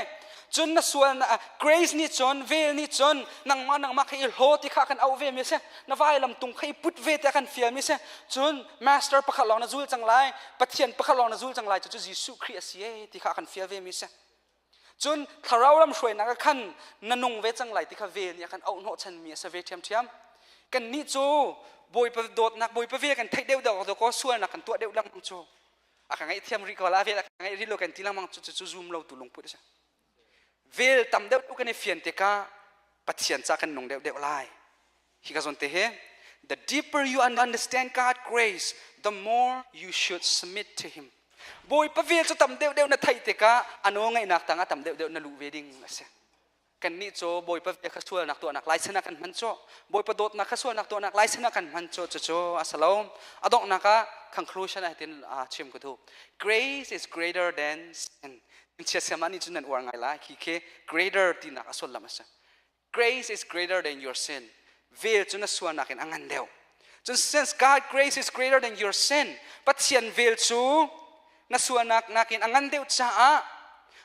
Cun na sualnak grace nih cun vel nih cun nangmah nangmah kha i hlaw ti kha a kan auh ve mi a si. Na vailam tung kha i put ve ti a kan fialmi a si. Cun master pakhat lawng na zul cang lai, Pathian pakhat lawng na zul cang lai cu cu Jesuh Khrih a si ee ti kha a kan fial ve mi a si. Cun thlarau lam hruainak ah khan na nung ve cang lai ti kha vel nih a kan auh hnawhchanmi a si ve ṭhiamṭhiam. Kannih cu Bawipa dawtnak, Bawipa vel kan theih deuh deuh kaw sualnak kan tuah deuh lengmang cu a ka ngaihthiam rih ko la vel a ka ngaih rih lo kan ti lengmang cu cu zum lo tu lungput a si. Vel tam deuh kan i fian tikah Pathian ca kan nung deuh deuh lai. Hi ka zawn te hi the deeper you understand God grace, the more you should submit to him. Bawipa vel cu tam deuhdeuh na theih tikah a nawl ngaihnak tangah tam deuhdeuh na luh ve ding a si. Kannih cu Bawipa vel kha sualnak tuahnak lai sin ah kan hman cu. Bawipa dawtnak kha sualnak tuahnak lai sin ah kan hman cu cucu a si lo. A donghnak ah conclusion ah hitin chim ka duh. Grace is greater than sin. Chia siam ah nih cun nan uar ngai lai. Khi khi greater tinak a sullam a si. Grace is greater than your sin. Vel cu na sualnak in a ngan deuh. Cun since God grace is greater than your sin, Pathian vel cu na sualnak nakin a ngan deuh caah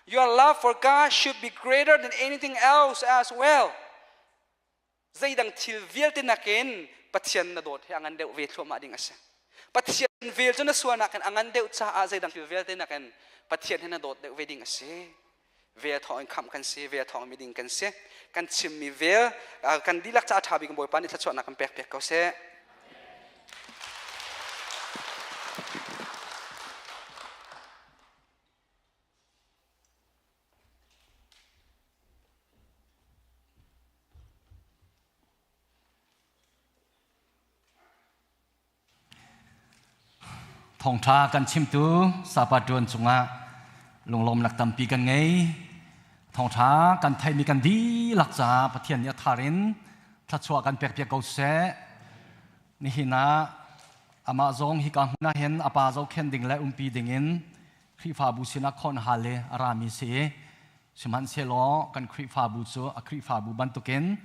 your love for God should be greater than anything else as well. Zeidang thil vialte nakin Pathian na dawt hi a ngan deuh ve thluahmah ding a si. Pathian vel cu na sualnak in a ngan deuh caah zeidang thil vialte nakin Pathian hi na dawt deuh ve ding a si. Vel thawng in khamh kan si, vel thawng in miding kan si. Kan chimmi vel kan dihlak caah ṭha bik Bawipa nih thluachuahnak kan pek piak ko seh. Thawngṭha kan chimtu Sapa ṭuan cungah lunglawmnak tampi kan ngei. Thawngṭha kan theihmi kan dihlak caah Pathian nih a thar in thluachuah kan pekpiak ko seh. Nihin ah amah zong hika hmun ah hin a pa zohkhenh ding le umpi ding in Khrihfabu sinah khawn hal i a rami si i sihmanhsehlaw kan Khrihfabu cu a Khrihfabu bantukin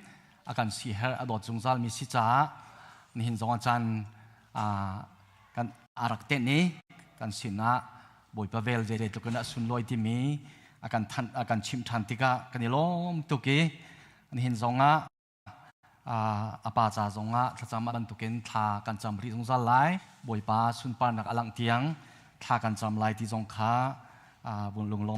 a kan siherh a dawt zungzalmi si caah nihin zong ah caan kan a rak tenh i kan sinah Bawipa vel zeitluk in a sunlawi timi a kan thanh a kan chimh ṭhan tikah kan i lawm tuk i nihin zong ah a pa ca zongah thlacam bantukin thla kan cam rih zungzal lai. Bawipa sunparnak a langh tiang thla kan cam lai ti zong kha lunglawm.